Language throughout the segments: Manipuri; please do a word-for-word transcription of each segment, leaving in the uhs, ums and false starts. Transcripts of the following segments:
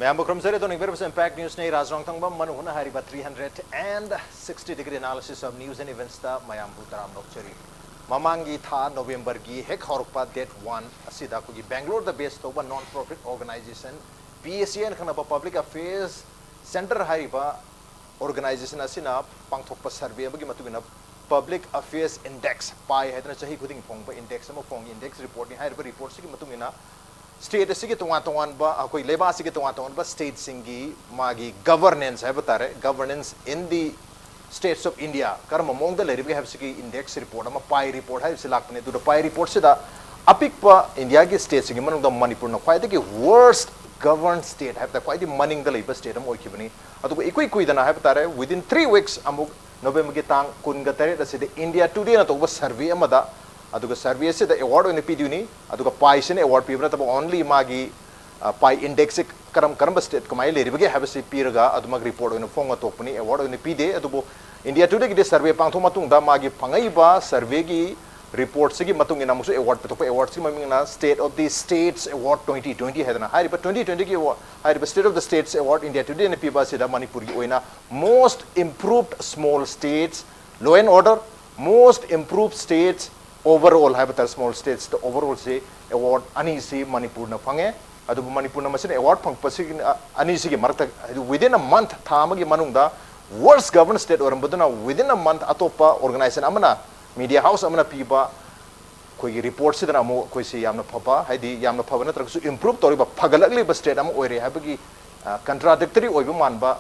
ꯃꯌꯥꯝꯕꯨ ꯈꯨꯔꯨꯝꯖꯔꯤ꯫ ꯑꯗꯣ ꯅꯤꯡꯕꯤꯔꯕꯁꯨ Impact News ꯅꯤ, ꯔꯥꯖ ꯔꯣꯡꯊꯪꯕꯝ ꯃꯅꯨ ꯍꯨꯅ ꯍꯥꯏꯔꯤꯕ three hundred and sixty degree analysis of news and events ꯇ ꯃꯌꯥꯝꯕꯨ ꯇꯔꯥꯝꯅ ꯑꯣꯛꯆꯔꯤ꯫ ꯃꯃꯥꯡꯒꯤ ꯊꯥ ꯅꯣꯕꯦꯝꯕꯔꯒꯤ ꯍꯦꯛ ꯍꯧꯔꯛꯄ date one ꯑꯁꯤꯗ ꯑꯩꯈꯣꯏꯒꯤ ꯕꯦꯡꯒ꯭ꯂꯣꯔꯗ base ꯇꯧꯕ non profit organization P A C ꯍꯥꯏꯅ ꯈꯪꯅꯕ Public Affairs Centre ꯍꯥꯏꯔꯤꯕ organization ꯑꯁꯤꯅ ꯄꯥꯡꯊꯣꯛꯄ survey ꯑꯃꯒꯤ ꯃꯇꯨꯡ ꯏꯟꯅ Public Affairs Index, ꯄꯥꯏ ꯍꯥꯏꯗꯅ ꯆꯍꯤ ꯈꯨꯗꯤꯡꯒꯤ ꯐꯣꯡꯕ index ꯑꯃ ꯐꯣꯡꯉꯤ꯫ Index report ꯅꯤ꯫ ꯍꯥꯏꯔꯤꯕ report ꯁꯤꯒꯤ ꯃꯇꯨꯡ ꯏꯟꯅ state ꯑꯁꯤꯒꯤ ꯇꯣꯉꯥꯟ ꯇꯣꯉꯥꯟꯕ, ꯑꯩꯈꯣꯏ ꯂꯩꯕꯥꯛ ꯑꯁꯤꯒꯤ ꯇꯣꯉꯥꯟ ꯇꯣꯉꯥꯟꯕ state ꯁꯤꯡꯒꯤ ꯃꯥꯒꯤ governance ꯍꯥꯏꯕ ꯇꯥꯔꯦ, governance in the states of India ꯀꯔꯝꯕ ꯃꯑꯣꯡꯗ ꯂꯩꯔꯤꯕꯒꯦ ꯍꯥꯏꯕꯁꯤꯒꯤ index report ꯑꯃ, ꯄꯥꯏ report ꯍꯥꯏꯕꯁꯤ ꯂꯥꯛꯄꯅꯤ꯫ ꯑꯗꯨꯗ ꯄꯥꯏ report ꯁꯤꯗ ꯑꯄꯤꯛꯄ ꯏꯟꯗꯤꯌꯥꯒꯤ state ꯁꯤꯡꯒꯤ ꯃꯅꯨꯡꯗ ꯃꯅꯤꯄꯨꯔꯅ ꯈ꯭ꯋꯥꯏꯗꯒꯤ worst governed state ꯍꯥꯏꯕꯗ ꯈ꯭ꯋꯥꯏꯗꯒꯤ ꯃꯅꯤꯡꯗ ꯂꯩꯕ state ꯑꯃ ꯑꯣꯏꯈꯤꯕꯅꯤ꯫ ꯑꯗꯨꯒ ꯏꯀꯨꯏ ꯀꯨꯏꯗꯅ ꯍꯥꯏꯕ ꯇꯥꯔꯦ, within three weeks ꯑꯃꯨꯛ ꯅꯣꯕꯦꯝꯕꯔꯒꯤ ꯇꯥꯡ ꯀꯨꯟꯒ ꯇꯔꯦꯠ ꯑꯁꯤꯗ India Today ꯅ ꯇꯧꯕ survey ꯑꯃꯗ, ꯑꯗꯨꯒ survey ꯑꯁꯤꯗ award ꯑꯣꯏꯅ ꯄꯤꯗꯣꯏꯅꯤ꯫ ꯑꯗꯨꯒ ꯄꯥꯏꯁꯤꯅ award ꯄꯤꯕ ꯅꯠꯇꯕ, only ꯃꯥꯒꯤ, ꯑ, ꯄꯥꯏ index ꯁꯤ ꯀꯔꯝ ꯀꯔꯝꯕ state ꯀꯃꯥꯏꯅ ꯂꯩꯔꯤꯕꯒꯦ ꯍꯥꯏꯕꯁꯤ ꯄꯤꯔꯒ ꯑꯗꯨꯃꯛ report ꯑꯣꯏꯅ ꯐꯣꯡꯉ ꯇꯣꯛꯄꯅꯤ, award ꯑꯣꯏꯅ ꯄꯤꯗꯦ꯫ ꯑꯗꯨꯕꯨ India Today ꯒꯤꯗꯤ survey ꯄꯥꯡꯊꯣꯛ ꯃꯇꯨꯡꯗ ꯃꯥꯒꯤ ꯐꯪꯉꯛꯏꯕ survey ꯒꯤ report ꯁꯤꯒꯤ ꯃꯇꯨꯡ ꯏꯟꯅ ꯑꯃꯨꯛꯁꯨ award ꯄꯤꯊꯣꯛꯄ, award ꯁꯤꯒꯤ ꯃꯃꯤꯡꯅ State of the States Award twenty twenty ꯍꯥꯏꯗꯅ꯫ ꯍꯥꯏꯔꯤꯕ twenty twenty ꯒꯤ award, ꯍꯥꯏꯔꯤꯕ State of the States Award India Today ꯅ ꯄꯤꯕ ꯑꯁꯤꯗ ꯃꯅꯤꯄꯨꯔꯒꯤ ꯑꯣꯏꯅ most improved small states, law and order, most improved states overall ꯍꯥꯏꯕ ꯇꯥꯔꯦ, small states ꯇ overall ꯁꯤ award ꯑꯅꯤꯁꯤ ꯃꯅꯤꯄꯨꯔꯅ ꯐꯪꯉꯦ꯫ ꯑꯗꯨꯕꯨ ꯃꯅꯤꯄꯨꯔꯅ ꯃꯁꯤꯅ award ꯐꯪꯉꯛꯄꯁꯤ, ꯑ, ꯑꯅꯤꯁꯤꯒꯤ ꯃꯔꯛꯇ, ꯍꯥꯏꯗꯤ within a month, ꯊꯥ ꯑꯃꯒꯤ ꯃꯅꯨꯡꯗ worst governed state ꯑꯣꯏꯔꯝꯕꯗꯨꯅ within a month ꯑꯇꯣꯞꯄ organization ꯑꯃꯅ, media house ꯑꯃꯅ ꯄꯤꯕ ꯑꯩꯈꯣꯏꯒꯤ report ꯁꯤꯗꯅ ꯑꯃꯨꯛ ꯑꯩꯈꯣꯏꯁꯤ ꯌꯥꯝꯅ ꯐꯕ, ꯍꯥꯏꯗꯤ ꯌꯥꯝꯅ ꯐꯕ ꯅꯠꯇ꯭ꯔꯒꯁꯨ improve ꯇꯧꯔꯤꯕ, ꯐꯒꯠꯂꯛꯂꯤꯕ state ꯑꯃ ꯑꯣꯏꯔꯦ ꯍꯥꯏꯕꯒꯤ, ꯑ, contradictory ꯑꯣꯏꯕ ꯃꯥꯟꯕ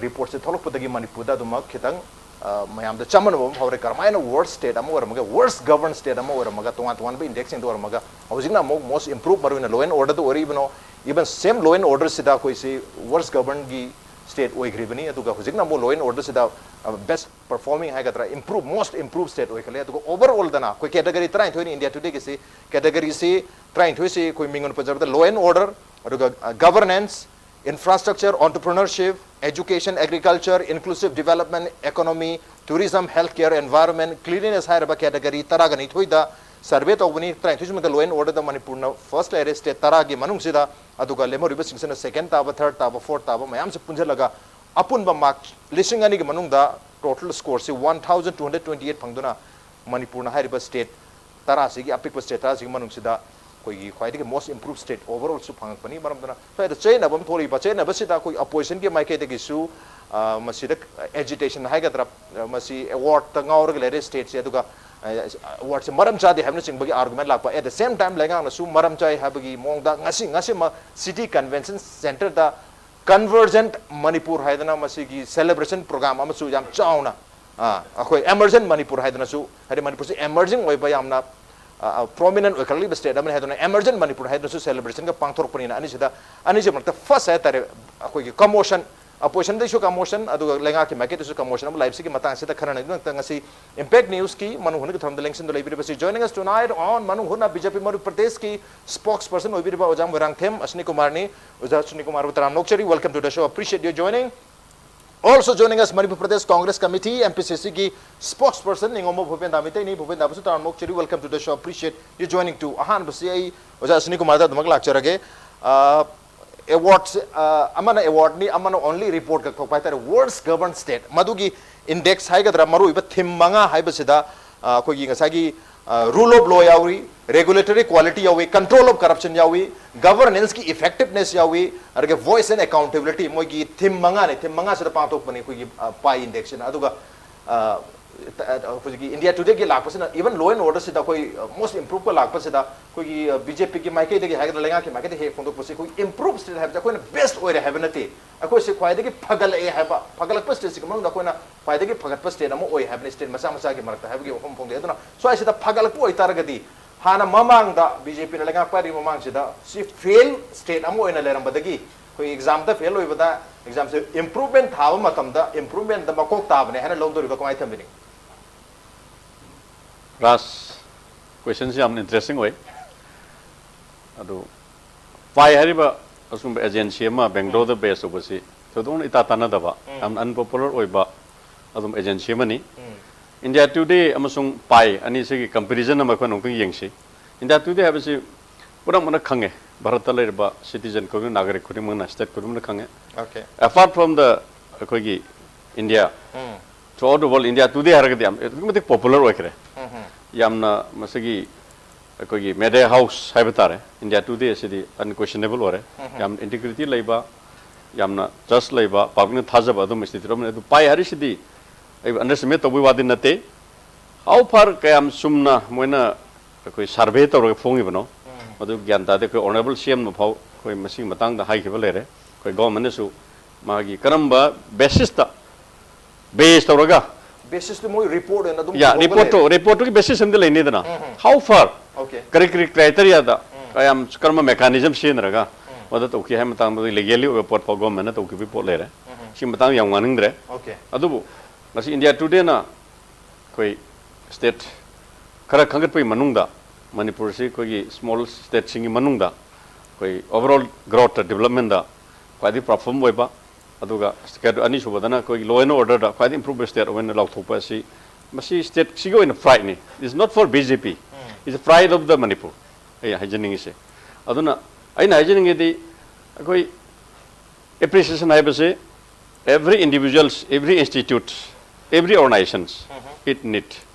report ꯁꯦ ꯊꯣꯛꯂꯛꯄꯗꯒꯤ ꯃꯅꯤꯄꯨꯔꯗ ꯑꯗꯨꯃꯛ ꯈꯤꯇꯪ, ꯑ, ꯃꯌꯥꯝꯗ ꯆꯃꯝꯅꯕ ꯑꯃ ꯐꯥꯎꯔꯦ꯫ ꯀꯔꯝꯍꯥꯏꯅ worst state ꯑꯃ ꯑꯣꯏꯔꯝꯃꯒ, worst governed state ꯑꯃ ꯑꯣꯏꯔꯝꯃꯒ, ꯇꯣꯉꯥꯟ ꯇꯣꯉꯥꯟꯕ index ꯁꯤꯡꯗ ꯑꯣꯏꯔꯝꯃꯒ, ꯍꯧꯖꯤꯛꯅ ꯑꯃꯨꯛ most improved, ꯃꯔꯨꯑꯣꯏꯅ law and order the ꯑꯣꯏꯔꯛꯏꯕꯅꯣ? Even same law and order ꯁꯤꯗ ꯑꯩꯈꯣꯏꯁꯤ worst governed ꯒꯤ state ꯑꯣꯏꯈ꯭ꯔꯤꯕꯅꯤ, ꯑꯗꯨꯒ ꯍꯧꯖꯤꯛꯅ ꯑꯃꯨꯛ law and order ꯁꯤꯗ, ꯑ, best performing ꯍꯥꯏꯒꯗ꯭ꯔꯥ, improve, most improved state ꯑꯣꯏꯈꯠꯂꯦ꯫ ꯑꯗꯨꯒ overall ꯗꯅ ꯑꯩꯈꯣꯏ category ꯇꯔꯥꯅꯤꯊꯣꯏꯅꯤ India Today ꯒꯤꯁꯤ, category ꯁꯤ ꯇꯔꯥꯅꯤꯊꯣꯏꯁꯤ ꯑꯩꯈꯣꯏ ꯃꯤꯡ ꯑꯣꯏꯅ ꯄꯟꯖꯔꯕꯗ law and order, ꯑꯗꯨꯒ, ꯑ, governance, infrastructure, entrepreneurship, education, agriculture, inclusive development, economy, tourism, healthcare, environment, cleanliness ꯍꯥꯏꯔꯕ category ꯇꯔꯥꯒ ꯅꯤꯊꯣꯏꯗ ꯁꯔꯚꯦ ꯇꯧꯕꯅꯤ꯫ ꯇꯔꯥꯅꯤꯊꯣꯏꯁꯤꯃꯛꯇ law and order ꯗ ꯃꯅꯤꯄꯨꯔꯅ first ꯂꯩꯔꯦ state ꯇꯔꯥꯒꯤ ꯃꯅꯨꯡꯁꯤꯗ, ꯑꯗꯨꯒ ꯂꯦꯝꯍꯧꯔꯤꯕꯁꯤꯡꯁꯤꯅ second ꯇꯥꯕ, third ꯇꯥꯕ, fourth ꯇꯥꯕ ꯃꯌꯥꯝꯁꯦ ꯄꯨꯟꯁꯤꯜꯂꯒ ꯑꯄꯨꯟꯕ mark ꯂꯤꯁꯤꯡ ꯑꯅꯤꯒꯤ ꯃꯅꯨꯡꯗ total score ꯁꯤ one thousand two hundred twenty eight ꯐꯪꯗꯨꯅ ꯃꯅꯤꯄꯨꯔꯅ ꯍꯥꯏꯔꯤꯕ state ꯇꯔꯥꯁꯤꯒꯤ, ꯑꯄꯤꯛꯄ state ꯇꯔꯥꯁꯤꯒꯤ ꯃꯅꯨꯡꯁꯤꯗ ꯑꯩꯈꯣꯏꯒꯤ ꯈ꯭ꯋꯥꯏꯗꯒꯤ most improved state overall ꯁꯨ ꯐꯪꯉꯛꯄꯅꯤ꯫ ꯃꯔꯝꯗꯨꯅ ꯁ꯭ꯋꯥꯏꯗ ꯆꯌꯦꯠꯅꯕ ꯑꯃ ꯊꯣꯛꯂꯛꯏꯕ, ꯆꯌꯦꯠꯅꯕꯁꯤꯗ ꯑꯩꯈꯣꯏ opposition ꯒꯤ ꯃꯥꯏꯀꯩꯗꯒꯤꯁꯨ, ꯑ, ꯃꯁꯤꯗ agitation ꯍꯥꯏꯒꯗ꯭ꯔꯥ, ꯑ, ꯃꯁꯤ award ꯇ ꯉꯥꯎꯔꯒ ꯂꯩꯔꯦ state ꯁꯦ, ꯑꯗꯨꯒ, ꯑ, award ꯁꯦ ꯃꯔꯝ ꯆꯥꯗꯦ ꯍꯥꯏꯕꯅꯆꯤꯡꯕꯒꯤ argument ꯂꯥꯛꯄ꯫ At the same time ꯂꯩꯉꯥꯛꯅꯁꯨ ꯃꯔꯝ ꯆꯥꯏ ꯍꯥꯏꯕꯒꯤ ꯃꯑꯣꯡꯗ ꯉꯁꯤ, ꯉꯁꯤꯃꯛ City Convention Centre ꯗ Convergent ꯃꯅꯤꯄꯨꯔ ꯍꯥꯏꯗꯅ ꯃꯁꯤꯒꯤ celebration program ꯑꯃꯁꯨ ꯌꯥꯝ ꯆꯥꯎꯅ, ꯑ, ꯑꯩꯈꯣꯏ Emergent ꯃꯅꯤꯄꯨꯔ ꯍꯥꯏꯗꯅꯁꯨ, ꯍꯥꯏꯗꯤ ꯃꯅꯤꯄꯨꯔꯁꯤ emerging ꯑꯣꯏꯕ ꯌꯥꯝꯅ, ꯑ, ꯑ, prominent ꯑꯣꯏꯈꯠꯂꯛꯂꯤꯕ state ꯑꯃꯅꯤ ꯍꯥꯏꯗꯨꯅ Emergent ꯃꯅꯤꯄꯨꯔ ꯍꯥꯏꯗꯨꯅꯁꯨ celebration ꯒ ꯄꯥꯡꯊꯣꯔꯛꯄꯅꯤꯅ, ꯑꯅꯤꯁꯤꯗ, ꯑꯅꯤꯁꯤ ꯃꯔꯛꯇ first ꯍꯥꯏꯇꯥꯔꯦ, ꯑꯩꯈꯣꯏꯒꯤ commotion, opposition ꯗꯩꯁꯨ commotion, ꯑꯗꯨꯒ ꯂꯩꯉꯥꯛꯀꯤ ꯃꯥꯏꯀꯩꯗꯁꯨ commotion ꯑꯃ ꯂꯩꯕꯁꯤꯒꯤ ꯃꯇꯥꯡꯁꯤꯗ ꯈꯟꯅꯅꯕꯒꯤꯗꯃꯛꯇ ꯉꯁꯤ Impact News ꯀꯤ ꯃꯅꯨꯡ ꯍꯨꯠꯅꯒꯤ ꯊꯧꯔꯝꯗ ꯂꯦꯡꯁꯤꯟꯗꯨꯅ ꯂꯩꯕꯤꯔꯤꯕꯁꯤ, joining us tonight on ꯃꯅꯨꯡ ꯍꯨꯠꯅ B J P ꯃꯅꯤꯄꯨꯔ ꯄ꯭ꯔꯗꯦꯁꯀꯤ spokesperson ꯑꯣꯏꯕꯤꯔꯤꯕ ꯑꯣꯖꯥ ꯃꯣꯏꯔꯥꯡꯊꯦꯝ ꯑꯁꯅꯤ ꯀꯨꯃꯥꯔꯅꯤ꯫ ꯑꯣꯖꯥ ꯑꯁꯅꯤ ꯀꯨꯃꯥꯔꯕꯨ ꯇꯔꯥꯝꯅ ꯑꯣꯛꯆꯔꯤ, welcome to the show, appreciate your joining. Also joining us, Manipur Pradesh Congress Committee, M P C C ꯒꯤ spokesperson ꯅꯤꯉꯣꯝꯕ ꯚꯨꯄꯦꯟꯗꯥ ꯃꯤꯇꯩꯅꯤ꯫ ꯚꯨꯄꯦꯟꯗꯥꯕꯨꯁꯨ ꯇꯔꯥꯝꯅ ꯑꯣꯛꯆꯔꯤ, welcome to the show, appreciate you joining too. ꯑꯍꯥꯟꯕꯁꯤ ꯑꯩ ꯑꯣꯖꯥ ꯑꯁꯅꯤ ꯀꯨꯃꯥꯔꯗ ꯑꯗꯨꯃꯛ ꯂꯥꯛꯆꯔꯒꯦ꯫ ꯑ, award ꯁꯦ, ꯑ, ꯑꯃꯅ award ꯅꯤ, ꯑꯃꯅ only report ꯈꯛ ꯊꯣꯛꯄ ꯍꯥꯏꯇꯥꯔꯦ, Worst Governed State꯫ ꯃꯗꯨꯒꯤ index ꯍꯥꯏꯒꯗ꯭ꯔꯥ, ꯃꯔꯨꯑꯣꯏꯕ theme ꯃꯉꯥ ꯍꯥꯏꯕꯁꯤꯗ, ꯑ, ꯑꯩꯈꯣꯏꯒꯤ ꯉꯁꯥꯏꯒꯤ, ꯑ, rule of law ꯌꯥꯎꯔꯤ, regulatory quality ꯌꯥꯎꯏ, control of corruption ꯌꯥꯎꯏ, governance ꯀꯤ effectiveness ꯌꯥꯎꯏ, ꯑꯗꯨꯒ voice and accountability, ꯃꯣꯏꯒꯤ theme ꯃꯉꯥꯅꯤ꯫ Theme ꯃꯉꯥꯁꯤꯗ ꯄꯥꯡꯊꯣꯛꯄꯅꯤ ꯑꯩꯈꯣꯏꯒꯤ, ꯑ, pi index ꯁꯤꯅ꯫ ꯑꯗꯨꯒ, ꯑ, ꯍꯧꯖꯤꯛꯀꯤ India Today ꯒꯤ ꯂꯥꯛꯄꯁꯤꯅ, even law and order ꯁꯤꯗ ꯑꯩꯈꯣꯏ, ꯑ, most improve ꯀ ꯂꯥꯛꯄꯁꯤꯗ ꯑꯩꯈꯣꯏꯒꯤ, ꯑ, B J P ꯒꯤ ꯃꯥꯏꯀꯩꯗꯒꯤ ꯍꯥꯏꯒꯗ꯭ꯔꯥ, ꯂꯩꯉꯥꯛꯀꯤ ꯃꯥꯏꯀꯩꯗꯒꯤ ꯍꯦꯛ ꯐꯣꯡꯗꯣꯛꯄꯁꯤ ꯑꯩꯈꯣꯏ improved state ꯍꯥꯏꯕꯁꯦ ꯑꯩꯈꯣꯏꯅ best ꯑꯣꯏꯔꯦ ꯍꯥꯏꯕ ꯅꯠꯇꯦ꯫ ꯑꯩꯈꯣꯏꯁꯦ ꯈ꯭ꯋꯥꯏꯗꯒꯤ ꯐꯒꯠꯂꯛꯑꯦ ꯍꯥꯏꯕ, ꯐꯒꯠꯂꯛꯄ state ꯁꯤꯒꯤ ꯃꯅꯨꯡꯗ ꯑꯩꯈꯣꯏꯅ ꯈ꯭ꯋꯥꯏꯗꯒꯤ ꯐꯒꯠꯄ state ꯑꯃ ꯑꯣꯏ ꯍꯥꯏꯕꯅꯤ, state ꯃꯆꯥ ꯃꯆꯥꯒꯤ ꯃꯔꯛꯇ ꯍꯥꯏꯕꯒꯤ ꯋꯥꯐꯝ ꯐꯣꯡꯗꯣꯛꯑꯦ꯫ ꯑꯗꯨꯅ ꯁ꯭ꯋꯥꯏꯁꯤꯗ ꯐꯒꯠꯂꯛꯄ ꯑꯣꯏꯇꯥꯔꯒꯗꯤ, ꯍꯥꯟꯅ ꯃꯃꯥꯡꯗ B J P ꯅ ꯂꯩꯉꯥꯛ ꯄꯥꯏꯔꯤꯕ ꯃꯃꯥꯡꯁꯤꯗ ꯁꯤ fail state ꯑꯃ ꯑꯣꯏꯅ ꯂꯩꯔꯝꯕꯗꯒꯤ, ꯑꯩꯈꯣꯏ exam ꯗ fail ꯑꯣꯏꯕꯗ, exam ꯁꯦ improvement ꯊꯥꯕ ꯃꯇꯝꯗ improvement ꯗ ꯃꯀꯣꯛ ꯇꯥꯕꯅꯦ ꯍꯥꯏꯅ ꯂꯧꯗꯣꯔꯤꯕ, ꯀꯃꯥꯏꯅ ꯊꯝꯕꯤꯅꯤꯡ? ꯔꯥꯖ, question ꯁꯤ ꯌꯥꯝꯅ interesting ꯑꯣꯏ꯫ ꯑꯗꯨ pi ꯍꯥꯏꯔꯤꯕ ꯑꯁꯨꯝꯕ agency ꯑꯃ Bangalore ꯗ base ꯇꯧꯕꯁꯤ ꯊꯣꯏꯗꯣꯛꯅ ꯏꯇꯥ ꯇꯥꯟꯅꯗꯕ, ꯌꯥꯝꯅ unpopular ꯑꯣꯏꯕ ꯑꯗꯨꯝ agency ꯑꯃꯅꯤ꯫ India Today ꯑꯃꯁꯨꯡ ꯄꯥꯏ ꯑꯅꯤꯁꯤꯒꯤ comparison ꯑꯃ ꯑꯩꯈꯣꯏꯅ ꯑꯃꯨꯛꯇꯪ ꯌꯦꯡꯁꯤ꯫ India Today ꯍꯥꯏꯕꯁꯤ ꯄꯨꯝꯅꯃꯛꯅ ꯈꯪꯉꯦ, ꯚꯥꯔꯠꯇ ꯂꯩꯔꯤꯕ citizen ꯈꯨꯗꯤꯡꯃꯛ, ꯅꯥꯒꯔꯤꯛ ꯈꯨꯗꯤꯡꯃꯛꯅ, state ꯈꯨꯗꯤꯡꯃꯛꯅ ꯈꯪꯉꯦ꯫ Okay. Apart from the ꯑꯩꯈꯣꯏꯒꯤ India, um. Throughout the world, India Today ꯍꯥꯏꯔꯒꯗꯤ ꯌꯥꯝ ꯑꯗꯨꯛꯀꯤ ꯃꯇꯤꯛ popular ꯑꯣꯏꯈ꯭ꯔꯦ꯫ ꯎꯝ. ꯌꯥꯝꯅ ꯃꯁꯤꯒꯤ ꯑꯩꯈꯣꯏꯒꯤ media house ꯍꯥꯏꯕ ꯇꯥꯔꯦ, India Today ꯑꯁꯤꯗꯤ unquestionable ꯑꯣꯏꯔꯦ꯫ ꯌꯥꯝ integrity ꯂꯩꯕ, ꯌꯥꯝꯅ trust ꯂꯩꯕ, publicꯅ ꯊꯥꯖꯕ ꯑꯗꯨꯝꯕ institute ꯑꯃꯅꯤ꯫ ꯑꯗꯨ ꯄꯥꯏ ꯍꯥꯏꯔꯤꯁꯤꯗꯤ ꯑꯩ underestimate ꯇꯧꯕꯒꯤ ꯋꯥꯗꯤ ꯅꯠꯇꯦ꯫ How far, ꯀꯌꯥꯝ ꯆꯨꯝꯅ ꯃꯣꯏꯅ ꯑꯩꯈꯣꯏ survey ꯇꯧꯔꯒ ꯐꯣꯡꯉꯤꯕꯅꯣ, ꯃꯗꯨ ꯒ꯭ꯌꯥꯟ ꯇꯥꯗꯦ꯫ ꯑꯩꯈꯣꯏ Honourable C M ꯅ ꯐꯥꯎ ꯑꯩꯈꯣꯏ ꯃꯁꯤꯒꯤ ꯃꯇꯥꯡꯗ ꯍꯥꯏꯈꯤꯕ ꯂꯩꯔꯦ꯫ ꯑꯩꯈꯣꯏ governmentꯅꯁꯨ ꯃꯥꯒꯤ ꯀꯔꯝꯕ basisꯇ, base ꯇꯧꯔꯒ, Basisꯇꯨ ꯃꯣꯏ report ꯑꯣꯏꯅ ꯑꯗꯨꯝ ꯌꯥ, ꯄꯨꯊꯣꯛꯑꯒ reportꯇꯣ, ꯂꯩꯔꯦ꯫ reportꯇꯨꯒꯤ basis ꯑꯃꯗꯤ ꯂꯩꯅꯤꯗꯅ꯫ How far, Okay. ꯀꯔꯤ ꯀꯔꯤ criteriaꯗ, ꯀꯌꯥꯝ, ꯀꯔꯝꯕ mechanism ꯁꯤꯖꯤꯟꯅꯔꯒ ꯃꯗꯨ ꯇꯧꯈꯤ ꯍꯥꯏꯕ ꯃꯇꯥꯡꯗ legally ꯑꯣꯏꯕ ꯄꯣꯠ ꯐꯥꯎ governmentꯅ ꯇꯧꯈꯤꯕꯒꯤ ꯄꯣꯠ ꯂꯩꯔꯦ꯫ ꯁꯤ ꯃꯇꯥꯡꯗ ꯌꯥꯝ ꯉꯥꯡꯅꯤꯡꯗ꯭ꯔꯦ꯫ Okay. ꯑꯗꯨꯕꯨ ꯉꯁꯤ India Todayꯅ ꯑꯩꯈꯣꯏ state ꯈꯔ ꯈꯟꯒꯠꯄꯒꯤ ꯃꯅꯨꯡꯗ ꯃꯅꯤꯄꯨꯔꯁꯤ ꯑꯩꯈꯣꯏꯒꯤ small stateꯁꯤꯡꯒꯤ ꯃꯅꯨꯡꯗ ꯑꯩꯈꯣꯏ overall growthꯇ, developmentꯇ ꯈ꯭ꯋꯥꯏꯗꯒꯤ perform ꯑꯣꯏꯕ, ꯑꯗꯨꯒ ꯑꯅꯤꯁꯨꯕꯗꯅ ꯑꯩꯈꯣꯏꯒꯤ law and orderꯗ ꯈ꯭ꯋꯥꯏꯗꯒꯤ improve state ꯑꯣꯏꯅ ꯂꯥꯎꯊꯣꯛꯄ ꯑꯁꯤ, ꯃꯁꯤ stateꯁꯤꯒꯤ ꯑꯣꯏꯅ prideꯅꯤ꯫ It's not for B J P. It's pride of the Manipur. ꯑꯩ ꯍꯥꯏꯖꯅꯤꯡꯉꯤꯁꯦ꯫ ꯑꯗꯨꯅ ꯑꯩꯅ ꯍꯥꯏꯖꯅꯤꯡꯉꯤꯗꯤ, ꯑꯩꯈꯣꯏ appreciation ꯍꯥꯏꯕꯁꯦ every individuals, every institutes, every organizations, it need.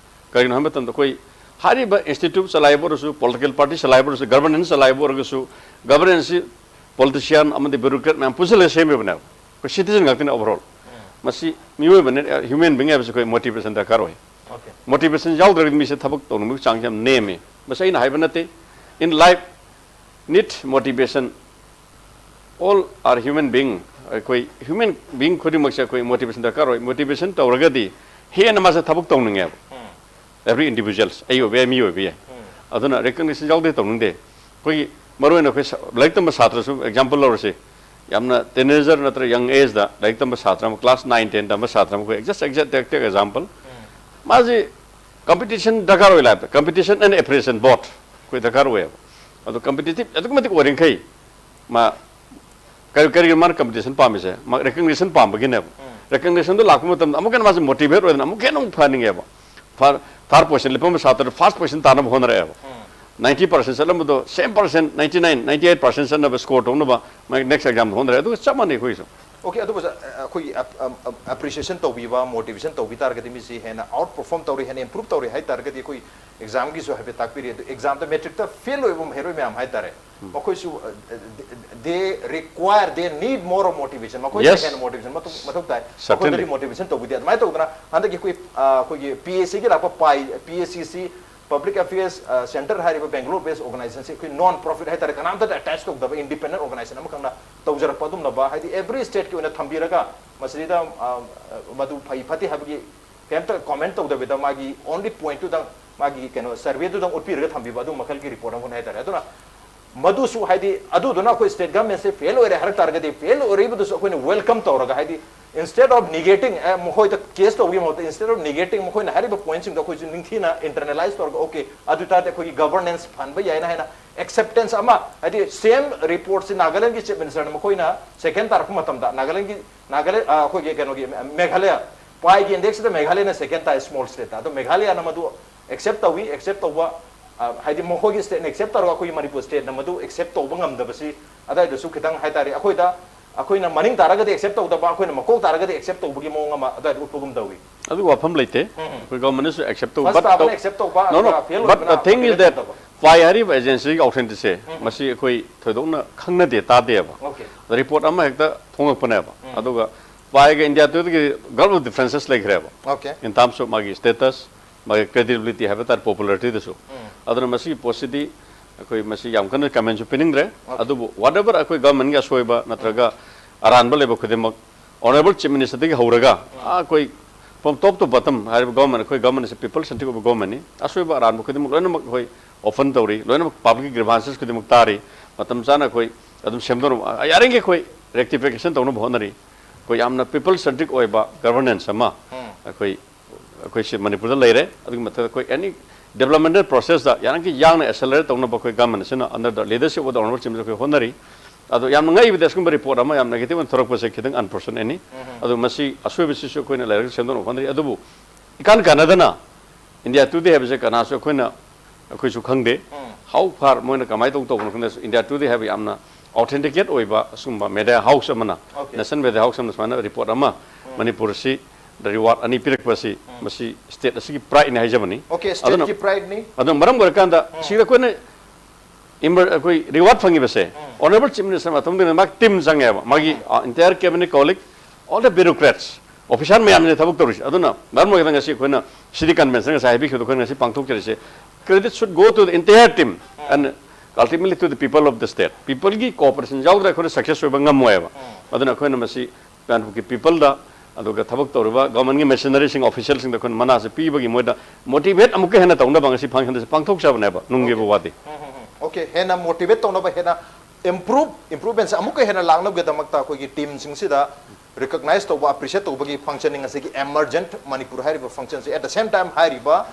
ꯀꯔꯤꯒꯤꯅꯣ ꯍꯥꯏꯕ ꯃꯇꯝꯗ ꯑꯩꯈꯣꯏ ꯍꯥꯏꯔꯤꯕ institute ꯆꯂꯥꯏꯕ ꯑꯣꯏꯔꯁꯨ, political party ꯆꯂꯥꯏꯕ ꯑꯣꯏꯔꯁꯨ, governance ꯆꯂꯥꯏꯕ ꯑꯣꯏꯔꯒꯁꯨ, governanceꯁꯤ politician ꯑꯃꯗꯤ bureaucrat ꯃꯌꯥꯝ ꯄꯨꯟꯁꯤꯜꯂꯒ ꯁꯦꯝꯃꯤꯕꯅꯦꯕ꯫ ꯑꯩꯈꯣꯏ citizen ꯉꯥꯛꯇꯅꯤ overall꯫ ꯃꯁꯤ ꯃꯤꯑꯣꯏꯕꯅꯤ, human being ꯍꯥꯏꯕꯁꯤ ꯑꯩꯈꯣꯏ motivation ꯗꯔꯀꯥꯔ ꯑꯣꯏ꯫ Okay. Motivation ꯌꯥꯎꯗ꯭ꯔꯒꯗꯤ ꯃꯤꯁꯦ ꯊꯕꯛ ꯇꯧꯅꯤꯡꯕꯒꯤ ꯆꯥꯡꯁꯦ ꯌꯥꯝ ꯅꯦꯝꯃꯤ꯫ ꯃꯁꯤ ꯑꯩꯅ ꯍꯥꯏꯕ ꯅꯠꯇꯦ꯫ In life, need motivation. All are human being. ꯑꯩꯈꯣꯏ human being ꯈꯨꯗꯤꯡꯃꯛꯁꯦ ꯑꯩꯈꯣꯏ motivation ꯗꯔꯀꯥꯔ ꯑꯣꯏ꯫ Motivation ꯇꯧꯔꯒꯗꯤ ꯍꯦꯟꯅ ꯃꯥꯁꯦ ꯊꯕꯛ ꯇꯧꯅꯤꯡꯉꯦꯕ꯫ Every individuals, ꯑꯩ ꯑꯣꯏꯕ ꯌꯥꯏ, ꯃꯤ ꯑꯣꯏꯕ ꯌꯥꯏ꯫ ꯑꯗꯨꯅ recognition ꯌꯥꯎꯗꯦ ꯇꯧꯅꯤꯡꯗꯦ꯫ ꯑꯩꯈꯣꯏꯒꯤ ꯃꯔꯨꯑꯣꯏꯅ ꯑꯩꯈꯣꯏ ꯁ-, ꯂꯥꯏꯔꯤꯛ ꯇꯝꯕ ꯁꯥꯇ꯭ꯔꯁꯨ example ꯂꯧꯔꯁꯤ꯫ ꯌꯥꯝꯅ teenager ꯅꯠꯇ꯭ꯔꯒ young ageꯗ ꯂꯥꯏꯔꯤꯛ ꯇꯝꯕ ꯁꯥꯇ꯭ꯔ ꯑꯃ, class nine, ten ꯇꯝꯕ ꯁꯥꯇ꯭ꯔ ꯑꯃ, ꯑꯩꯈꯣꯏ just exact, take, take example, ꯃꯥꯁꯤ competition ꯗꯔꯀꯥꯔ ꯑꯣꯏ lifeꯇ, competition and appreciation both ꯑꯩꯈꯣꯏ ꯗꯔꯀꯥꯔ ꯑꯣꯏꯌꯦꯕ꯫ ꯑꯗꯣ competitive ꯑꯗꯨꯛꯀꯤ ꯃꯇꯤꯛ ꯑꯣꯏꯔꯤꯈꯩ ꯃꯥ ꯀꯔꯤ, ꯀꯔꯤꯒꯤꯅꯣ ꯃꯥꯅ competition ꯄꯥꯝꯃꯤꯁꯦ? ꯃꯥ recognition ꯄꯥꯝꯕꯒꯤꯅꯦꯕ꯫ Recognitionꯗꯣ ꯂꯥꯛꯄ ꯃꯇꯝꯗ ꯑꯃꯨꯛꯀ ꯍꯦꯟꯅ ꯃꯥꯁꯦ motivate ꯑꯣꯏꯗꯅ ꯑꯃꯨꯛꯀ ꯍꯦꯟꯅ ꯑꯃꯨꯛ ꯐꯍꯟꯅꯤꯡꯉꯦꯕ꯫ ꯊꯥꯔꯠ ꯄꯣꯖꯤꯁꯟ ꯂꯦꯞꯄꯝꯕ ꯁꯥꯇ꯭ꯔꯗꯨ ꯐꯥꯔꯁ ꯄꯣꯖꯤꯁꯟ ꯇꯥꯅꯕ ꯍꯣꯠꯅꯔꯛꯑꯦꯕ꯫ ꯅꯥꯏꯟꯇꯤ ꯄꯥꯔꯁꯦꯟ ꯆꯠꯂꯝꯕꯗꯣ ꯁꯦꯝ percent, ninety nine, ninety eight percent ꯆꯠꯅꯕ ꯁ꯭ꯀꯣꯔ ꯇꯧꯅꯕ ꯃꯥꯒꯤ ꯅꯦꯛꯁ ꯑꯦꯛꯖꯥꯝꯗ ꯍꯣꯠꯅꯔꯦ꯫ ꯑꯗꯨꯒ ꯆꯞ ꯃꯥꯟꯅꯩ ꯑꯩꯈꯣꯏꯒꯤꯁꯨ꯫ ꯑꯣꯀꯦ, ꯑꯗꯨꯕꯨ ꯑ, ꯑꯩꯈꯣꯏꯒꯤ ꯑꯦꯄ꯭ꯔꯤꯁꯤꯌꯦꯁꯟ ꯇꯧꯕꯤꯕ, ꯃꯣꯇꯤꯚꯦꯁꯟ ꯇꯧꯕꯤ ꯇꯥꯔꯒꯗꯤ ꯃꯤꯁꯤ ꯍꯦꯟꯅ ꯑꯥꯎꯠ ꯄꯔꯐꯣꯔꯝ ꯇꯧꯔꯦ, ꯍꯦꯟꯅ ꯏꯝꯄ꯭ꯔꯨꯞ ꯇꯧꯔꯦ ꯍꯥꯏ ꯇꯥꯔꯒꯗꯤ ꯑꯩꯈꯣꯏ ꯑꯦꯛꯖꯥꯝꯒꯤꯁꯨ ꯍꯥꯏꯐꯦꯠ ꯇꯥꯛꯄꯤꯔꯤ꯫ ꯑꯗꯨ ꯑꯦꯛꯖꯥꯝꯗ ꯃꯦꯇ꯭ꯔꯤꯛꯇ ꯐꯦꯜ ꯑꯣꯏꯕ ꯃꯍꯩꯔꯣꯏ ꯃꯌꯥꯝ ꯍꯥꯏ ꯇꯥꯔꯦ, ꯃꯈꯣꯏꯁꯨ ꯗꯦ ꯔꯤꯀ꯭ꯋꯥꯌꯔ ꯗꯦ ꯅꯤꯗ ꯃꯣꯔ ꯃꯣꯇꯤꯚꯦꯁꯟ, ꯃꯈꯣꯏꯅ Yes. ꯍꯦꯟꯅ ꯃꯣꯇꯤꯚꯦꯁꯟ ꯃꯊꯧ ꯃꯊꯧ ꯇꯥꯏ꯫ Certainly. ꯃꯈꯣꯏꯗꯗꯤ ꯃꯣꯇꯤꯚꯦꯁꯟ ꯇꯧꯕꯤꯗꯦ꯫ ꯑꯗꯨꯃꯥꯏꯅ ꯇꯧꯗꯅ ꯍꯟꯗꯛꯀꯤ ꯑꯩꯈꯣꯏ ꯑ, ꯑꯩꯈꯣꯏꯒꯤ ꯄꯤ ꯑꯦꯁ ꯁꯤꯒꯤ ꯂꯥꯛꯄ ꯄꯥꯏ, ꯄꯤ ꯑꯦꯁ ꯁꯤ ꯁꯤ ꯄꯕ꯭ꯂꯤꯛ ꯑꯦꯐꯤꯌꯔꯁ ꯁꯦꯟꯇꯔ ꯍꯥꯏꯔꯤꯕ ꯕꯦꯡꯒꯂꯣꯔ ꯕꯦꯁ ꯑꯣꯔꯒꯅꯥꯏꯖꯦꯁꯟꯁꯤ ꯑꯩꯈꯣꯏ ꯅꯣꯟ ꯄ꯭ꯔꯣꯐꯤꯠ ꯍꯥꯏꯇꯥꯔꯦ, ꯀꯅꯥꯝꯇꯗ ꯑꯦꯇꯦꯆ ꯇꯧꯗꯕ ꯏꯟꯗꯤꯄꯦꯟꯗꯦꯟ ꯑꯣꯔꯒꯅꯥꯏꯖꯦꯁꯟ ꯑꯃꯈꯛꯅ ꯇꯧꯖꯔꯛꯄ ꯑꯗꯨꯝꯅꯕ, ꯍꯥꯏꯗꯤ ꯑꯦꯕ꯭ꯔꯤ ꯁ꯭ꯇꯦꯠꯀꯤ ꯑꯣꯏꯅ ꯊꯝꯕꯤꯔꯒ ꯃꯁꯤꯗꯩꯗ ꯑ, ꯃꯗꯨ ꯐꯩ ꯐꯠꯇꯦ ꯍꯥꯏꯕꯒꯤ ꯀꯩꯝꯇ ꯀꯣꯃꯦꯟ ꯇꯧꯗꯕꯤꯗ ꯃꯥꯒꯤ ꯑꯣꯟꯂꯤ ꯄꯣꯏꯟꯠꯇꯨꯗꯪ, ꯃꯥꯒꯤ ꯀꯩꯅꯣ ꯁꯔꯚꯦꯗꯨꯗꯪ ꯎꯠꯄꯤꯔꯒ ꯊꯝꯕꯤꯕ ꯑꯗꯨ ꯃꯈꯜꯒꯤ ꯔꯤꯄꯣꯔꯠ ꯑꯃꯈꯛꯅꯦ ꯍꯥꯏꯇꯥꯔꯦ꯫ ꯑꯗꯨꯅ ꯃꯗꯨꯁꯨ ꯍꯥꯏꯗꯤ ꯑꯗꯨꯗꯨꯅ ꯑꯩꯈꯣꯏ ꯁ꯭ꯇꯦꯠ ꯒꯚꯔꯟꯃꯦꯟꯠꯁꯦ ꯐꯦꯜ ꯑꯣꯏꯔꯦ ꯍꯥꯏꯔꯛ ꯇꯥꯔꯒꯗꯤ ꯐꯦꯜ ꯑꯣꯏꯔꯛꯏꯕꯗꯨꯁꯨ ꯑꯩꯈꯣꯏꯅ ꯋꯦꯜꯀꯝ ꯇꯧꯔꯒ, ꯍꯥꯏꯗꯤ ꯏꯟꯁꯇꯦꯠ ꯑꯣꯐ ꯅꯤꯒꯦꯇꯤꯡ, ꯃꯈꯣꯏꯗ ꯀꯦꯁ ꯇꯧꯕꯒꯤ ꯃꯍꯨꯠꯇ ꯏꯟꯁꯇꯦꯠ ꯑꯣꯐ ꯅꯤꯒꯦꯇꯤꯡ ꯃꯈꯣꯏꯅ ꯍꯥꯏꯔꯤꯕ ꯄꯣꯏꯟꯠꯁꯤꯡꯗꯣ ꯑꯩꯈꯣꯏꯁꯨ ꯅꯤꯡꯊꯤꯅ ꯏꯟꯇꯔꯅꯦꯂꯥꯏꯁ ꯇꯧꯔꯒ, ꯑꯣꯀꯦ, ꯑꯗꯨ ꯑꯣꯏ ꯇꯥꯔꯗꯤ ꯑꯩꯈꯣꯏꯒꯤ ꯒꯚꯔꯅꯦꯟꯁ ꯐꯍꯟꯕ ꯌꯥꯏꯅ ꯍꯥꯏꯅ ꯑꯦꯛꯁꯦꯞꯇꯦꯟꯁ ꯑꯃ, ꯍꯥꯏꯗꯤ ꯁꯦꯝ ꯔꯤꯄꯣꯔꯠꯁꯤ ꯅꯥꯒꯥꯂꯦꯟꯒꯤ ꯆꯤꯐ ꯃꯤꯅꯤꯁꯇꯔꯅ ꯃꯈꯣꯏꯅ ꯁꯦꯀꯦꯟ ꯇꯥꯔꯛꯄ ꯃꯇꯝꯗ ꯅꯥꯒꯥꯂꯦꯟꯒꯤ, ꯅꯥꯒꯥꯂꯦꯟ, ꯑ, ꯑꯩꯈꯣꯏꯒꯤ ꯀꯩꯅꯣꯒꯤ ꯃꯦꯘꯥꯂꯌ, ꯄꯥꯏꯒꯤ ꯏꯟꯗꯦꯛꯁꯇ ꯃꯦꯘꯥꯂꯌꯅ ꯁꯦꯀꯦꯟ ꯇꯥꯏ ꯁ꯭ꯃꯣꯜ ꯁ꯭ꯇꯦꯠꯇ꯫ ꯑꯗꯣ ꯃꯦꯘꯥꯂꯌꯅ ꯃꯗꯨ ꯑꯦꯛꯁꯦꯞ ꯇꯧꯏ, ꯑꯦꯛꯁꯦꯞ ꯇꯧꯕ, ꯑ, ꯍꯥꯏꯗꯤ ꯃꯈꯣꯏꯒꯤ ꯁ꯭ꯇꯦꯠꯅ ꯑꯦꯛꯁꯦꯞ ꯇꯧꯔꯒ ꯑꯩꯈꯣꯏꯒꯤ ꯃꯅꯤꯄꯨꯔ ꯁ꯭ꯇꯦꯠꯅ ꯃꯗꯨ ꯑꯦꯛꯁꯦꯞ ꯇꯧꯕ ꯉꯝꯗꯕꯁꯤ ꯑꯗꯨꯋꯥꯏꯗꯁꯨ ꯈꯤꯇꯪ ꯍꯥꯏꯇꯥꯔꯦ, ꯑꯩꯈꯣꯏꯗ, ꯑꯩꯈꯣꯏꯅ ꯃꯅꯤꯡ ꯇꯥꯔꯒꯗꯤ ꯑꯦꯛꯁꯦꯞ ꯇꯧꯗꯕ, ꯑꯩꯈꯣꯏꯅ ꯃꯀꯣꯛ ꯇꯥꯔꯒꯗꯤ ꯑꯦꯛꯁꯦꯞ ꯇꯧꯕꯒꯤ ꯃꯑꯣꯡ ꯑꯃ ꯑꯗꯨꯋꯥꯏꯗ ꯎꯠꯄꯒꯨꯝ ꯇꯧꯏ꯫ ꯑꯗꯨꯒꯤ ꯋꯥꯐꯝ ꯂꯩꯇꯦ꯫ ꯎꯝ, ꯎꯝ꯫ ꯑꯩꯈꯣꯏ ꯒꯚꯔꯟꯃꯦꯟꯠꯅꯁꯨ ꯑꯦꯛꯁꯦꯞ ꯇꯧꯕ, First but ꯇꯥꯕꯅ ꯇꯧ- ꯑꯦꯛꯁꯦꯞ ꯇꯧꯕ, No, no, ꯑꯗꯨꯒ ꯐꯦꯜ but ꯑꯣꯏꯕꯅ the thing is complain that ꯇꯧꯗꯕ꯫ ꯄꯥꯏ ꯍꯥꯏꯔꯤꯕ ꯑꯦꯖꯦꯟꯁꯤꯒꯤ ꯑꯣꯞꯁꯟꯁꯦ ꯎꯝ, ꯎꯝ꯫ ꯃꯁꯤ ꯑꯩꯈꯣꯏ ꯊꯣꯏꯗꯣꯛꯅ ꯈꯪꯅꯗꯦ ꯇꯥꯗꯦꯕ꯫ ꯑꯣꯀꯦ꯫ ꯔꯤꯄꯣꯔꯠ ꯑꯃ ꯍꯦꯛꯇ ꯐꯣꯡꯉꯛꯄꯅꯦꯕ꯫ ꯎꯝ꯫ ꯑꯗꯨꯒ ꯄꯥꯏꯒ ꯏꯟꯗꯤꯌꯥ ꯇꯨꯗꯦꯒꯤ gulf of differences ꯂꯩꯈ꯭ꯔꯦꯕ꯫ ꯑꯣꯀꯦ꯫ In terms of ꯃꯥꯒꯤ status, ꯃꯥꯒꯤ credibility ꯍꯥꯏꯕ ꯇꯥꯔꯦ, popularity ꯗꯁꯨ꯫ ꯎꯝ꯫ ꯑꯗꯨꯅ ꯃꯁꯤꯒꯤ ꯄꯣꯠꯁꯤꯗꯤ ꯑꯩꯈꯣꯏ ꯃꯁꯤ ꯌꯥꯝ ꯀꯟꯅ ꯀꯃꯦꯟꯁꯨ ꯄꯤꯅꯤꯡꯗ꯭ꯔꯦ꯫ ꯑꯣꯀꯦ꯫ ꯑꯗꯨꯕꯨ whatever ꯑꯩꯈꯣꯏ ꯒꯚꯔꯟꯃꯦꯟꯠꯀꯤ ꯑꯁꯣꯏꯕ ꯅꯠꯇ꯭ꯔꯒ ꯑꯔꯥꯟꯕ ꯂꯩꯕ ꯈꯨꯗꯤꯡꯃꯛ ꯑꯣꯅꯔꯦꯕꯜ ꯆꯤꯐ ꯃꯤꯅꯤꯁꯇꯔꯗꯒꯤ ꯍꯧꯔꯒ ꯑꯥ ꯑꯩꯈꯣꯏ from top to bottom ꯍꯥꯏꯔꯤꯕ ꯒꯚꯔꯟꯃꯦꯟꯠ, ꯑꯩꯈꯣꯏ ꯒꯚꯔꯟꯃꯦꯟꯠ ꯑꯁꯤ ꯄꯤꯄꯜ ꯁꯦꯟꯇ꯭ꯔꯤꯛ ꯑꯣꯏꯕ ꯒꯚꯔꯟꯃꯦꯟꯠꯅꯤ꯫ ꯑꯁꯣꯏꯕ ꯑꯔꯥꯟꯕ ꯈꯨꯗꯤꯡꯃꯛ ꯂꯣꯏꯅꯃꯛ ꯑꯩꯈꯣꯏ ꯑꯣꯄꯟ ꯇꯧꯔꯤ, ꯂꯣꯏꯅꯃꯛ ꯄꯕ꯭ꯂꯤꯛꯀꯤ ꯒ꯭ꯔꯤꯚꯥꯟꯁꯦꯁ ꯈꯨꯗꯤꯡꯃꯛ ꯇꯥꯔꯤ, ꯃꯇꯝ ꯆꯥꯅ ꯑꯩꯈꯣꯏ ꯑꯗꯨꯝ ꯁꯦꯝꯗꯣꯛꯅꯕ, ꯌꯥꯔꯤꯈꯩ ꯑꯩꯈꯣꯏ ꯔꯦꯛꯇꯤꯐꯤꯀꯦꯁꯟ ꯇꯧꯅꯕ ꯍꯣꯠꯅꯔꯤ꯫ ꯑꯩꯈꯣꯏ ꯌꯥꯝꯅ ꯄꯤꯄꯜ ꯁꯦꯟꯇ꯭ꯔꯤꯛ ꯑꯣꯏꯕ ꯒꯚꯔꯅꯦꯟꯁ ꯑꯃ ꯎꯝ꯫ ꯑꯩꯈꯣꯏ ꯑꯩꯈꯣꯏꯁꯤ ꯃꯅꯤꯄꯨꯔꯗ ꯂꯩꯔꯦ꯫ ꯑꯗꯨꯒꯤ ꯃꯊꯛꯇ ꯑꯩꯈꯣꯏ ꯑꯦꯅꯤ ꯗꯤꯕ꯭ꯂꯞꯃꯦꯟꯇꯦꯜ ꯄ꯭ꯔꯣꯁꯦꯁꯇ ꯌꯥꯔꯤꯈꯩ ꯌꯥꯡꯅ ꯑꯦꯁꯦꯂꯔꯦꯠ ꯇꯧꯅꯕ ꯑꯩꯈꯣꯏ ꯒꯚꯔꯟꯃꯦꯟꯠ ꯑꯁꯤꯅ under the leadership of the honorable chief minister ꯑꯩꯈꯣꯏ ꯍꯣꯠꯅꯔꯤ꯫ ꯑꯗꯣ ꯌꯥꯝꯅ ꯉꯛꯏꯕꯗꯤ ꯑꯁꯤꯒꯨꯝꯕ ꯔꯤꯄꯣꯔꯠ ꯑꯃ ꯌꯥꯝ ꯅꯦꯒꯦꯇꯤꯚ ꯑꯣꯏꯅ ꯊꯣꯔꯛꯄꯁꯦ ꯈꯤꯇꯪ ꯑꯟꯐꯣꯔꯆꯨꯅꯦꯠꯅꯤ꯫ ꯑꯗꯣ ꯃꯁꯤ ꯑꯁꯣꯏꯕꯁꯤꯁꯨ ꯑꯩꯈꯣꯏꯅ ꯂꯩꯔꯒ ꯁꯦꯝꯗꯣꯛꯅꯕ ꯍꯣꯠꯅꯔꯤ꯫ ꯑꯗꯨꯕꯨ ꯏꯀꯥꯟ ꯀꯥꯟꯅꯗꯅ India Today ꯍꯥꯏꯕꯁꯦ ꯀꯅꯥꯁꯨ ꯑꯩꯈꯣꯏꯅ, ꯑꯩꯈꯣꯏꯁꯨ ꯈꯪꯗꯦ꯫ How far ꯃꯣꯏꯅ ꯀꯃꯥꯏꯅ ꯇꯧ ꯇꯧꯕꯅꯣ ꯈꯪꯗꯦ꯫ India Today ꯍꯥꯏꯕ ꯌꯥꯝꯅ authenticate ꯑꯣꯏꯕ ꯑꯁꯨꯝꯕ media house ꯑꯃꯅ, Okay. National Media House ꯑꯃꯅ ꯁꯨꯃꯥꯏꯅ report ꯑꯃ, ꯃꯅꯤꯄꯨꯔ ꯑꯁꯤ ꯗ reward ꯑꯅꯤ ꯄꯤꯔꯛꯄ ꯑꯁꯤ, ꯃꯁꯤ state ꯑꯁꯤꯒꯤ prideꯅꯤ ꯍꯥꯏꯖꯕꯅꯤ꯫ Okay, ꯑꯗꯨꯅ, stateꯀꯤ prideꯅꯤ꯫ ꯑꯗꯨꯅ ꯃꯔꯝ ꯑꯣꯏꯔꯀꯥꯟꯗ ꯁꯤꯗ ꯑꯩꯈꯣꯏꯅ ꯏꯃꯔ-, ꯑꯩꯈꯣꯏ reward ꯐꯪꯉꯤꯕꯁꯦ Honourable Chief Minister ꯃꯇꯨꯡꯗ ꯃꯥꯒꯤ team ꯆꯪꯉꯦꯕ, ꯃꯥꯒꯤ entire cabinet colleague, all the bureaucrats, officer ꯃꯌꯥꯝꯁꯤꯅ ꯊꯕꯛ ꯇꯧꯔꯤꯁꯦ꯫ ꯑꯗꯨꯅ ꯃꯔꯝ ꯑꯣꯏꯔꯒ ꯉꯁꯤ ꯑꯩꯈꯣꯏꯅ city convention ꯉꯁꯥꯏ ꯍꯥꯏꯕꯤꯈꯤꯕꯗꯣ ꯑꯩꯈꯣꯏꯅ ꯉꯁꯤ ꯄꯥꯡꯊꯣꯛꯆꯔꯤꯁꯦ, credit should go to the entire team and ultimately to the people of the state. Peopleꯒꯤ cooperation ꯌꯥꯎꯗ꯭ꯔꯒ ꯑꯩꯈꯣꯏꯅ success ꯑꯣꯏꯕ ꯉꯝꯃꯣꯏꯕ꯫ ꯑꯗꯨꯅ ꯑꯩꯈꯣꯏꯅ ꯃꯁꯤ ꯃꯅꯤꯄꯨꯔꯒꯤ peopleꯗ, ꯑꯗꯨꯒ ꯊꯕꯛ ꯇꯧꯔꯤꯕ governmentꯀꯤ machineryꯁꯤꯡ, officialꯁꯤꯡꯗ ꯑꯩꯈꯣꯏꯅ ꯃꯅꯥꯁꯦ ꯄꯤꯕꯒꯤ ꯃꯣꯏꯗ motivate ꯑꯃꯨꯛꯀ ꯍꯦꯟꯅ ꯇꯧꯅꯕ ꯉꯁꯤ functionꯁꯦ ꯄꯥꯡꯊꯣꯛꯆꯕꯅꯦꯕ, ꯅꯨꯡꯒꯤ ꯑꯣꯏꯕ ꯋꯥꯗꯤ꯫ Okay, ꯍꯦꯟꯅ motivate ꯇꯧꯅꯕ, ꯍꯦꯟꯅ improve, improvementꯁꯦ ꯑꯃꯨꯛꯀ ꯍꯦꯟꯅ ꯂꯥꯛꯅꯕꯒꯤꯗꯃꯛꯇ ꯑꯩꯈꯣꯏꯒꯤ teamꯁꯤꯡꯁꯤꯗ recognize ꯇꯧꯕ, appreciate ꯇꯧꯕꯒꯤ functionꯅꯤ ꯉꯁꯤꯒꯤ Emergent Manipur ꯍꯥꯏꯔꯤꯕ functionꯁꯦ꯫ At the same time ꯍꯥꯏꯔꯤꯕ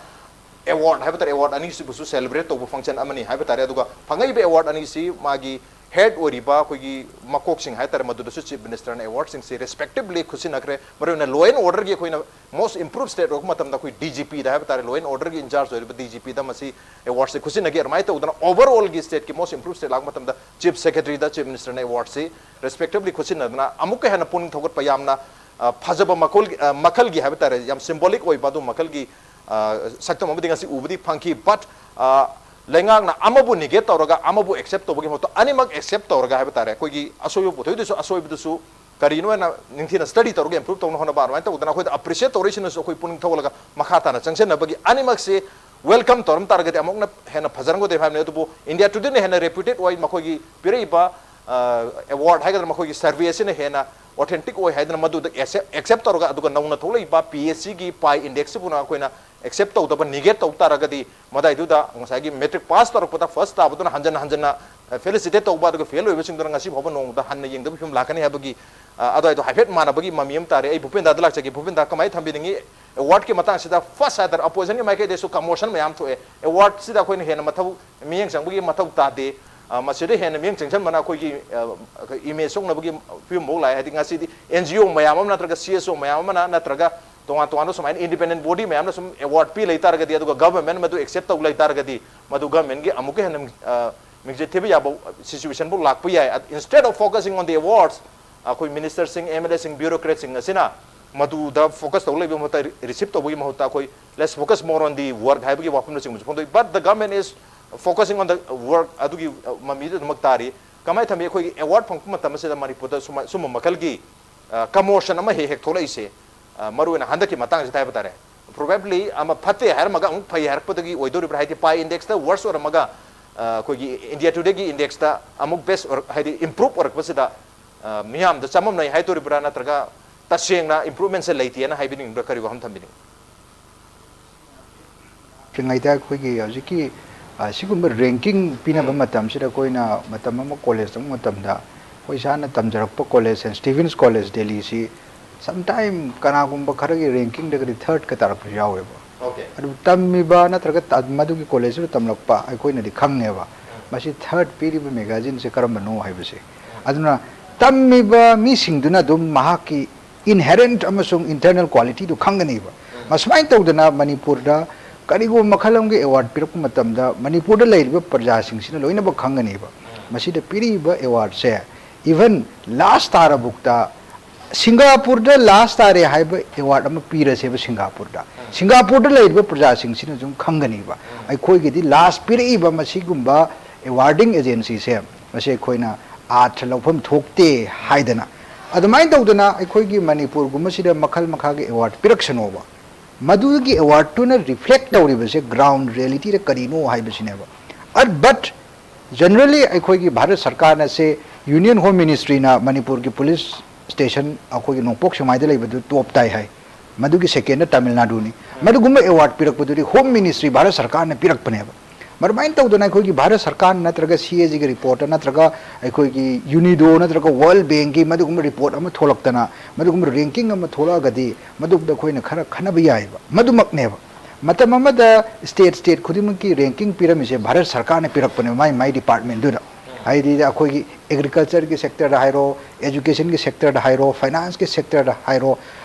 award ꯍꯥꯏꯕ ꯇꯥꯔꯦ, award ꯑꯅꯤꯁꯤꯕꯨꯁꯨ celebrate ꯇꯧꯕ function ꯑꯃꯅꯤ ꯍꯥꯏꯕ ꯇꯥꯔꯦ꯫ ꯑꯗꯨꯒ ꯐꯪꯉꯛꯏꯕ award ꯑꯅꯤꯁꯤ ꯃꯥꯒꯤ head ꯑꯣꯏꯔꯤꯕ ꯑꯩꯈꯣꯏꯒꯤ ꯃꯀꯣꯛꯁꯤꯡ ꯍꯥꯏ ꯇꯥꯔꯦ, ꯃꯗꯨꯗꯁꯨ Chief Ministerꯅ awardꯁꯤꯡꯁꯤ respectively ꯈꯨꯠꯁꯤꯟꯅꯈ꯭ꯔꯦ꯫ ꯃꯔꯨꯑꯣꯏꯅ law and orderꯒꯤ ꯑꯩꯈꯣꯏꯅ most improved state ꯑꯣꯏꯔꯛꯄ ꯃꯇꯝꯗ ꯑꯩꯈꯣꯏ DGPꯗ ꯍꯥꯏꯕ ꯇꯥꯔꯦ, law and orderꯒꯤ in charge ꯑꯣꯏꯔꯤꯕ DGPꯗ ꯃꯁꯤ awardꯁꯦ ꯈꯨꯠꯁꯤꯟꯅꯈꯤ꯫ ꯑꯗꯨꯃꯥꯏꯅ ꯇꯧꯗꯅ overallꯒꯤ stateꯀꯤ most improved state ꯂꯥꯛꯄ ꯃꯇꯝꯗ Chief Secretaryꯗ Chief Ministerꯅ awardꯁꯤ respectively ꯈꯨꯠꯁꯤꯟꯅꯗꯅ ꯑꯃꯨꯛꯀ ꯍꯦꯟꯅ ꯄꯨꯛꯅꯤꯡ ꯊꯧꯒꯠꯄ ꯌꯥꯝꯅ, ꯑ, ꯐꯖꯕ ꯃꯈꯜꯒꯤ, ꯑ, ꯃꯈꯜꯒꯤ ꯍꯥꯏꯕ ꯇꯥꯔꯦ, ꯌꯥꯝ symbolic ꯑꯣꯏꯕ ꯑꯗꯨ ꯃꯈꯜꯒꯤ, ꯑ, ꯁꯛꯇꯝ ꯑꯃꯗꯤ ꯉꯁꯤ ꯎꯕꯗꯤ ꯐꯪꯈꯤ꯫ But, ꯑ, ꯂꯩꯉꯥꯛꯅ ꯑꯃꯕꯨ negate ꯇꯧꯔꯒ ꯑꯃꯕꯨ accept ꯇꯧꯕꯒꯤ ꯃꯍꯨꯠꯇ ꯑꯅꯤꯃꯛ accept ꯇꯧꯔꯒ ꯍꯥꯏꯕ ꯇꯥꯔꯦ, ꯑꯩꯈꯣꯏꯒꯤ ꯑꯁꯣꯏꯕ ꯄꯨꯊꯣꯛꯏꯗꯨꯁꯨ, ꯑꯁꯣꯏꯕꯗꯨꯁꯨ ꯀꯔꯤꯅꯣ ꯍꯥꯏꯅ ꯅꯤꯡꯊꯤꯅ study ꯇꯧꯔꯒ improve ꯇꯧꯅ ꯍꯣꯠꯅꯕ, ꯑꯗꯨꯃꯥꯏꯅ ꯇꯧꯗꯅ ꯑꯩꯈꯣꯏꯗ appreciate ꯇꯧꯔꯛꯏꯁꯤꯅꯁꯨ ꯑꯩꯈꯣꯏ ꯄꯨꯛꯅꯤꯡ ꯊꯧꯒꯠꯂꯒ ꯃꯈꯥ ꯇꯥꯅ ꯆꯪꯁꯤꯟꯅꯕꯒꯤ ꯑꯅꯤꯃꯛꯁꯤ welcome ꯇꯧꯔꯝ ꯇꯥꯔꯒꯗꯤ ꯑꯃꯨꯛꯅ ꯍꯦꯟꯅ ꯐꯖꯔꯝꯒꯗꯣꯏ ꯍꯥꯏꯕꯅꯤ꯫ ꯑꯗꯨꯕꯨ India Todayꯅ ꯍꯦꯟꯅ reputed ꯑꯣꯏ, ꯃꯈꯣꯏꯒꯤ ꯄꯤꯔꯛꯏꯕ, ꯑ, award ꯍꯥꯏꯒꯗ꯭ꯔꯥ, ꯃꯈꯣꯏꯒꯤ survey ꯑꯁꯤꯅ ꯍꯦꯟꯅ authentic ꯑꯣꯏ ꯍꯥꯏꯗꯅ ꯃꯗꯨꯗ accept, accept ꯇꯧꯔꯒ, ꯑꯗꯨꯒ ꯅꯧꯅ ꯊꯣꯛꯂꯛꯏꯕ PSCꯒꯤ pi indexꯁꯤꯕꯨꯅ ꯑꯩꯈꯣꯏꯅ accept ꯇꯧꯗꯕ, negate ꯇꯧ ꯇꯥꯔꯒꯗꯤ ꯃꯗꯥꯏꯗꯨꯗ ꯉꯁꯥꯏꯒꯤ matric pass ꯇꯧꯔꯛꯄꯗ first ꯇꯥꯕꯗꯨꯅ ꯍꯟꯖꯟ ꯍꯟꯖꯟꯅ, ꯑ, felicitate ꯇꯧꯕ, ꯑꯗꯨꯒ fail ꯑꯣꯏꯕꯁꯤꯡꯗꯨꯅ ꯉꯁꯤ ꯐꯥꯎꯕ ꯅꯣꯡꯃꯗ ꯍꯟꯅ ꯌꯦꯡꯗꯕ ꯐꯤꯕꯝ ꯂꯥꯛꯀꯅꯤ ꯍꯥꯏꯕꯒꯤ, ꯑ, ꯑꯗꯨꯋꯥꯏꯗꯣ ꯍꯥꯏꯐꯦꯠ ꯃꯥꯟꯅꯕꯒꯤ ꯃꯃꯤ ꯑꯃ ꯇꯥꯔꯦ꯫ ꯑꯩ ꯚꯨꯄꯦꯟꯗꯥꯗ ꯂꯥꯛꯆꯒꯦ꯫ ꯚꯨꯄꯦꯟꯗꯥ, ꯀꯃꯥꯏꯅ ꯊꯝꯕꯤꯅꯤꯡꯉꯤ? Awardꯀꯤ ꯃꯇꯥꯡꯁꯤꯗ first ꯍꯥꯏꯇꯥꯔꯦ, oppositionꯒꯤ ꯃꯥꯏꯀꯩꯗꯩꯁꯨ commotion ꯃꯌꯥꯝ ꯊꯣꯛꯑꯦ꯫ Awardꯁꯤꯗ ꯑꯩꯈꯣꯏꯅ ꯍꯦꯟꯅ ꯃꯊꯧ, ꯃꯤꯠꯌꯦꯡ ꯆꯪꯕꯒꯤ ꯃꯊꯧ ꯇꯥꯗꯦ꯫ ꯑ, ꯃꯁꯤꯗ ꯍꯦꯟꯅ ꯃꯤꯠꯌꯦꯡ ꯆꯪꯁꯟꯕꯅ ꯑꯩꯈꯣꯏꯒꯤ, ꯑ, ꯑꯩꯈꯣꯏ image ꯁꯣꯛꯅꯕꯒꯤ ꯐꯤꯕꯝ ꯐꯥꯎ ꯂꯥꯛꯑꯦ꯫ ꯍꯥꯏꯗꯤ ꯉꯁꯤꯗꯤ NGO ꯃꯌꯥꯝ ꯑꯃ ꯅꯠꯇ꯭ꯔꯒ CSO ꯃꯌꯥꯝ ꯑꯃꯅ ꯅꯠꯇ꯭ꯔꯒ ꯇꯣꯉꯥꯟ ꯇꯣꯉꯥꯟꯕ ꯁꯨꯃꯥꯏꯅ independent body ꯃꯌꯥꯝꯅ ꯁꯨꯝ award ꯄꯤ ꯂꯩ ꯇꯥꯔꯒꯗꯤ, ꯑꯗꯨꯒ government ꯃꯗꯨ accept ꯇꯧ ꯂꯩ ꯇꯥꯔꯒꯗꯤ, ꯃꯗꯨ government ꯒꯤ ꯑꯃꯨꯛꯀ ꯍꯦꯟꯅ, ꯑ, ꯃꯤꯡꯆꯠ ꯊꯤꯕ ꯌꯥꯕ situation ꯐꯥꯎ ꯂꯥꯛꯄ ꯌꯥꯏ꯫ ꯑ, instead of focusing on the awards, ꯑꯩꯈꯣꯏ minister ꯁꯤꯡ, M L A ꯁꯤꯡ, bureaucrat ꯁꯤꯡ ꯑꯁꯤꯅ ꯃꯗꯨꯗ focus ꯇꯧ ꯂꯩꯕ ꯃꯍꯨꯠꯇ, receive ꯇꯧꯕꯒꯤ ꯃꯍꯨꯠꯇ ꯑꯩꯈꯣꯏ let's focus more on the work ꯍꯥꯏꯕꯒꯤ ꯋꯥꯐꯝꯅꯆꯤꯡꯕꯁꯨ ꯐꯣꯡꯗꯣꯛꯏ꯫ But the government is focusing on the work ꯑꯗꯨꯒꯤ, ꯑ, ꯃꯃꯤꯗꯨ ꯑꯗꯨꯃꯛ ꯇꯥꯔꯤ꯫ ꯀꯃꯥꯏꯅ ꯊꯝꯃꯤ? ꯑꯩꯈꯣꯏꯒꯤ award ꯐꯪꯉꯛꯄ ꯃꯇꯝ ꯑꯁꯤꯗ ꯃꯅꯤꯄꯨꯔꯗ ꯁꯨꯃ-, ꯁꯨꯝꯕ ꯃꯈꯜꯒꯤ, ꯑ, commotion ꯑꯃ ꯍꯦꯛ ꯍꯦꯛ ꯊꯣꯛꯂꯛꯏꯁꯦ, ꯑ, ꯃꯔꯨꯑꯣꯏꯅ ꯍꯟꯗꯛꯀꯤ ꯃꯇꯥꯡꯁꯤꯗ ꯍꯥꯏꯕ ꯇꯥꯔꯦ, probably ꯑꯃ ꯐꯠꯇꯦ ꯍꯥꯏꯔꯝꯃꯒ ꯑꯃꯨꯛ ꯐꯩ ꯍꯥꯏꯔꯛꯄꯗꯒꯤ ꯑꯣꯏꯗꯧꯔꯤꯕ꯭ꯔꯥ? ꯍꯥꯏꯗꯤ, pi index ꯇ worse ꯑꯣꯏꯔꯝꯃꯒ, ꯑ, ꯑꯩꯈꯣꯏꯒꯤ India Today ꯒꯤ index ꯇ ꯑꯃꯨꯛ best ꯑꯣꯏꯔꯛ-, ꯍꯥꯏꯗꯤ improve ꯑꯣꯏꯔꯛꯄꯁꯤꯗ, ꯑ, ꯃꯤꯌꯥꯝꯗ ꯆꯃꯝꯅꯩ ꯍꯥꯏꯗꯣꯔꯤꯕ꯭ꯔꯥ, ꯅꯠꯇ꯭ꯔꯒ ꯇꯁꯦꯡꯅ improvement ꯁꯦ ꯂꯩꯇꯦꯅ ꯍꯥꯏꯕꯤꯅꯤꯡꯕ꯭ꯔꯥ? ꯀꯔꯤ ꯋꯥꯍꯪ ꯊꯝꯕꯤꯅꯤꯡ? ꯉꯥꯏꯗ ꯑꯩꯈꯣꯏꯒꯤ ꯍꯧꯖꯤꯛꯀꯤ, ꯑ, ꯁꯤꯒꯨꯝꯕ ranking ꯄꯤꯅꯕ ꯎꯝ꯫ ꯃꯇꯝꯁꯤꯗ ꯑꯩꯈꯣꯏꯅ ꯃꯇꯝ ꯑꯃ college ꯇꯝꯕ ꯃꯇꯝꯗ ꯑꯩꯈꯣꯏ ꯏꯁꯥꯅ ꯇꯝꯖꯔꯛꯄ college, Saint Stephen's College ꯗꯦꯜꯂꯤꯁꯤ sometime ꯀꯅꯥꯒꯨꯝꯕ ꯈꯔꯒꯤ ranking ꯗꯒꯗꯤ third ꯀ ꯇꯥꯔꯛꯄꯁꯨ ꯌꯥꯎꯋꯦꯕ꯫ Okay꯫ ꯑꯗꯨ ꯇꯝꯃꯤꯕ ꯅꯠꯇ꯭ꯔꯒ ꯇ-, ꯃꯗꯨꯒꯤ college ꯇꯨꯗ ꯇꯝꯂꯛꯄ ꯑꯩꯈꯣꯏꯅꯗꯤ ꯈꯪꯉꯦꯕ꯫ ꯎꯝ꯫ ꯃꯁꯤ third ꯄꯤꯔꯤꯕ magazine ꯁꯦ ꯀꯔꯝꯕꯅꯣ ꯍꯥꯏꯕꯁꯦ꯫ ꯎꯝ꯫ ꯑꯗꯨꯅ ꯇꯝꯃꯤꯕ ꯃꯤꯁꯤꯡꯗꯨꯅ ꯑꯗꯨꯝ ꯃꯍꯥꯛꯀꯤ inherent ꯑꯃꯁꯨꯡ internal quality ꯗꯨ ꯈꯪꯒꯅꯤꯕ꯫ ꯎꯝ꯫ ꯃꯁꯨꯃꯥꯏꯅ ꯇꯧꯗꯅ ꯃꯅꯤꯄꯨꯔꯗ ꯀꯔꯤꯒꯨꯝꯕ ꯃꯈꯜ ꯑꯃꯒꯤ award ꯄꯤꯔꯛꯄ ꯃꯇꯝꯗ ꯃꯅꯤꯄꯨꯔꯗ ꯂꯩꯔꯤꯕ ꯄ꯭ꯔꯖꯥꯁꯤꯡꯁꯤꯅ ꯂꯣꯏꯅꯃꯛ ꯈꯪꯒꯅꯤꯕ꯫ ꯎꯝ꯫ ꯃꯁꯤꯗ ꯄꯤꯔꯤꯕ award ꯁꯦ even last ꯇꯥꯔꯕꯨꯛꯇ ꯁꯤꯡꯒꯥꯄꯨꯔꯗ last ꯇꯥꯔꯦ ꯍꯥꯏꯕ award ꯑꯃ ꯄꯤꯔꯁꯦꯕ ꯁꯤꯡꯒꯥꯄꯨꯔꯗ꯫ ꯎꯝ꯫ ꯁꯤꯡꯒꯥꯄꯨꯔꯗ ꯂꯩꯔꯤꯕ ꯄ꯭ꯔꯖꯥꯁꯤꯡꯁꯤꯅ ꯁꯨꯝ ꯈꯪꯒꯅꯤꯕ꯫ ꯎꯝ꯫ ꯑꯩꯈꯣꯏꯒꯤꯗꯤ last ꯄꯤꯔꯛꯏꯕ ꯃꯁꯤꯒꯨꯝꯕ awarding agency ꯁꯦ ꯃꯁꯤ ꯑꯩꯈꯣꯏꯅ ꯑꯥꯔꯊ ꯂꯧꯐꯝ ꯊꯣꯛꯇꯦ ꯍꯥꯏꯗꯅ꯫ ꯑꯗꯨꯃꯥꯏꯅ ꯇꯧꯗꯅ ꯑꯩꯈꯣꯏꯒꯤ ꯃꯅꯤꯄꯨꯔꯒꯨꯝꯕꯁꯤꯗ ꯃꯈꯜ ꯃꯈꯥꯒꯤ award ꯄꯤꯔꯛꯁꯅꯣꯕ꯫ ꯃꯗꯨꯒꯤ award ꯇꯨꯅ reflect ꯇꯧꯔꯤꯕꯁꯦ ground reality ꯗ ꯀꯔꯤꯅꯣ ꯍꯥꯏꯕꯁꯤꯅꯦꯕ꯫ ꯑ, but generally ꯑꯩꯈꯣꯏꯒꯤ ꯚꯥꯔꯠ ꯁꯔꯀꯥꯔꯅ ꯁꯦ Union Home Ministry ꯅ ꯃꯅꯤꯄꯨꯔꯒꯤ police station ꯑꯩꯈꯣꯏꯒꯤ ꯅꯣꯡꯄꯣꯛ ꯁꯦꯛꯃꯥꯏꯗ ꯂꯩꯕꯗꯨ top ꯇꯥꯏ ꯍꯥꯏ꯫ ꯃꯗꯨꯒꯤ second Tamil ꯅꯥꯗꯨꯅꯤ꯫ ꯃꯗꯨꯒꯨꯝꯕ award ꯄꯤꯔꯛꯄꯗꯨꯗꯤ Home Ministry Bharat ꯁꯔꯀꯥꯔꯅ ꯄꯤꯔꯛꯄꯅꯦꯕ꯫ ꯃꯗꯨꯃꯥꯏꯅ ꯇꯧꯗꯅ ꯑꯩꯈꯣꯏꯒꯤ ꯚꯥꯔꯠ ꯁꯔꯀꯥꯔꯅ ꯅꯠꯇ꯭ꯔꯒ C A G ꯒꯤ report ꯅꯠꯇ꯭ꯔꯒ ꯑꯩꯈꯣꯏꯒꯤ UNIDO ꯅꯠꯇ꯭ꯔꯒ World Bank ꯀꯤ ꯃꯗꯨꯒꯨꯝꯕ report ꯑꯃ ꯊꯣꯛꯂꯛꯇꯅ ꯃꯗꯨꯒꯨꯝꯕ ranking ꯑꯃ ꯊꯣꯛꯂꯛꯑꯒꯗꯤ ꯃꯗꯨꯒꯨꯝꯕꯗ ꯑꯩꯈꯣꯏꯅ ꯈꯔ ꯈꯟꯅꯕ ꯌꯥꯏꯑꯕ꯫ ꯃꯗꯨꯃꯛꯅꯦꯕ꯫ ꯃꯇꯝ ꯑꯃꯗ state, state ꯈꯨꯗꯤꯡꯃꯛꯀꯤ ranking ꯄꯤꯔꯝꯃꯤꯁꯦ ꯚꯥꯔꯠ ꯁꯔꯀꯥꯔꯅ ꯄꯤꯔꯛꯄꯅꯦꯕ, ꯃꯥꯏ ꯃꯥꯏ department ꯗꯨꯗ꯫ ꯍꯥꯏꯗꯤ ꯑꯩꯈꯣꯏꯒꯤ agriculture ꯒꯤ sector ꯗ ꯍꯥꯏꯔꯣ, education ꯒꯤ sector ꯗ ꯍꯥꯏꯔꯣ, finance ꯀꯤ sector ꯗ ꯍꯥꯏꯔꯣ,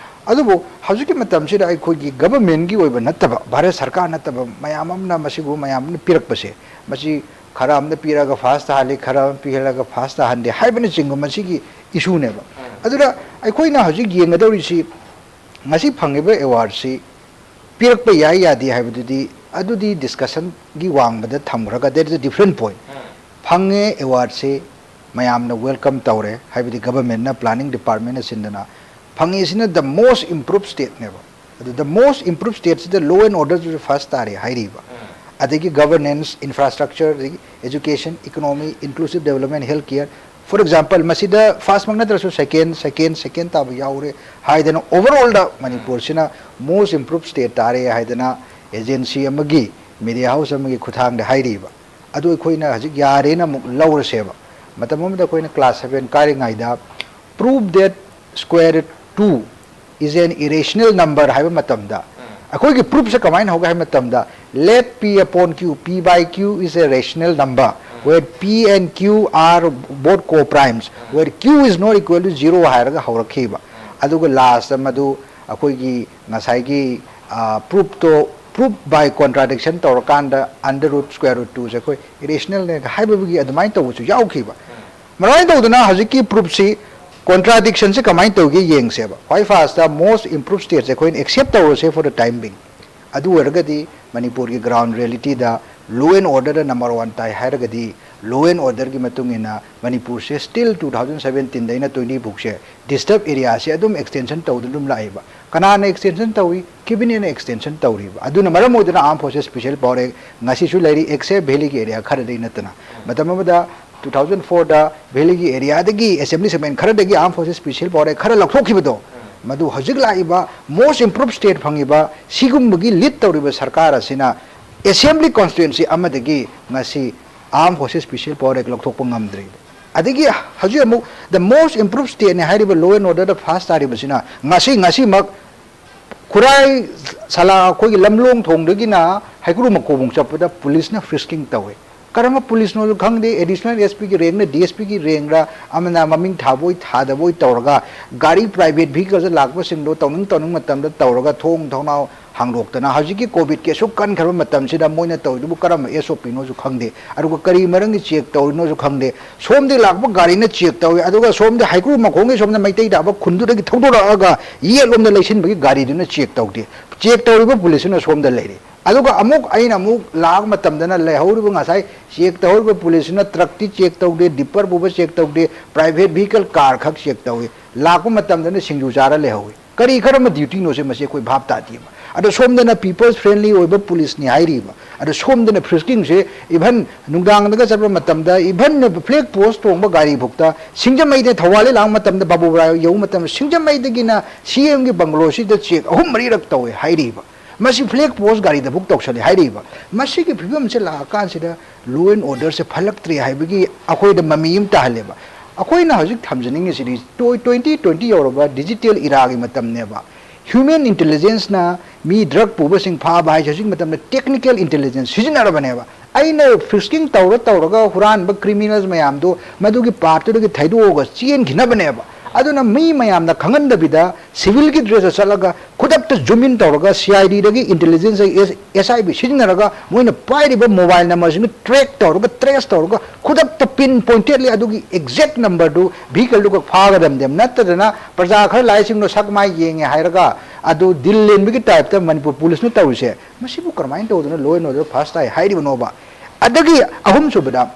ꯑꯗꯨꯕꯨ ꯍꯧꯖꯤꯛꯀꯤ ꯃꯇꯝꯁꯤꯗ ꯑꯩꯈꯣꯏꯒꯤ ꯒꯕꯔꯃꯦꯟꯒꯤ ꯑꯣꯏꯕ ꯅꯠꯇꯕ, ꯚꯥꯔꯠ ꯁꯔꯀꯥꯔ ꯅꯠꯇꯕ ꯃꯌꯥꯝ ꯑꯃꯅ ꯃꯁꯤꯒꯨꯝꯕ ꯃꯌꯥꯝ ꯑꯃꯅ ꯄꯤꯔꯛꯄꯁꯦ, ꯃꯁꯤ ꯈꯔ ꯑꯃꯅ ꯄꯤꯔꯒ ꯐꯥꯁ ꯇꯥꯍꯜꯂꯤ, ꯈꯔ ꯑꯃ ꯄꯤꯍꯜꯂꯒ ꯐꯥꯁ ꯇꯥꯍꯟꯗꯦ ꯍꯥꯏꯕꯅꯆꯤꯡꯕ ꯃꯁꯤꯒꯤ ꯏꯁꯨꯅꯦꯕ꯫ ꯑꯗꯨꯅ ꯑꯩꯈꯣꯏꯅ ꯍꯧꯖꯤꯛ ꯌꯦꯡꯒꯗꯧꯔꯤꯁꯤ, ꯉꯁꯤ ꯐꯪꯉꯤꯕ ꯑꯦꯋꯥꯔꯗꯁꯤ ꯄꯤꯔꯛꯄ ꯌꯥꯏ ꯌꯥꯗꯦ ꯍꯥꯏꯕꯗꯨꯗꯤ, ꯑꯗꯨꯗꯤ ꯗꯤꯁꯀꯁꯟꯒꯤ ꯋꯥꯡꯃꯗ ꯊꯝꯈ꯭ꯔꯒ, that is a different point. ꯐꯪꯉꯦ ꯑꯦꯋꯥꯔꯗꯁꯤ, ꯃꯌꯥꯝꯅ ꯋꯦꯜꯀꯝ ꯇꯧꯔꯦ, ꯍꯥꯏꯕꯗꯤ ꯒꯕꯔꯃꯦꯟꯅ, ꯄ꯭ꯂꯥꯅꯤꯡ ꯗꯤꯄꯥꯔꯠꯃꯦꯟꯅ ꯁꯤꯟꯗꯅ ꯐꯪꯉꯤꯁꯤꯅ the most improved stateꯅꯦꯕ꯫ ꯑꯗꯨ the most improved stateꯁꯤꯗ law and orderꯁꯨ ꯐꯥꯁ ꯇꯥꯔꯦ ꯍꯥꯏꯔꯤꯕ, ꯑꯗꯒꯤ ꯒꯕꯔꯅꯦꯟꯁ, ꯏꯟꯐ꯭ꯔꯥꯁ꯭ꯇ꯭ꯔꯛꯆꯔ, ꯑꯗꯒꯤ education, economy, inclusive development, health care, for example, ꯃꯁꯤꯗ ꯐꯥꯁꯃꯛ ꯅꯠꯇ꯭ꯔꯁꯨ ꯁꯦꯀꯦꯟ, ꯁꯦꯀꯦꯟ, ꯁꯦꯀꯦꯟ ꯇꯥꯕ ꯌꯥꯎꯔꯦ ꯍꯥꯏꯗꯅ, overallꯗ ꯃꯅꯤꯄꯨꯔꯁꯤꯅ most improved state ꯇꯥꯔꯦ ꯍꯥꯏꯗꯅ ꯑꯦꯖꯦꯟꯁꯤ ꯑꯃꯒꯤ, ꯃꯤꯗꯤꯌꯥ ꯍꯥꯎꯁ ꯑꯃꯒꯤ ꯈꯨꯠꯊꯥꯡꯗ ꯍꯥꯏꯔꯤꯕ꯫ ꯑꯗꯨ ꯑꯩꯈꯣꯏꯅ ꯍꯧꯖꯤꯛ ꯌꯥꯔꯦꯅ ꯑꯃꯨꯛ ꯂꯧꯔꯁꯦꯕ꯫ ꯃꯇꯝ ꯑꯃꯗ ꯑꯩꯈꯣꯏꯅ ꯀ꯭ꯂꯥꯁ ꯁꯚꯦꯟ ꯀꯥꯔꯤꯉꯩꯗ, prove that square root two is an irrational number ꯍꯥꯏꯕ ꯃꯇꯝꯗ, ꯑꯩꯈꯣꯏꯒꯤ ꯄ꯭ꯔꯨꯐꯁꯦ ꯀꯃꯥꯏꯅ ꯍꯧꯒꯦ ꯍꯥꯏꯕ ꯃꯇꯝꯗ, let P upon Q, P by Q is a rational number, where P and Q are both co-primes, where Q is not equal to zero ꯍꯥꯏꯔꯒ ꯍꯧꯔꯛꯈꯤꯕ꯫ ꯑꯗꯨꯒ ꯂꯥꯁꯇ ꯃꯗꯨ ꯑꯩꯈꯣꯏꯒꯤ ꯉꯁꯥꯏꯒꯤ ꯄ꯭ꯔꯨꯐꯇꯣ, proof by contradiction ꯇꯧꯔꯀꯥꯟꯗ under root, square root twoꯁꯦ ꯑꯩꯈꯣꯏ ꯏꯔꯦꯁꯅꯦꯜꯅꯦ ꯍꯥꯏꯕꯒꯤ ꯑꯗꯨꯃꯥꯏꯅ ꯇꯧꯕꯁꯨ ꯌꯥꯎꯈꯤꯕ꯫ ꯑꯗꯨꯃꯥꯏꯅ ꯇꯧꯗꯅ ꯍꯧꯖꯤꯛꯀꯤ ꯄ꯭ꯔꯨꯐꯁꯤ, ꯀꯣꯟꯇ꯭ꯔꯥꯗꯤꯛꯁꯟꯁꯤ ꯀꯃꯥꯏꯅ ꯇꯧꯒꯦ ꯌꯦꯡꯁꯦꯕ꯫ ꯈ꯭ꯋꯥꯏ ꯐꯥꯔꯁꯇ most improved stateꯁꯦ ꯑꯩꯈꯣꯏꯅ ꯑꯦꯛꯁꯦꯞ ꯇꯧꯔꯁꯦ for the time being꯫ ꯑꯗꯨ ꯑꯣꯏꯔꯒꯗꯤ ꯃꯅꯤꯄꯨꯔꯒꯤ ꯒ꯭ꯔꯥꯎꯟ ꯔꯤꯌꯦꯂꯤꯇꯤꯗ law and orderꯗ number one ꯇꯥꯏ ꯍꯥꯏꯔꯒꯗꯤ, law and orderꯒꯤ ꯃꯇꯨꯡ ꯏꯟꯅ ꯃꯅꯤꯄꯨꯔꯁꯦ still two thousand seventeenꯗꯩꯅ twenty ꯐꯥꯎꯁꯦ ꯗꯤꯁꯇꯔꯕ ꯑꯦꯔꯤꯌꯥꯁꯦ ꯑꯗꯨꯝ ꯑꯦꯛꯁꯇꯦꯟꯁꯟ ꯇꯧꯗꯨꯅ ꯑꯗꯨꯝ ꯂꯥꯛꯏꯕ꯫ ꯀꯅꯥꯅ ꯑꯦꯛꯁꯇꯦꯟꯁꯟ ꯇꯧꯏ? ꯀꯦꯕꯤꯅꯦꯠꯅ ꯑꯦꯛꯁꯇꯦꯟꯁꯟ ꯇꯧꯔꯤꯕ꯫ ꯑꯗꯨꯅ ꯃꯔꯝ ꯑꯣꯏꯗꯨꯅ Armed Forces Special Power Act ꯉꯁꯤꯁꯨ ꯂꯩꯔꯤ, except ꯚꯦꯂꯤꯒꯤ ꯑꯦꯔꯤꯌꯥ ꯈꯔꯗꯩ ꯅꯠꯇꯅ꯫ ꯃꯇꯝ ꯑꯃꯗ two thousand fourꯗ ꯚꯦꯂꯤꯒꯤ ꯑꯦꯔꯤꯌꯥꯗꯒꯤ ꯑꯦꯁꯦꯝꯕ꯭ꯂꯤ ꯁꯦꯒꯃꯦꯟ ꯈꯔꯗꯒꯤ Armed Forces Special Power Act ꯈꯔ ꯂꯧꯊꯣꯛꯈꯤꯕꯗꯣ, ꯃꯗꯨ ꯍꯧꯖꯤꯛ ꯂꯥꯛꯏꯕ most improved state ꯐꯪꯉꯤꯕ ꯁꯤꯒꯨꯝꯕꯒꯤ ꯂꯤꯗ ꯇꯧꯔꯤꯕ ꯁꯔꯀꯥꯔ ꯑꯁꯤꯅ ꯑꯦꯁꯦꯝꯕ꯭ꯂꯤ ꯀꯣꯟꯁꯇꯤꯇ꯭ꯋꯦꯟꯁꯤ ꯑꯃꯗꯒꯤ ꯉꯁꯤ Armed Forces Special Power Act ꯂꯧꯊꯣꯛꯄ ꯉꯝꯗ꯭ꯔꯤꯕ꯫ ꯑꯗꯒꯤ ꯍꯧꯖꯤꯛ ꯑꯃꯨꯛ the most improved stateꯅꯦ ꯍꯥꯏꯔꯤꯕ law and orderꯗ ꯐꯥꯁ ꯇꯥꯔꯤꯕꯁꯤꯅ ꯉꯁꯤ, ꯉꯁꯤꯃꯛ ꯈꯨꯔꯥꯏ ꯁꯂꯥ ꯑꯩꯈꯣꯏꯒꯤ ꯂꯝꯂꯣꯡ ꯊꯣꯡꯗꯒꯤꯅ ꯍꯩꯀ꯭ꯔꯨ ꯃꯈꯣꯡꯕꯨꯡ ꯆꯠꯄꯗ ꯄꯨꯂꯤꯁꯅ frisking ꯇꯧꯋꯦ꯫ ꯀꯔꯝꯕ ꯄꯨꯂꯤꯁꯅꯣꯁꯨ ꯈꯪꯗꯦ, ꯑꯦꯗꯤꯁꯅꯦꯜ ꯑꯦꯁ ꯄꯤꯒꯤ ꯔꯦꯡꯅ ꯗꯤ ꯑꯦꯁ ꯄꯤꯒꯤ ꯔꯦꯡꯔ, ꯑꯃꯅ ꯃꯃꯤꯡ ꯊꯥꯕꯣꯏ ꯊꯥꯗꯕꯣꯏ ꯇꯧꯔꯒ, ꯒꯥꯔꯤ ꯄ꯭ꯔꯥꯏꯚꯦꯠ ꯚꯤꯍꯤꯀꯜꯁ ꯂꯥꯛꯄꯁꯤꯡꯗꯣ ꯇꯧꯅꯤꯡ ꯇꯧꯅꯤꯡ ꯃꯇꯝꯗ ꯇꯧꯔꯒ, ꯊꯣꯡ ꯊꯣꯡꯅꯥꯎ ꯍꯥꯡꯗꯣꯛꯇꯅ, ꯍꯧꯖꯤꯛꯀꯤ ꯀꯣꯚꯤꯗꯀꯤ ꯑꯁꯨꯛ ꯀꯟꯈ꯭ꯔꯕ ꯃꯇꯝꯁꯤꯗ ꯃꯣꯏꯅ ꯇꯧꯔꯤꯗꯨꯕꯨ ꯀꯔꯝꯕ ꯑꯦꯁ ꯑꯣ ꯄꯤꯅꯣꯁꯨ ꯈꯪꯗꯦ, ꯑꯗꯨꯒ ꯀꯔꯤ ꯃꯔꯝꯒꯤ ꯆꯦꯛ ꯇꯧꯔꯤꯅꯣꯁꯨ ꯈꯪꯗꯦ꯫ ꯁꯣꯝꯗꯒꯤ ꯂꯥꯛꯄ ꯒꯥꯔꯤꯅ ꯆꯦꯛ ꯇꯧꯏ, ꯑꯗꯨꯒ ꯁꯣꯝꯗ ꯍꯩꯀ꯭ꯔꯨ ꯃꯈꯣꯡꯒꯤ ꯁꯣꯝꯗ ꯃꯩꯇꯩ ꯇꯥꯕ ꯈꯨꯟꯗꯨꯗꯒꯤ ꯊꯧꯗꯣꯔꯛꯑꯒ ꯌꯦꯠꯂꯣꯝꯗ ꯂꯩꯁꯤꯟꯕꯒꯤ ꯒꯥꯔꯤꯗꯨꯅ ꯆꯦꯛ ꯇꯧꯗꯦ꯫ ꯆꯦꯛ ꯇꯧꯔꯤꯕ ꯄꯨꯂꯤꯁꯁꯤꯅ ꯁꯣꯝꯗ ꯂꯩꯔꯤ꯫ ꯑꯗꯨꯒ ꯑꯃꯨꯛ ꯑꯩꯅ ꯑꯃꯨꯛ ꯂꯥꯛꯄ ꯃꯇꯝꯗꯅ ꯂꯩꯍꯧꯔꯤꯕ ꯉꯁꯥꯏ ꯆꯦꯛ ꯇꯧꯍꯧꯔꯤꯕ ꯄꯨꯂꯤꯁꯁꯤꯅ ꯇ꯭ꯔꯛꯇꯤ ꯆꯦꯛ ꯇꯧꯗꯦ, ꯗꯤꯄꯔ ꯄꯨꯕ ꯆꯦꯛ ꯇꯧꯗꯦ, ꯄ꯭ꯔꯥꯏꯚꯦꯠ ꯚꯤꯍꯤꯀꯜ ꯀꯥꯔ ꯈꯛ ꯆꯦꯛ ꯇꯧꯏ꯫ ꯂꯥꯛꯄ ꯃꯇꯝꯗꯅ ꯁꯤꯡꯖꯨ ꯆꯥꯔ ꯂꯩꯍꯧꯏ꯫ ꯀꯔꯤ ꯀꯔꯝꯕ ꯗ꯭ꯌꯨꯇꯤꯅꯣꯁꯦ ꯃꯁꯤ ꯑꯩꯈꯣꯏ ꯚꯥꯞ ꯇꯥꯗꯦꯕ꯫ ꯑꯗꯣ ꯁꯣꯝꯗꯅ ꯄꯤꯄꯜꯁ ꯐ꯭ꯔꯦꯟꯂꯤ ꯑꯣꯏꯕ ꯄꯨꯂꯤꯁꯅꯤ ꯍꯥꯏꯔꯤꯕ, ꯑꯗꯣ ꯁꯣꯝꯗꯅ ꯐ꯭ꯔꯤꯁꯀꯤꯡꯁꯦ ꯏꯚꯟ ꯅꯨꯡꯗꯥꯡꯗꯒ ꯆꯠꯄ ꯃꯇꯝꯗ ꯏꯚꯟ ꯐ꯭ꯂꯦꯛ ꯄꯣꯁ ꯇꯣꯡꯕ ꯒꯥꯔꯤꯐꯥꯎꯗ ꯁꯤꯡꯖꯃꯩꯗ ꯊꯧꯕꯥꯜꯗ ꯂꯥꯛꯄ ꯃꯇꯝꯗ ꯕꯥꯕꯨ ꯕꯔꯥ ꯌꯧꯕ ꯃꯇꯝꯗ ꯁꯤꯡꯖꯃꯩꯗꯒꯤꯅ ꯁꯤ ꯑꯦꯝꯒꯤ ꯕꯪꯒ꯭ꯂꯣꯁꯤꯗ ꯆꯦꯛ ꯑꯍꯨꯝ ꯃꯔꯤꯔꯛ ꯇꯧꯋꯦ ꯍꯥꯏꯔꯤꯕ꯫ ꯃꯁꯤ ꯐ꯭ꯂꯦꯛ ꯄꯣꯁ ꯒꯥꯔꯤꯗꯐꯥꯎ ꯇꯧꯁꯜꯂꯤ ꯍꯥꯏꯔꯤꯕ꯫ ꯃꯁꯤꯒꯤ ꯐꯤꯕꯝꯁꯦ ꯂꯥꯛꯑꯀꯥꯟꯁꯤꯗ ꯂꯣ ꯑꯦꯟ ꯑꯣꯔꯗꯔꯁꯦ ꯐꯠꯂꯛꯇ꯭ꯔꯦ ꯍꯥꯏꯕꯒꯤ ꯑꯩꯈꯣꯏꯗ ꯃꯃꯤ ꯑꯃ ꯇꯥꯍꯜꯂꯦꯕ꯫ ꯑꯩꯈꯣꯏꯅ ꯍꯧꯖꯤꯛ ꯊꯝꯖꯅꯤꯡꯉꯤꯁꯤꯗꯤ ꯇꯣꯏ-, ꯇ꯭ꯋꯦꯟꯇꯤ ꯇ꯭ꯋꯦꯟꯇꯤ ꯌꯧꯔꯕ ꯗꯤꯖꯤꯇꯦꯜ ꯏꯔꯥꯒꯤ ꯃꯇꯝꯅꯦꯕ꯫ ꯍ꯭ꯌꯨꯃꯦꯟ ꯏꯟꯇꯦꯂꯤꯖꯦꯟꯁꯅ ꯃꯤ ꯗ꯭ꯔꯒ ꯄꯨꯕꯁꯤꯡ ꯐꯥꯕ ꯍꯥꯏꯁꯦ ꯍꯧꯖꯤꯛ ꯃꯇꯝꯗ ꯇꯦꯛꯅꯤꯀꯦꯜ ꯏꯟꯇꯦꯂꯤꯖꯦꯟꯁ ꯁꯤꯖꯤꯟꯅꯔꯕꯅꯦꯕ꯫ ꯑꯩꯅ ꯐ꯭ꯔꯤꯁꯀꯤꯡ ꯇꯧꯔ ꯇꯧꯔꯒ ꯍꯨꯔꯥꯟꯕ ꯀ꯭ꯔꯤꯃꯤꯅꯦꯜꯁ ꯃꯌꯥꯝꯗꯨ ꯃꯗꯨꯒꯤ ꯄꯥꯔꯠꯇꯨꯗꯒꯤ ꯊꯩꯗꯣꯛꯑꯒ ꯆꯦꯟꯈꯤꯅꯕꯅꯦꯕ꯫ ꯑꯗꯨꯅ ꯃꯤ ꯃꯌꯥꯝꯅ ꯈꯪꯍꯟꯗꯕꯤꯗ ꯁꯤꯚꯤꯜꯒꯤ ꯗ꯭ꯔꯦꯁꯇ ꯆꯠꯂꯒ ꯈꯨꯗꯛꯇ ꯖꯨꯝ ꯏꯟ ꯇꯧꯔꯒ C I ꯗꯤꯗꯒꯤ intelligence S I B ꯁꯤꯖꯤꯟꯅꯔꯒ ꯃꯣꯏꯅ ꯄꯥꯏꯔꯤꯕ ꯃꯣꯕꯥꯏꯜ ꯅꯝꯕꯔꯁꯤꯡꯗꯨ ꯇ꯭ꯔꯦꯛ ꯇꯧꯔꯒ, ꯇ꯭ꯔꯦꯁ ꯇꯧꯔꯒ ꯈꯨꯗꯛꯇ ꯄꯤꯟ ꯄꯣꯏꯟꯇꯦꯠꯂꯤ ꯑꯗꯨꯒꯤ ꯑꯦꯛꯖꯦꯛ ꯅꯝꯕꯔꯗꯨ ꯚꯤꯍꯤꯀꯜꯗꯨ ꯈꯛ ꯐꯥꯒꯗꯕꯅꯦꯕ꯫ ꯅꯠꯇꯗꯅ ꯄ꯭ꯔꯖꯥ ꯈꯔ ꯂꯥꯛꯏꯁꯤꯡꯗꯣ ꯁꯛ ꯃꯥꯏ ꯌꯦꯡꯉꯦ ꯍꯥꯏꯔꯒ ꯑꯗꯨ ꯗꯤꯜ ꯂꯦꯟꯕꯒꯤ ꯇꯥꯏꯞꯇ ꯃꯅꯤꯄꯨꯔ ꯄꯨꯂꯤꯁꯅ ꯇꯧꯔꯤꯁꯦ, ꯃꯁꯤꯕꯨ ꯀꯔꯝꯍꯥꯏꯅ ꯇꯧꯗꯅ ꯂꯣ ꯑꯦꯟ ꯑꯣꯔꯗꯔ ꯐꯥꯁ ꯇꯥꯏ ꯍꯥꯏꯔꯤꯕꯅꯣꯕ? ꯑꯗꯒꯤ ꯑꯍꯨꯝꯁꯨꯕꯗ,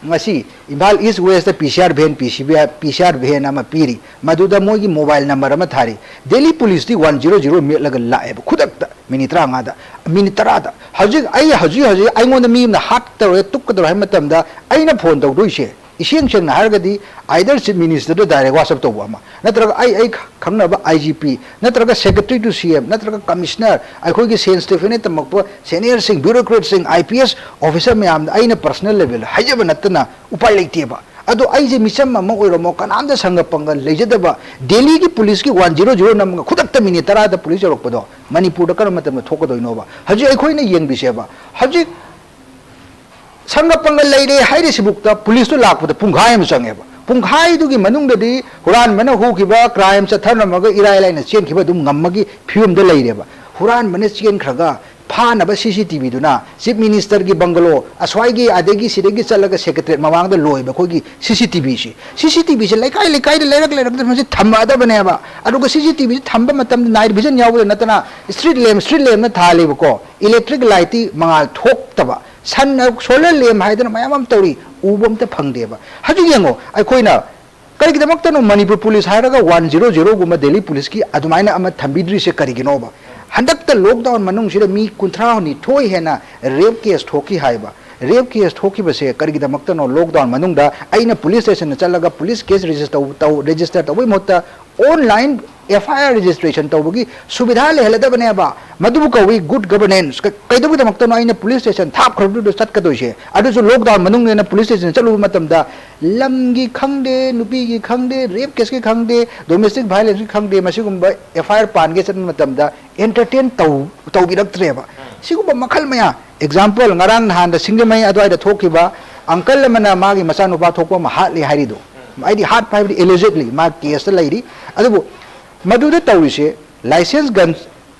ꯉꯁꯤ ꯏꯝꯐꯥꯜ ꯏꯁ ꯋꯦꯁꯇ ꯄꯤ ꯁꯤ ꯑꯥꯔ ꯚꯦꯟ, ꯄꯤ ꯁꯤ ꯕꯤ, ꯄꯤ ꯁꯤ ꯑꯥꯔ ꯚꯦꯟ ꯑꯃ ꯄꯤꯔꯤ, ꯃꯗꯨꯗ ꯃꯣꯏꯒꯤ ꯃꯣꯕꯥꯏꯜ ꯅꯝꯕꯔ ꯑꯃ ꯊꯥꯔꯤ꯫ ꯗꯦꯜꯂꯤ ꯄꯨꯂꯤꯁꯇꯤ ꯋꯥꯟ ꯖꯤꯔꯣ ꯖꯤꯔꯣ ꯃꯦꯠꯂꯒ ꯂꯥꯛꯑꯦꯕ ꯈꯨꯗꯛꯇ, ꯃꯤꯅꯤꯠ ꯇꯔꯥꯃꯉꯥꯗ, ꯃꯤꯅꯤꯠ ꯇꯔꯥꯗ꯫ ꯍꯧꯖꯤꯛ ꯑꯩ, ꯍꯧꯖꯤꯛ ꯍꯧꯖꯤꯛ ꯑꯩꯉꯣꯟꯗ ꯃꯤ ꯑꯃꯅ ꯍꯥꯠ ꯇꯧꯔꯦ, ꯇꯨꯛꯀꯗꯧꯔꯦ ꯍꯥꯏꯕ ꯃꯇꯝꯗ ꯑꯩꯅ ꯐꯣꯟ ꯇꯧꯗꯣꯏꯁꯦ, ꯏꯁꯦꯡ ꯁꯦꯡꯅ ꯍꯥꯏꯔꯒꯗꯤ, either Chief Ministerꯗ direct WhatsApp ꯇꯧꯕ ꯑꯃ, ꯅꯠꯇ꯭ꯔꯒ ꯑꯩ, ꯑꯩ ꯈꯪꯅꯕ ꯑꯥꯏ ꯖꯤ ꯄꯤ, ꯅꯠꯇ꯭ꯔꯒ Secretary to ꯁꯤ ꯑꯦꯝ, ꯅꯠꯇ꯭ꯔꯒ Commissioner, ꯑꯩꯈꯣꯏꯒꯤ ꯁꯦꯟ ꯁ꯭ꯇꯤꯐꯦꯟꯅ ꯇꯝꯃꯛꯄ ꯁꯦꯅꯤꯌꯔꯁꯤꯡ, ꯕ꯭ꯌꯨꯔꯣꯀ꯭ꯔꯦꯠꯁꯤꯡ, ꯑꯥꯏ ꯄꯤ ꯑꯦꯁ ꯑꯣꯐꯤꯁꯔ ꯃꯌꯥꯝꯗ ꯑꯩꯅ ꯄꯔꯁꯅꯦꯜ ꯂꯦꯚꯦꯜꯗ ꯍꯥꯏꯖꯕ ꯅꯠꯇꯅ ꯎꯄꯥꯏ ꯂꯩꯇꯦꯕ꯫ ꯑꯗꯣ ꯑꯩꯁꯦ ꯃꯤꯆꯝ ꯑꯃ ꯑꯣꯏꯔꯝꯃꯣ, ꯀꯅꯥꯝꯇ ꯁꯪꯒ ꯄꯪꯒ ꯂꯩꯖꯗꯕ, ꯗꯦꯜꯂꯤꯒꯤ ꯄꯨꯂꯤꯁꯀꯤ ꯋꯥꯟ ꯖꯤꯔꯣ ꯖꯤꯔꯣ ꯅꯝꯃꯒ ꯈꯨꯗꯛꯇ ꯃꯤꯅꯤꯠ ꯇꯔꯥꯗ ꯄꯨꯂꯤꯁ ꯌꯧꯔꯛꯄꯗꯣ ꯃꯅꯤꯄꯨꯔꯗ ꯀꯔꯝꯕ ꯃꯇꯝꯗ ꯊꯣꯛꯀꯗꯣꯏꯅꯣꯕ? ꯍꯧꯖꯤꯛ ꯑꯩꯈꯣꯏꯅ ꯌꯦꯡꯕꯤꯁꯦꯕ, ꯍꯧꯖꯤꯛ ꯁꯪꯒ ꯄꯪꯒ ꯂꯩꯔꯦ ꯍꯥꯏꯔꯤꯁꯤꯕꯨꯛꯇ ꯄꯨꯂꯤꯁꯇꯨ ꯂꯥꯛꯄꯗ ꯄꯨꯡꯈꯥꯏ ꯑꯃ ꯆꯪꯉꯦꯕ꯫ ꯄꯨꯡꯈꯥꯏꯗꯨꯒꯤ ꯃꯅꯨꯡꯗꯗꯤ ꯍꯨꯔꯥꯟꯕꯅ ꯍꯨꯈꯤꯕ, ꯀ꯭ꯔꯥꯏꯝ ꯆꯠꯊꯔꯝꯃꯒ ꯏꯔꯥꯏ ꯂꯥꯏꯅ ꯆꯦꯟꯈꯤꯕ ꯑꯗꯨꯝ ꯉꯝꯃꯒꯤ ꯐꯤꯕꯝꯗ ꯂꯩꯔꯦꯕ꯫ ꯍꯨꯔꯥꯟꯕꯅ ꯆꯦꯟꯈ꯭ꯔꯒ ꯐꯥꯅꯕ ꯁꯤ ꯁꯤ ꯇꯤ ꯚꯤꯗꯨꯅ ꯆꯤꯐ ꯃꯤꯅꯤꯁꯇꯔꯒꯤ ꯕꯪꯒꯂꯣ ꯑꯁ꯭ꯋꯥꯏꯒꯤ, ꯑꯗꯒꯤ ꯁꯤꯗꯒꯤ ꯆꯠꯂꯒ ꯁꯦꯀ꯭ꯔꯦꯇꯔꯤꯌꯦꯠ ꯃꯃꯥꯡꯗ ꯂꯣꯏꯕ ꯑꯩꯈꯣꯏꯒꯤ ꯁꯤ ꯁꯤ ꯇꯤ ꯚꯤꯁꯤ, ꯁꯤ ꯁꯤ ꯇꯤ ꯚꯤꯁꯦ ꯂꯩꯀꯥꯏ ꯂꯩꯀꯥꯏꯗ, ꯂꯩꯔꯛ ꯂꯩꯔꯛꯇ ꯃꯁꯤ ꯊꯝꯃꯛꯑꯗꯕꯅꯦꯕ꯫ ꯑꯗꯨꯒ ꯁꯤ ꯁꯤ ꯇꯤ ꯚꯤꯁꯤ ꯊꯝꯕ ꯃꯇꯝꯗ ꯅꯥꯏꯠ ꯚꯤꯖꯟ ꯌꯥꯎꯕꯗ ꯅꯠꯇꯅ ꯏꯁꯇ꯭ꯔꯤꯠ ꯂꯦꯝꯞ, ꯏꯁꯇ꯭ꯔꯤꯠ ꯂꯦꯝꯞꯅ ꯊꯥꯜꯂꯤꯕꯀꯣ, ꯏꯂꯦꯛꯇ꯭ꯔꯤꯛ ꯂꯥꯏꯠꯇꯤ ꯃꯉꯥꯜ ꯊꯣꯛꯇꯕ, ꯁꯟ, ꯁꯣꯂꯔ ꯂꯦꯝꯞ ꯍꯥꯏꯗꯅ ꯃꯌꯥꯝ ꯑꯃ ꯇꯧꯔꯤ, ꯎꯕ ꯑꯝꯇ ꯐꯪꯗꯦꯕ꯫ ꯍꯧꯖꯤꯛ ꯌꯦꯡꯉꯣ, ꯑꯩꯈꯣꯏꯅ ꯀꯔꯤꯒꯤꯗꯃꯛꯇꯅꯣ ꯃꯅꯤꯄꯨꯔ ꯄꯨꯂꯤꯁ ꯍꯥꯏꯔꯒ ꯋꯥꯟ ꯖꯤꯔꯣ ꯖꯤꯔꯣꯒꯨꯝꯕ ꯗꯦꯜꯂꯤ ꯄꯨꯂꯤꯁꯀꯤ ꯑꯗꯨꯃꯥꯏꯅ ꯑꯃ ꯊꯝꯕꯤꯗ꯭ꯔꯤꯁꯦ ꯀꯔꯤꯒꯤꯅꯣꯕ? ꯍꯟꯗꯛꯇ ꯂꯣꯛꯗꯥꯎꯟ ꯃꯅꯨꯡꯁꯤꯗ ꯃꯤ ꯀꯨꯟꯊ꯭ꯔꯥ ꯅꯤꯊꯣꯏ ꯍꯦꯟꯅ ꯔꯦꯞ ꯀꯦꯁ ꯊꯣꯛꯈꯤ ꯍꯥꯏꯕ꯫ Rape case ꯊꯣꯛꯈꯤꯕꯁꯦ ꯀꯔꯤꯒꯤꯗꯃꯛꯇꯅꯣ? ꯂꯣꯛꯗꯥꯎꯟ ꯃꯅꯨꯡꯗ ꯑꯩꯅ ꯄꯨꯂꯤꯁ ꯁ꯭ꯇꯦꯁꯟꯗ ꯆꯠꯂꯒ ꯄꯨꯂꯤꯁ ꯀꯦꯁ ꯔꯦꯖꯤꯁꯇꯔ ꯇꯧ-, ꯔꯦꯖꯤꯁꯇꯔ ꯇꯧꯕꯒꯤ ꯃꯍꯨꯠꯇ ꯑꯣꯟꯂꯥꯏꯟ ꯑꯦꯐ ꯑꯥꯏ ꯑꯥꯔ ꯔꯦꯖꯤꯁꯇ꯭ꯔꯦꯁꯟ ꯇꯧꯕꯒꯤ ꯁꯨꯕꯤꯙꯥ ꯂꯩꯍꯜꯂꯗꯕꯅꯦꯕ꯫ ꯃꯗꯨꯕꯨ ꯀꯧꯏ ꯒꯨꯗ ꯒꯕꯔꯅꯦꯟꯁ꯫ ꯀ-, ꯀꯩꯗꯧꯕꯒꯤꯗꯃꯛꯇꯅꯣ ꯑꯩꯅ ꯄꯨꯂꯤꯁ ꯁ꯭ꯇꯦꯁꯟ ꯊꯥꯞꯈ꯭ꯔꯕꯗꯨꯗ ꯆꯠꯀꯗꯣꯏꯁꯦ? ꯑꯗꯨꯁꯨ ꯂꯣꯛꯗꯥꯎꯟ ꯃꯅꯨꯡꯗ ꯄꯨꯂꯤꯁ ꯁ꯭ꯇꯦꯁꯟ ꯆꯠꯂꯨꯕ ꯃꯇꯝꯗ ꯂꯝꯒꯤ ꯈꯪꯗꯦ, ꯅꯨꯄꯤꯒꯤ ꯈꯪꯗꯦ, ꯔꯦꯞ ꯀꯦꯁꯀꯤ ꯈꯪꯗꯦ, ꯗꯣꯃꯦꯁꯇꯤꯛ ꯚꯥꯏꯂꯦꯟꯁꯀꯤ ꯈꯪꯗꯦ, ꯃꯁꯤꯒꯨꯝꯕ ꯑꯦꯐ ꯑꯥꯏ ꯑꯥꯔ ꯄꯥꯟꯒꯦ ꯆꯠꯄ ꯃꯇꯝꯗ ꯑꯦꯟꯇꯔꯇꯦꯟ ꯇꯧ-, ꯇꯧꯕꯤꯔꯛꯇ꯭ꯔꯦꯕ꯫ ꯁꯤꯒꯨꯝꯕ ꯃꯈꯜ ꯃꯌꯥꯝ, ꯑꯦꯛꯖꯥꯝꯄꯜ, ꯉꯔꯥꯡ ꯅꯍꯥꯟꯗ ꯁꯤꯡꯖꯃꯩ ꯑꯗꯨꯋꯥꯏꯗ ꯊꯣꯛꯈꯤꯕ ꯑꯪꯀꯜ ꯑꯃꯅ ꯃꯥꯒꯤ ꯃꯆꯥꯅꯨꯄꯥ ꯊꯣꯛꯄ ꯑꯃ ꯍꯥꯠꯂꯦ ꯍꯥꯏꯔꯤꯗꯣ, ꯍꯥꯏꯗꯤ ꯍꯥꯠꯄ ꯍꯥꯏꯕꯗꯤ ꯑꯦꯂꯤꯖꯦꯗꯂꯤ ꯃꯥ ꯀꯦꯁꯇ ꯂꯩꯔꯤ꯫ ꯑꯗꯨꯕꯨ ꯃꯗꯨꯗ ꯇꯧꯔꯤꯁꯦ ꯂꯥꯏꯁꯦꯟꯁ ꯒꯟ,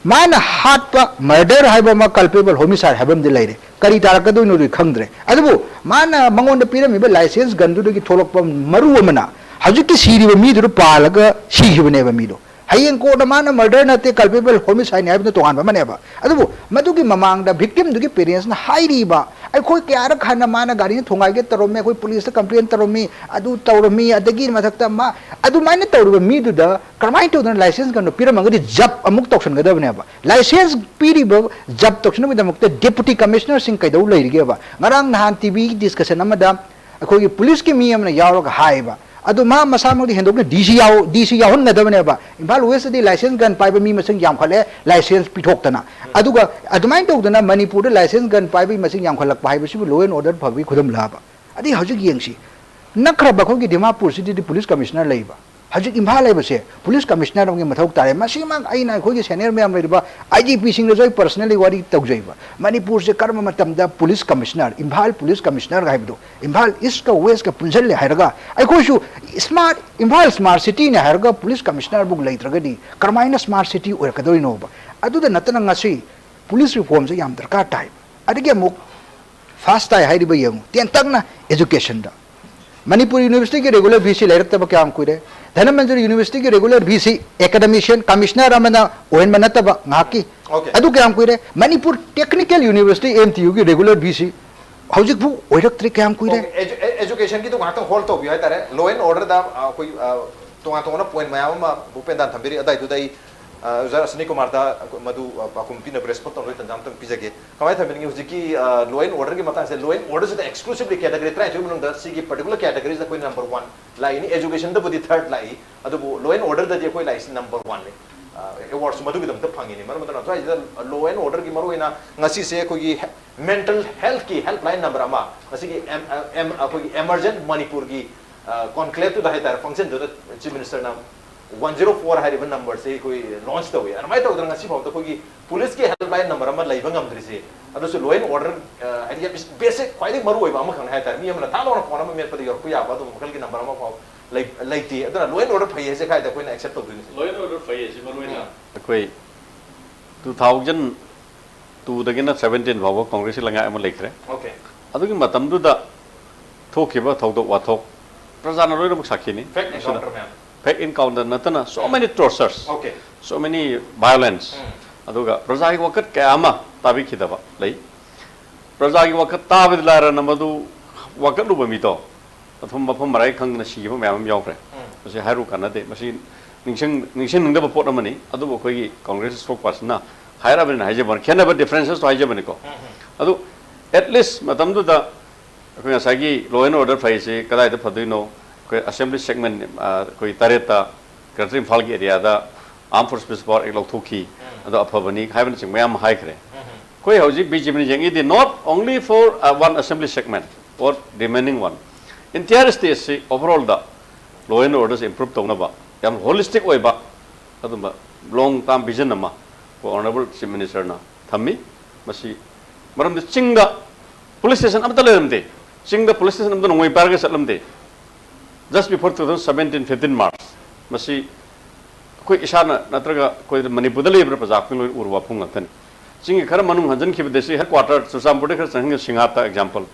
ꯃꯥꯅ ꯍꯥꯠꯄ, ꯃꯔꯗꯔ ꯍꯥꯏꯕ ꯑꯃ, ꯀꯜꯄꯦꯕꯜ ꯍꯣꯃꯤꯁꯥꯏꯗ ꯍꯥꯏꯕ ꯑꯃꯗꯤ ꯂꯩꯔꯦ꯫ ꯀꯔꯤ ꯇꯥꯔꯛꯀꯗꯣꯏꯅꯣꯗꯤ ꯈꯪꯗ꯭ꯔꯦ꯫ ꯑꯗꯨꯕꯨ ꯃꯥꯅ ꯃꯉꯣꯟꯗ ꯄꯤꯔꯝꯃꯤꯕ ꯂꯥꯏꯁꯦꯟꯁ ꯒꯟꯗꯨꯗꯒꯤ ꯊꯣꯛꯂꯛꯄ ꯃꯔꯨ ꯑꯃꯅ ꯍꯧꯖꯤꯛꯀꯤ ꯁꯤꯔꯤꯕ ꯃꯤꯗꯨꯗ ꯄꯥꯜꯂꯒ ꯁꯤꯈꯤꯕꯅꯦꯕ ꯃꯤꯗꯣ꯫ ꯍꯌꯦꯡ ꯀꯣꯟꯅ ꯃꯥꯅ ꯃꯔꯗꯔ ꯅꯠꯇꯦ, ꯀꯜꯄꯦꯕꯜ ꯍꯣꯃꯤꯁꯥꯏꯗꯅꯤ ꯍꯥꯏꯕꯗꯨ ꯇꯣꯉꯥꯟꯕ ꯑꯃꯅꯦꯕ꯫ ꯑꯗꯨꯕꯨ ꯃꯗꯨꯒꯤ ꯃꯃꯥꯡꯗ ꯚꯤꯛꯇꯤꯝꯗꯨꯒꯤ ꯄꯦꯔꯦꯟꯁꯅ ꯍꯥꯏꯔꯤꯕ, "ꯑꯩꯈꯣꯏ ꯀꯌꯥꯔꯛ ꯍꯟꯅ ꯃꯥꯅ ꯒꯥꯔꯤꯅ ꯊꯣꯡꯒꯥꯏꯒꯦ ꯇꯧꯔꯝꯃꯤ, ꯑꯩꯈꯣꯏ ꯄꯨꯂꯤꯁꯇ ꯀꯝꯄ꯭ꯂꯦꯟ ꯇꯧꯔꯝꯃꯤ, ꯑꯗꯨ ꯇꯧꯔꯝꯃꯤ, ꯑꯗꯒꯤ ꯃꯊꯛꯇ ꯃꯥ ꯑꯗꯨꯃꯥꯏꯅ ꯇꯧꯔꯤꯕ ꯃꯤꯗꯨꯗ ꯀꯔꯝꯍꯥꯏꯅ ꯇꯧꯗꯅ ꯂꯥꯏꯁꯦꯟꯁ ꯀꯩꯅꯣ ꯄꯤꯔꯝꯃꯒꯗꯤ ꯖꯞ ꯑꯃꯨꯛ ꯇꯧꯁꯟꯒꯗꯕꯅꯦꯕ?" ꯂꯥꯏꯁꯦꯟꯁ ꯄꯤꯔꯤꯕ ꯖꯞ ꯇꯧꯁꯟꯅꯕꯒꯤꯗꯃꯛꯇ ꯗꯦꯄꯨꯇꯤ ꯀꯃꯤꯁꯅꯔꯁꯤꯡ ꯀꯩꯗꯧ ꯂꯩꯔꯤꯒꯦꯕ? ꯉꯔꯥꯡ ꯅꯍꯥꯟ ꯇꯤ ꯚꯤꯒꯤ ꯗꯤꯁꯀꯁꯟ ꯑꯃꯗ ꯑꯩꯈꯣꯏꯒꯤ ꯄꯨꯂꯤꯁꯀꯤ ꯃꯤ ꯑꯃꯅ ꯌꯥꯎꯔꯒ ꯍꯥꯏꯕ, ꯑꯗꯨ ꯃꯥ ꯃꯁꯥꯃꯛꯇꯤ ꯍꯦꯟꯗꯣꯛꯅ ꯗꯤ ꯁꯤ ꯌꯥꯎ-, ꯗꯤ ꯁꯤ ꯌꯥꯎꯍꯟꯒꯗꯕꯅꯦꯕ꯫ ꯏꯝꯐꯥꯜ ꯋꯦꯁꯇꯗꯤ ꯂꯥꯏꯁꯦꯟꯁ ꯒꯟ ꯄꯥꯏꯕ ꯃꯤ ꯃꯁꯤꯡ ꯌꯥꯝꯈꯠꯂꯦ, ꯂꯥꯏꯁꯦꯟꯁ ꯄꯤꯊꯣꯛꯇꯅ꯫ ꯑꯗꯨꯒ ꯑꯗꯨꯃꯥꯏꯅ ꯇꯧꯗꯅ ꯃꯅꯤꯄꯨꯔꯗ ꯂꯥꯏꯁꯦꯟꯁ ꯒꯟ ꯄꯥꯏꯕꯒꯤ ꯃꯁꯤꯡ ꯌꯥꯝꯈꯠꯂꯛꯄ ꯍꯥꯏꯕꯁꯤꯕꯨ ꯂꯣ ꯑꯦꯟ ꯑꯣꯔꯗꯔ ꯐꯕꯒꯤ ꯈꯨꯗꯝꯂꯕ? ꯑꯗꯩ ꯍꯧꯖꯤꯛ ꯌꯦꯡꯁꯤ, ꯅꯛꯈ꯭ꯔꯕ ꯑꯩꯈꯣꯏꯒꯤ ꯗꯤꯃꯥꯄꯨꯔꯁꯤꯗꯗꯤ ꯄꯨꯂꯤꯁ ꯀꯃꯤꯁꯅꯔ ꯂꯩꯕ, ꯍꯧꯖꯤꯛ ꯏꯝꯐꯥꯜ ꯍꯥꯏꯕꯁꯦ ꯄꯨꯂꯤꯁ ꯀꯃꯤꯁꯅꯔ ꯑꯃꯒꯤ ꯃꯊꯧ ꯇꯥꯔꯦ꯫ ꯃꯁꯤꯃꯛ ꯑꯩꯅ ꯑꯩꯈꯣꯏꯒꯤ ꯁꯦꯅꯤꯌꯔ ꯃꯌꯥꯝ ꯂꯩꯔꯤꯕ ꯑꯥꯏ ꯖꯤ ꯄꯤꯁꯤꯡꯗꯁꯨ ꯑꯩ ꯄꯔꯁꯅꯦꯜꯂꯤ ꯋꯥꯔꯤ ꯇꯧꯖꯩꯕ꯫ ꯃꯅꯤꯄꯨꯔꯁꯦ ꯀꯔꯝꯕ ꯃꯇꯝꯗ police commissioner, Imphal police commissioner ꯍꯥꯏꯕꯗꯣ, ꯏꯝꯐꯥꯜ ꯏꯁꯀ ꯋꯦꯁꯀ ꯄꯨꯟꯁꯤꯜꯂꯦ ꯍꯥꯏꯔꯒ, ꯑꯩꯈꯣꯏꯁꯨ ꯁ꯭ꯃꯥꯔꯠ, ꯏꯝꯐꯥꯜ ꯁ꯭ꯃꯥꯔꯠ ꯁꯤꯇꯤꯅꯦ ꯍꯥꯏꯔꯒ ꯄꯨꯂꯤꯁ ꯀꯃꯤꯁꯅꯔꯕꯨ ꯂꯩꯇ꯭ꯔꯒꯗꯤ ꯀꯔꯝꯍꯥꯏꯅ ꯁ꯭ꯃꯥꯔꯠ ꯁꯤꯇꯤ ꯑꯣꯏꯔꯛꯀꯗꯣꯏꯅꯣꯕ? ꯑꯗꯨꯗ ꯅꯠꯇꯅ ꯉꯁꯤ ꯄꯨꯂꯤꯁ ꯔꯤꯐꯣꯔꯝꯁꯦ ꯌꯥꯝ ꯗꯔꯀꯥꯔ ꯇꯥꯏ꯫ ꯑꯗꯒꯤ ꯑꯃꯨꯛ ꯐꯥꯁ ꯇꯥꯏ ꯍꯥꯏꯔꯤꯕ ꯌꯦꯡꯉꯨ, ꯇꯦꯟꯇꯛꯅ ꯑꯦꯖꯨꯀꯦꯁꯟꯗ꯫ ꯃꯅꯤꯄꯨꯔ ꯌꯨꯅꯤꯚꯔꯁꯤꯇꯤꯒꯤ ꯔꯤꯒꯨꯂꯔ ꯚꯤ ꯁꯤ ꯂꯩꯔꯛꯇꯕ ꯀꯌꯥꯝ ꯀꯨꯏꯔꯦ? ꯙꯅꯃꯟꯖꯨꯔ ꯌꯨꯅꯤꯚꯔꯁꯤꯇꯤꯒꯤ ꯔꯤꯒꯨꯂꯔ ꯚꯤ ꯁꯤ ꯑꯦꯀꯥꯗꯦꯃꯤꯁꯤꯌꯟ ꯀꯃꯤꯁꯅꯔ ꯑꯃꯅ ꯑꯣꯏꯍꯟꯕ ꯅꯠꯇꯕ ꯉꯥꯏꯍꯥꯛꯀꯤ꯫ Okay. ꯑꯗꯨ ꯀꯌꯥꯝ ꯀꯨꯏꯔꯦ? Manipur technical university, M T ꯌꯨꯒꯤ ꯔꯤꯒꯨꯂꯔ ꯚꯤ ꯁꯤ ꯍꯧꯖꯤꯛꯐꯥꯎ ꯑꯣꯏꯔꯛꯇ꯭ꯔꯤ ꯀꯌꯥꯝ ꯀꯨꯏꯔꯦ? ꯑꯦꯖꯨꯀꯦꯁꯟꯒꯤꯗꯣ ꯉꯥꯏꯍꯥꯛꯇꯪ ꯍꯣꯜ ꯇꯧꯕꯤꯌꯨ ꯍꯥꯏꯇꯥꯔꯦ꯫ ꯂꯣ ꯑꯦꯟ ꯑꯣꯔꯗꯔꯗ ꯑꯩꯈꯣꯏ ꯑ, ꯇꯣꯉꯥꯟ ꯇꯣꯉꯥꯟꯕ ꯄꯣꯏꯟ ꯃꯌꯥꯝ ꯑꯃ ꯚꯨꯄꯦꯟꯗꯥꯟ ꯊꯝꯕꯤꯔꯤ꯫ ꯑꯗꯨꯋꯥꯏꯗꯨꯗ ꯑꯩ ꯑ, ꯑꯣꯖꯥ ꯁꯅꯤ ꯀꯨꯃꯥꯔꯗ ꯃꯗꯨ ꯑ, ꯄꯥꯎꯈꯨꯝ ꯄꯤꯅꯕ ꯔꯦꯁꯄꯣꯟ ꯇꯧꯅꯕꯒꯤ ꯇꯥꯟꯖꯥ ꯑꯃꯇꯪ ꯄꯤꯖꯒꯦ꯫ ꯀꯃꯥꯏꯅ ꯊꯝꯕꯤꯅꯤꯡꯉꯤ? ꯍꯧꯖꯤꯛꯀꯤ ꯂꯣ ꯑꯦꯟ ꯑꯣꯔꯗꯔꯒꯤ ꯃꯇꯥꯡꯁꯦ, ꯂꯣ ꯑꯦꯟ ꯑꯣꯔꯗꯔꯁꯤꯗ ꯑꯦꯛꯁꯀ꯭ꯂꯨꯁꯤꯚꯂꯤ ꯀꯦꯇꯒꯔꯤ ꯇꯔꯥꯅꯤꯊꯣꯏ ꯃꯅꯨꯡꯗ ꯁꯤꯒꯤ ꯄꯔꯇꯤꯀꯨꯂꯔ ꯀꯦꯇꯒꯔꯤꯁꯤꯗ ꯑꯩꯈꯣꯏꯅ ꯅꯝꯕꯔ ꯋꯥꯟ ꯂꯥꯛꯏꯅꯤ꯫ ꯑꯦꯖꯨꯀꯦꯁꯟꯗꯕꯨꯗꯤ ꯊꯔꯗ ꯂꯥꯛꯏ, ꯑꯗꯨꯕꯨ ꯂꯣ ꯑꯦꯟ ꯑꯣꯔꯗꯔꯗꯗꯤ ꯑꯩꯈꯣꯏ ꯂꯥꯛꯏꯁꯤ ꯅꯝꯕꯔ ꯋꯥꯟꯅꯤ꯫ ꯑꯦꯋꯥꯔꯗꯁꯨ ꯃꯗꯨꯒꯤꯗꯃꯛꯇ ꯐꯪꯉꯤꯅꯤ꯫ ꯃꯔꯝ ꯑꯗꯨꯅ ꯁ꯭ꯋꯥꯏꯁꯤꯗ ꯂꯣ ꯑꯦꯟ ꯑꯣꯔꯗꯔꯒꯤ ꯃꯔꯨꯑꯣꯏꯅ ꯉꯁꯤꯁꯦ ꯑꯩꯈꯣꯏꯒꯤ ꯃꯦꯟꯇꯜ ꯍꯦꯜꯊꯀꯤ ꯍꯦꯜꯞꯂꯥꯏꯟ ꯅꯝꯕꯔ ꯑꯃ, ꯉꯁꯤꯒꯤ ꯑꯦꯝ ꯑꯦꯝ ꯑꯩꯈꯣꯏꯒꯤ ꯑꯦꯃꯔꯖꯦꯟ ꯃꯅꯤꯄꯨꯔꯒꯤ ꯀꯣꯟꯀ꯭ꯂꯦꯞꯇꯨꯗ ꯍꯥꯏꯇꯥꯔꯦ, ꯐꯪꯁꯟꯗꯨꯗ ꯆꯤꯐ ꯃꯤꯅꯤꯁꯇꯔꯅ ꯋꯥꯟ ꯖꯤꯔꯣ ꯐꯣꯔ ꯍꯥꯏꯔꯤꯕ ꯅꯝꯕꯔꯁꯦ ꯑꯩꯈꯣꯏ ꯂꯣꯟꯆ ꯇꯧꯏ꯫ ꯑꯗꯨꯃꯥꯏꯅ ꯇꯧꯗꯅ ꯉꯁꯤ ꯐꯥꯎꯗ ꯑꯩꯈꯣꯏꯒꯤ ꯄꯨꯂꯤꯁꯀꯤ ꯍꯦꯜꯞꯂꯥꯏꯟ ꯅꯝꯕꯔ ꯑꯃ ꯂꯩꯕ ꯉꯝꯗ꯭ꯔꯤꯁꯦ, ꯑꯗꯨꯁꯨ ꯂꯣ ꯑꯦꯟ ꯑꯣꯔꯗꯔ, ꯍꯥꯏꯗꯤ ꯌꯥꯝ ꯕꯦꯁꯤꯛ, ꯈ꯭ꯋꯥꯏꯗꯒꯤ ꯃꯔꯨ ꯑꯣꯏꯕ ꯑꯃꯈꯛꯅꯦ ꯍꯥꯏꯇꯥꯔꯦ꯫ ꯃꯤ ꯑꯃꯅ ꯊꯥ ꯂꯥꯎꯅ ꯐꯣꯟ ꯑꯃ ꯃꯦꯠꯄꯗ ꯌꯧꯔꯛꯄ ꯌꯥꯕ ꯑꯗꯨꯒꯨꯝꯕ ꯃꯈꯜꯒꯤ ꯅꯝꯕꯔ ꯑꯃ ꯐꯥꯎ ꯂꯩ-, ꯂꯩꯇꯦ꯫ ꯑꯗꯨꯅ ꯂꯣ ꯑꯦꯟ ꯑꯣꯔꯗꯔ ꯐꯩ ꯍꯥꯏꯁꯦ ꯀꯥꯏꯗ ꯑꯩꯈꯣꯏꯅ ꯑꯦꯛꯁꯦꯞ ꯇꯧꯗꯣꯏꯅꯣ ꯁꯤꯅꯤ? ꯂꯣ ꯑꯦꯟ ꯑꯣꯔꯗꯔ ꯐꯩ ꯍꯥꯏꯁꯦ ꯃꯔꯨ ꯑꯣꯏꯅ ꯎꯝ꯫ ꯑꯩꯈꯣꯏ ꯇꯨ ꯊꯥꯎꯖꯟ ꯇꯨꯗꯒꯤꯅ ꯁꯕꯦꯟꯇꯤꯟ ꯐꯥꯎꯕ ꯀꯣꯡꯒ꯭ꯔꯦꯁꯀꯤ ꯂꯩꯉꯥꯛ ꯑꯃ ꯂꯩꯈ꯭ꯔꯦ꯫ ꯑꯣꯀꯦ꯫ ꯑꯗꯨꯒꯤ ꯃꯇꯝꯗꯨꯗ ꯊꯣꯛꯈꯤꯕ ꯊꯧꯗꯣꯛ ꯋꯥꯊꯣꯛ ꯄ꯭ꯔꯖꯥꯅ ꯂꯣꯏꯅꯃꯛ ꯁꯥꯈꯤꯅꯤ꯫ ꯐꯦꯛ ꯃꯁꯤꯗ ꯑꯦꯟꯀꯥꯎꯟꯇꯔ ꯃꯌꯥꯝ꯫ ꯐꯦꯛ ꯑꯦꯟꯀꯥꯎꯟꯇꯔ ꯅꯠꯇꯅ so many tortures, okay. so many violence, ꯎꯝ꯫ ꯑꯗꯨꯒ ꯄ꯭ꯔꯖꯥꯒꯤ ꯋꯥꯀꯠ ꯀꯌꯥ ꯑꯃ ꯇꯥꯕꯤꯈꯤꯗꯕ ꯂꯩ꯫ ꯄ꯭ꯔꯖꯥꯒꯤ ꯋꯥꯀꯠ ꯇꯥꯕꯗꯤ ꯂꯥꯏꯔꯅ ꯃꯗꯨ ꯋꯥꯀꯠꯂꯨꯕ ꯃꯤꯗꯣ ꯃꯐꯝ ꯃꯐꯝ ꯃꯔꯥꯏ ꯈꯪꯗꯅ ꯁꯤꯈꯤꯕ ꯃꯌꯥꯝ ꯑꯃ ꯌꯥꯎꯈ꯭ꯔꯦ꯫ ꯎꯝ꯫ ꯃꯁꯤ ꯍꯥꯏꯔꯨ ꯀꯥꯟꯅꯗꯦ꯫ ꯃꯁꯤ ꯅꯤꯡꯁꯤꯡ-, ꯅꯤꯡꯁꯤꯡꯅꯤꯡꯗꯕ ꯄꯣꯠ ꯑꯃꯅꯤ꯫ ꯑꯗꯨꯕꯨ ꯑꯩꯈꯣꯏꯒꯤ ꯀꯣꯡꯒ꯭ꯔꯦꯁ ꯏꯁꯄꯣꯛ ꯄꯥꯔꯁꯟꯅ ꯍꯥꯏꯔꯕꯅꯤꯅ ꯍꯥꯏꯖꯕ ꯋꯥꯅꯤ, ꯈꯦꯠꯅꯕ ꯗꯤꯐ꯭ꯔꯦꯟꯁꯦꯁꯇꯣ ꯍꯥꯏꯖꯕꯅꯤꯀꯣ꯫ ꯎꯝ, ꯎꯝ꯫ ꯑꯗꯨ ꯑꯦꯠꯂꯤꯁ ꯃꯇꯝꯗꯨꯗ ꯑꯩꯈꯣꯏ ꯉꯁꯥꯏꯒꯤ ꯂꯣ ꯑꯦꯟ ꯑꯣꯔꯗꯔ ꯐꯩꯁꯦ ꯀꯗꯥꯏꯗ ꯐꯗꯣꯏꯅꯣ? ꯑꯩꯈꯣꯏ ꯑꯁꯦꯝꯕ꯭ꯂꯤ ꯁꯦꯒꯃꯦꯟ, ꯑ, ꯑꯩꯈꯣꯏ ꯇꯔꯦꯠꯇ ꯒ꯭ꯔꯦꯇꯔ ꯏꯝꯐꯥꯜꯒꯤ ꯑꯦꯔꯤꯌꯥꯗ ꯑꯥꯔꯝ ꯐꯣꯔꯁ ꯄꯤꯁ ꯄꯥꯋꯔ ꯑꯦꯛ ꯂꯧꯊꯣꯛꯈꯤ, ꯑꯗꯣ ꯑꯐꯕꯅꯤ ꯍꯥꯏꯕꯅꯆꯤꯡꯕ ꯃꯌꯥꯝ ꯑꯃ ꯍꯥꯏꯈ꯭ꯔꯦ꯫ ꯑꯩꯈꯣꯏ ꯍꯧꯖꯤꯛ ꯕꯤ ꯖꯦ ꯄꯤꯅ ꯌꯦꯡꯉꯤꯗꯤ not only for, uh, one assembly segment or remaining one, entire stateꯁꯤ ꯑꯣꯚꯔꯑꯣꯜꯗ law and order say improve ꯇꯧꯅꯕ ꯌꯥꯝ holistic ꯑꯣꯏꯕ ꯑꯗꯨꯝꯕ long term vision ꯑꯃ ꯑꯩꯈꯣꯏ honourable Chief Minister ꯅ ꯊꯝꯃꯤ꯫ ꯃꯁꯤ ꯃꯔꯝꯗꯤ ꯆꯤꯡꯗ police station ꯑꯃꯠꯇ ꯂꯩꯔꯝꯗꯦ꯫ ꯆꯤꯡꯗ police station ꯑꯃꯠꯇ ꯅꯣꯡꯃꯩ ꯄꯥꯏꯔꯒ ꯆꯠꯂꯝꯗꯦ꯫ Just before two thousand seventeen fifteen March, ꯃꯁꯤ ꯑꯩꯈꯣꯏ ꯏꯁꯥꯅ ꯅꯠꯇ꯭ꯔꯒ ꯑꯩꯈꯣꯏ ꯃꯅꯤꯄꯨꯔꯗ ꯂꯩꯕ ꯄ꯭ꯔꯖꯥ ꯈꯨꯗꯤꯡꯃꯛ ꯎꯔꯕ ꯋꯥꯐꯝ ꯉꯥꯛꯇꯅꯤ꯫ ꯆꯤꯡꯒꯤ ꯈꯔ ꯃꯅꯨꯡ ꯍꯟꯖꯤꯟꯈꯤꯕ district headquarter ꯆꯨꯔꯆꯥꯟꯄꯨꯔꯗ ꯈꯔ ꯆꯪꯍꯟꯈꯤꯕ ꯁꯤꯡꯍꯥꯠꯇ example,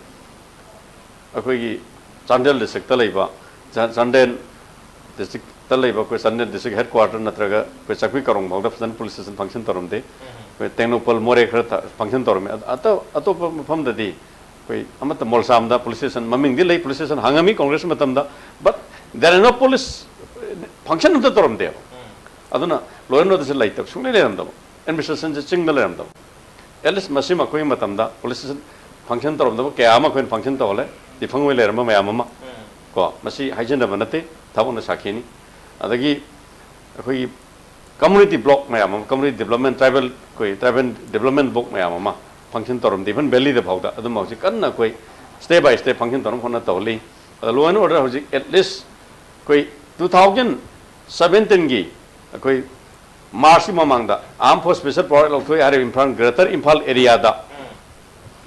ꯑꯩꯈꯣꯏꯒꯤ ꯆꯥꯟꯗꯦꯜ district ꯇ ꯂꯩꯕ, ꯆꯥ-, ꯆꯥꯟꯗꯦꯜ district ꯇ ꯂꯩꯕ ꯑꯩꯈꯣꯏ ꯆꯥꯟꯗꯦꯜ district headquarter ꯅꯠꯇ꯭ꯔꯒ ꯑꯩꯈꯣꯏ ꯆꯥꯛꯄꯤ ꯀꯥꯔꯣꯡ ꯐꯥꯎꯗ ꯐꯖꯅ police station function ꯇꯧꯔꯝꯗꯦ꯫ ꯑꯩꯈꯣꯏ ꯇꯦꯡꯅꯧꯄꯜ, ꯃꯣꯔꯦ ꯈꯔ ꯊ-, function ꯇꯧꯔꯝꯃꯦ꯫ ꯑ-, ꯑꯇꯣꯞ-, ꯑꯇꯣꯞꯄ ꯃꯐꯝꯗꯗꯤ ꯑꯩꯈꯣꯏ ꯑꯃꯠꯇ ꯃꯣꯜꯁꯥꯝꯗ police station ꯃꯃꯤꯡꯗꯤ ꯂꯩ, police station ꯍꯥꯡꯉꯝꯃꯤ Congress ꯃꯇꯝꯗ, but there are no police function ꯑꯝꯇ ꯇꯧꯔꯝꯗꯦꯕ꯫ ꯑꯗꯨꯅ law and order ꯁꯦ ꯂꯩꯇꯕ, ꯁꯨꯡꯂꯩ ꯂꯩꯔꯝꯗꯕ, administration ꯁꯦ ꯆꯤꯡꯗ ꯂꯩꯔꯝꯗꯕ꯫ At least ꯃꯁꯤꯃ ꯑꯩꯈꯣꯏꯒꯤ ꯃꯇꯝꯗ police station function ꯇꯧꯔꯝꯗꯕ ꯀꯌꯥ ꯑꯃ ꯑꯩꯈꯣꯏꯅ function ꯇꯧꯍꯜꯂꯦ, ꯗꯤꯐꯪ ꯑꯣꯏ ꯂꯩꯔꯝꯕ ꯃꯌꯥꯝ ꯑꯃ꯫ ꯀꯣ, ꯃꯁꯤ ꯍꯥꯏꯖꯤꯟꯅꯕ ꯅꯠꯇꯦ, ꯊꯕꯛꯅ ꯁꯥꯈꯤꯅꯤ꯫ ꯑꯗꯒꯤ ꯑꯩꯈꯣꯏꯒꯤ community block ꯃꯌꯥꯝ ꯑꯃ, community development, tribal, ꯑꯩꯈꯣꯏ tribal development block ꯃꯌꯥꯝ ꯑꯃ function ꯇꯧꯔꯝꯗꯦ, even valley ꯗ ꯐꯥꯎꯗ꯫ ꯑꯗꯨꯝ ꯍꯧꯖꯤꯛ ꯀꯟꯅ ꯑꯩꯈꯣꯏ step by step function ꯇꯧꯅꯕ ꯍꯣꯠꯅ ꯇꯧꯍꯜꯂꯤ꯫ ꯑꯗ law and order ꯍꯧꯖꯤꯛ at least ꯑꯩꯈꯣꯏ two thousand seventeen ꯒꯤ ꯑꯩꯈꯣꯏ March ꯀꯤ ꯃꯃꯥꯡꯗ Armed Force Special Power ꯂꯧꯊꯣꯛꯑꯦ ꯍꯥꯏꯔꯤꯕ ꯏꯝꯐꯥꯜ, Greater Imphal area ꯗ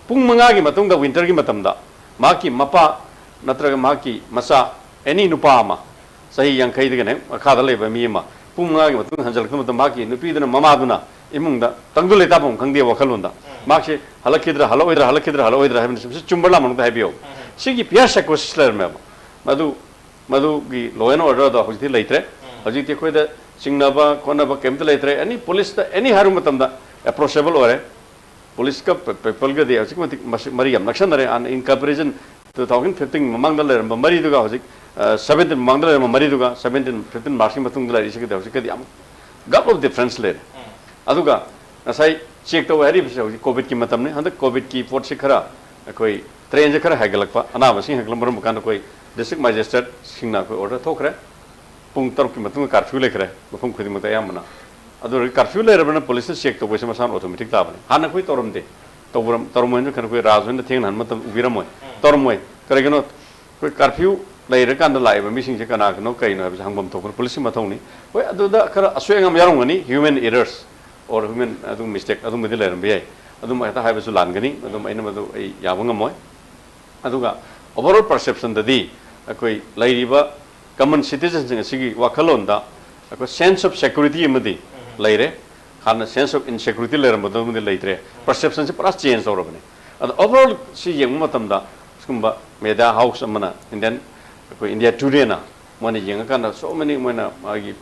ꯄꯨꯡ ꯃꯉꯥꯒꯤ ꯃꯇꯨꯡꯗ winter ꯒꯤ ꯃꯇꯝꯗ ꯃꯍꯥꯛꯀꯤ ꯃꯄꯥ ꯅꯠꯇ꯭ꯔꯒ ꯃꯍꯥꯛꯀꯤ ꯃꯆꯥ, any ꯅꯨꯄꯥ ꯑꯃ, ꯆꯍꯤ ꯌꯥꯡꯈꯩꯗꯒꯤꯅ ꯍꯦꯛ ꯃꯈꯥꯗ ꯂꯩꯕ ꯃꯤ ꯑꯃ ꯄꯨꯡ ꯃꯉꯥꯒꯤ ꯃꯇꯨꯡꯗ ꯍꯟꯖꯜꯂꯛꯄ ꯃꯇꯝꯗ ꯃꯍꯥꯛꯀꯤ ꯅꯨꯄꯤꯗꯨꯅ, ꯃꯃꯥꯗꯨꯅ ꯏꯃꯨꯡꯗ ꯇꯪꯗꯨ ꯂꯩꯇꯥꯐꯝ ꯈꯪꯗꯦ ꯋꯥꯈꯜꯂꯣꯟꯗ꯫ ꯃꯍꯥꯛꯁꯦ ꯍꯜꯂꯛꯈꯤꯗ꯭ꯔꯥ, ꯍꯜꯂꯛꯑꯣꯏꯗ꯭ꯔꯥ, ꯍꯜꯂꯛꯈꯤꯗ꯭ꯔꯥ, ꯍꯜꯂꯛꯑꯣꯏꯗ꯭ꯔꯥ ꯍꯥꯏꯕꯅꯤ꯫ ꯁꯤ ꯆꯨꯝꯕ꯭ꯔꯥ ꯂꯥꯟꯕ꯭ꯔꯥ ꯑꯝꯇ ꯍꯥꯏꯕꯤꯌꯨ꯫ ꯁꯤꯒꯤ fear psychosis ꯂꯩꯔꯝꯃꯦꯕ꯫ ꯃꯗꯨ, ꯃꯗꯨꯒꯤ law and order ꯗꯣ ꯍꯧꯖꯤꯛꯇꯤ ꯂꯩꯇ꯭ꯔꯦ꯫ ꯍꯧꯖꯤꯛꯇꯤ ꯑꯩꯈꯣꯏꯗ ꯆꯤꯡꯅꯕ ꯈꯣꯠꯅꯕ ꯀꯩꯝꯇ ꯂꯩꯇ꯭ꯔꯦ꯫ Any police ꯇ any ꯍꯥꯏꯔꯨꯕ ꯃꯇꯝꯗ approachable ꯑꯣꯏꯔꯦ꯫ Police ꯀ ꯄ-, people ꯒꯗꯤ ꯍꯧꯖꯤꯛꯀꯤ ꯃꯇꯤꯛ ꯃꯁꯤ ꯃꯔꯤ ꯌꯥꯝ ꯅꯛꯁꯟꯅꯔꯦ꯫ ꯑꯅ in comparison two thousand fifteen ꯃꯃꯥꯡꯗ ꯂꯩꯔꯝꯕ ꯃꯔꯤꯗꯨꯒ ꯍꯧꯖꯤꯛ, ꯑ, seventeen ꯃꯃꯥꯡꯗ ꯂꯩꯔꯝꯕ ꯃꯔꯤꯗꯨꯒ seventeen fifteen March ꯀꯤ ꯃꯇꯨꯡꯗ ꯂꯩꯔꯤꯁꯤꯒꯗꯤ ꯍꯧꯖꯤꯛꯀꯗꯤ ꯌꯥꯝ gulf of difference ꯂꯩꯔꯦ꯫ ꯑꯗꯨꯒ ꯉꯁꯥꯏ check ꯇꯧꯕ ꯍꯥꯏꯔꯤꯕꯁꯦ ꯍꯧꯖꯤꯛ COVID ꯀꯤ ꯃꯇꯝꯅꯤ꯫ ꯍꯟꯗꯛ COVID ꯀꯤ ꯄꯣꯠꯁꯤ ꯈꯔ ꯑꯩꯈꯣꯏ trend ꯁꯦ ꯈꯔ ꯍꯥꯏꯒꯠꯂꯛꯄ, ꯑꯅꯥꯕꯁꯤꯡ ꯍꯦꯟꯒꯠꯂꯛꯄ ꯃꯔꯝ ꯀꯥꯟꯗ ꯑꯩꯈꯣꯏ district magistrate ꯁꯤꯡꯅ ꯑꯩꯈꯣꯏ order ꯊꯣꯛꯈ꯭ꯔꯦ꯫ ꯄꯨꯡ ꯇꯔꯨꯛꯀꯤ ꯃꯇꯨꯡꯗ curfew ꯂꯩꯈ꯭ꯔꯦ ꯃꯐꯝ ꯈꯨꯗꯤꯡꯃꯛꯇ ꯑꯌꯥꯝꯕꯅ꯫ ꯑꯗꯨ ꯑꯣꯏꯔꯒ curfew ꯂꯩꯔꯕꯅꯤꯅ police ꯅ check ꯇꯧꯕꯁꯦ ꯃꯁꯥꯅ automatic ꯇꯥꯕꯅꯤ꯫ ꯍꯥꯟꯅ ꯑꯩꯈꯣꯏ ꯇꯧꯔꯝꯗꯦ꯫ ꯇꯧꯕꯔꯝ-, ꯇꯧꯔꯝꯃꯣꯏꯅ ꯈꯟ-, ꯑꯩꯈꯣꯏ ꯔꯥꯖ ꯍꯣꯏꯅ ꯊꯦꯡꯅ ꯍꯟꯕ ꯃꯇꯝꯗ ꯎꯕꯤꯔꯝꯃꯣꯏ꯫ ꯇꯧꯔꯝꯃꯣꯏ꯫ ꯀꯔꯤꯒꯤꯅꯣ? ꯑꯩꯈꯣꯏ curfew ꯂꯩꯔꯀꯥꯟꯗ ꯂꯥꯛꯏꯕ ꯃꯤꯁꯤꯡꯁꯦ ꯀꯅꯥꯒꯤꯅꯣ, ꯀꯩꯅꯣ ꯍꯥꯏꯕꯁꯦ ꯍꯪꯐꯝ ꯊꯣꯛꯄ ꯄꯨꯂꯤꯁꯀꯤ ꯃꯊꯧꯅꯤ꯫ ꯍꯣꯏ, ꯑꯗꯨꯗ ꯈꯔ ꯑꯁꯣꯏ ꯑꯉꯥꯝ ꯌꯥꯎꯔꯝꯒꯅꯤ, human errors or human ꯑꯗꯨꯝ mistake ꯑꯗꯨꯝꯕꯗꯤ ꯂꯩꯔꯝꯕ ꯌꯥꯏ꯫ ꯑꯗꯨꯝ ꯍꯦꯛꯇ ꯍꯥꯏꯕꯁꯨ ꯂꯥꯟꯒꯅꯤ, ꯑꯗꯨꯝ ꯑꯩꯅ ꯃꯗꯨ ꯑꯩ ꯌꯥꯕ ꯉꯝꯃꯣꯏ꯫ ꯑꯗꯨꯒ overall perceptionꯗꯗꯤ ꯑꯩꯈꯣꯏ ꯂꯩꯔꯤꯕ common citizenꯁꯤꯡ ꯑꯁꯤꯒꯤ ꯋꯥꯈꯜꯂꯣꯟꯗ ꯑꯩꯈꯣꯏ sense of security ꯑꯃꯗꯤ ꯂꯩꯔꯦ꯫ ꯍꯥꯟꯅ sense of insecurity ꯂꯩꯔꯝꯕꯗꯨꯃꯗꯤ ꯂꯩꯇ꯭ꯔꯦ꯫ Perceptionꯁꯦ ꯄꯨꯔꯥ change ꯇꯧꯔꯕꯅꯤ꯫ ꯑꯗꯣ overall ꯁꯤ ꯌꯦꯡꯕ ꯃꯇꯝꯗ ꯁꯤꯒꯨꯝꯕ media house ꯑꯃꯅ, Indian, ꯑꯩꯈꯣꯏ India Todayꯅ ꯃꯣꯏꯅ ꯌꯦꯡꯉꯀꯥꯟꯗ, so many, ꯃꯣꯏꯅ ꯃꯥꯒꯤ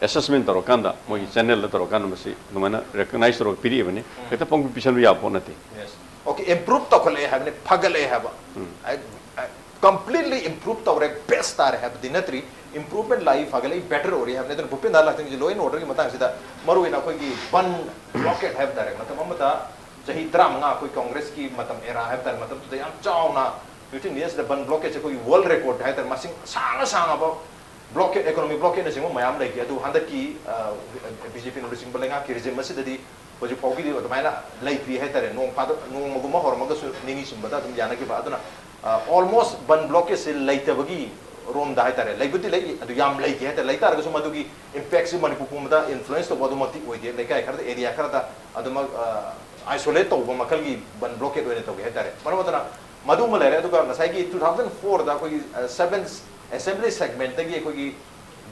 assessment ꯇꯧꯔꯀꯥꯟꯗ, ꯃꯣꯏꯒꯤ channelꯗ ꯇꯧꯔꯀꯥꯟꯗ ꯃꯁꯤ ꯑꯗꯨꯃꯥꯏꯅ recognize ꯇꯧꯔꯒ ꯄꯤꯔꯛꯏꯕꯅꯤ꯫ ꯎꯝ꯫ ꯍꯦꯛꯇ ꯄꯪꯄꯤ ꯄꯤꯁꯟꯕ ꯌꯥꯕ ꯄꯣꯠ ꯅꯠꯇꯦ꯫ Yes. Okay, improve ꯇꯧꯈꯠꯂꯛꯑꯦ ꯍꯥꯏꯕꯅꯤ, ꯐꯒꯠꯂꯛꯑꯦ ꯍꯥꯏꯕ꯫ ꯎꯝ꯫ I, I, completely improve ꯇꯧꯔꯦ, best ꯇꯥꯔꯦ ꯍꯥꯏꯕꯗꯤ ꯅꯠꯇ꯭ꯔꯤ꯫ Improvement ꯂꯥꯛꯏ, ꯐꯒꯠꯂꯛꯏ, better ꯑꯣꯏꯔꯤ ꯍꯥꯏꯕꯅꯤ꯫ ꯑꯗꯨꯅ ꯚꯨꯄꯦꯟ ꯍꯖꯥꯔꯤꯂꯥꯜ ꯒꯊꯤꯡꯁꯤ law and orderꯒꯤ ꯃꯇꯥꯡꯁꯤꯗ, ꯃꯔꯨꯑꯣꯏꯅ ꯑꯩꯈꯣꯏꯒꯤ ꯕꯟ blockade ꯍꯥꯏꯕ ꯇꯥꯔꯦ, ꯃꯇꯝ ꯑꯃꯗ ꯆꯍꯤ ꯇꯔꯥꯃꯉꯥ ꯑꯩꯈꯣꯏ ꯀꯪꯒ꯭ꯔꯦꯁꯀꯤ ꯃꯇꯝ era ꯍꯥꯏꯕ ꯇꯥꯔꯦ, ꯃꯇꯝꯗꯨꯗ ꯌꯥꯝ ꯆꯥꯎꯅ ꯐꯤꯐꯇꯤꯟ ꯏꯌꯔꯁꯇ ꯕꯟ blockade ꯁꯦ ꯑꯩꯈꯣꯏꯒꯤ world record ꯍꯥꯏ ꯇꯥꯔꯦ, ꯃꯁꯤꯡ ꯁꯥꯡꯅ ꯁꯥꯡꯉꯕ blockade, economic blockadeꯅꯆꯤꯡꯕ ꯃꯌꯥꯝ ꯂꯩꯈꯤ꯫ ꯑꯗꯨ ꯍꯟꯗꯛꯀꯤ ꯕꯤ ꯖꯦ ꯄꯤꯅ ꯂꯨꯆꯤꯡꯕ ꯂꯩꯉꯥꯛꯀꯤ regime ꯑꯁꯤꯗꯗꯤ ꯍꯧꯖꯤꯛ ꯐꯥꯎꯒꯤꯗꯤ ꯑꯗꯨꯃꯥꯏꯅ ꯂꯩꯇ꯭ꯔꯤ ꯍꯥꯏ ꯇꯥꯔꯦ꯫ ꯅꯣꯡ ꯐꯥꯗꯣꯛ ꯅꯣꯡꯃꯒꯨꯝꯕ ꯍꯧꯔꯝꯃꯒꯁꯨ ꯅꯤꯅꯤ ꯁꯨꯝꯕꯗ ꯑꯗꯨꯝ ꯌꯥꯅꯈꯤꯕ꯫ ꯑꯗꯨꯅ almost ꯕꯟ blockade ꯁꯦ ꯂꯩꯇꯕꯒꯤ ꯔꯣꯝꯗ ꯍꯥꯏ ꯇꯥꯔꯦ, ꯂꯩꯕꯨꯗꯤ ꯂꯩ, ꯑꯗꯨ ꯌꯥꯝ ꯂꯩꯇꯦ ꯍꯥꯏ ꯇꯥꯔꯦ꯫ ꯂꯩ ꯇꯥꯔꯒꯁꯨ ꯃꯗꯨꯒꯤ impact ꯁꯤ ꯃꯅꯤꯄꯨꯔ ꯄꯨꯝꯕꯗ influence ꯇꯧꯕ ꯑꯗꯨꯃꯛꯇꯤ ꯑꯣꯏꯗꯦ꯫ ꯂꯩꯀꯥꯏ ꯈꯔꯗ, area ꯈꯔꯗ ꯑꯗꯨꯃꯛ isolate ꯇꯧꯕ ꯃꯈꯜꯒꯤ ꯕꯟ blockade ꯑꯣꯏꯅ ꯇꯧꯏ ꯍꯥꯏ ꯇꯥꯔꯦ꯫ ꯃꯔꯝ ꯑꯗꯨꯅ ꯃꯗꯨꯃ ꯂꯩꯔꯦ꯫ ꯑꯗꯨꯒ ꯉꯁꯥꯏꯒꯤ two thousand fourꯗ ꯑꯩꯈꯣꯏꯒꯤ seven assembly segmentꯇꯒꯤ ꯑꯩꯈꯣꯏꯒꯤ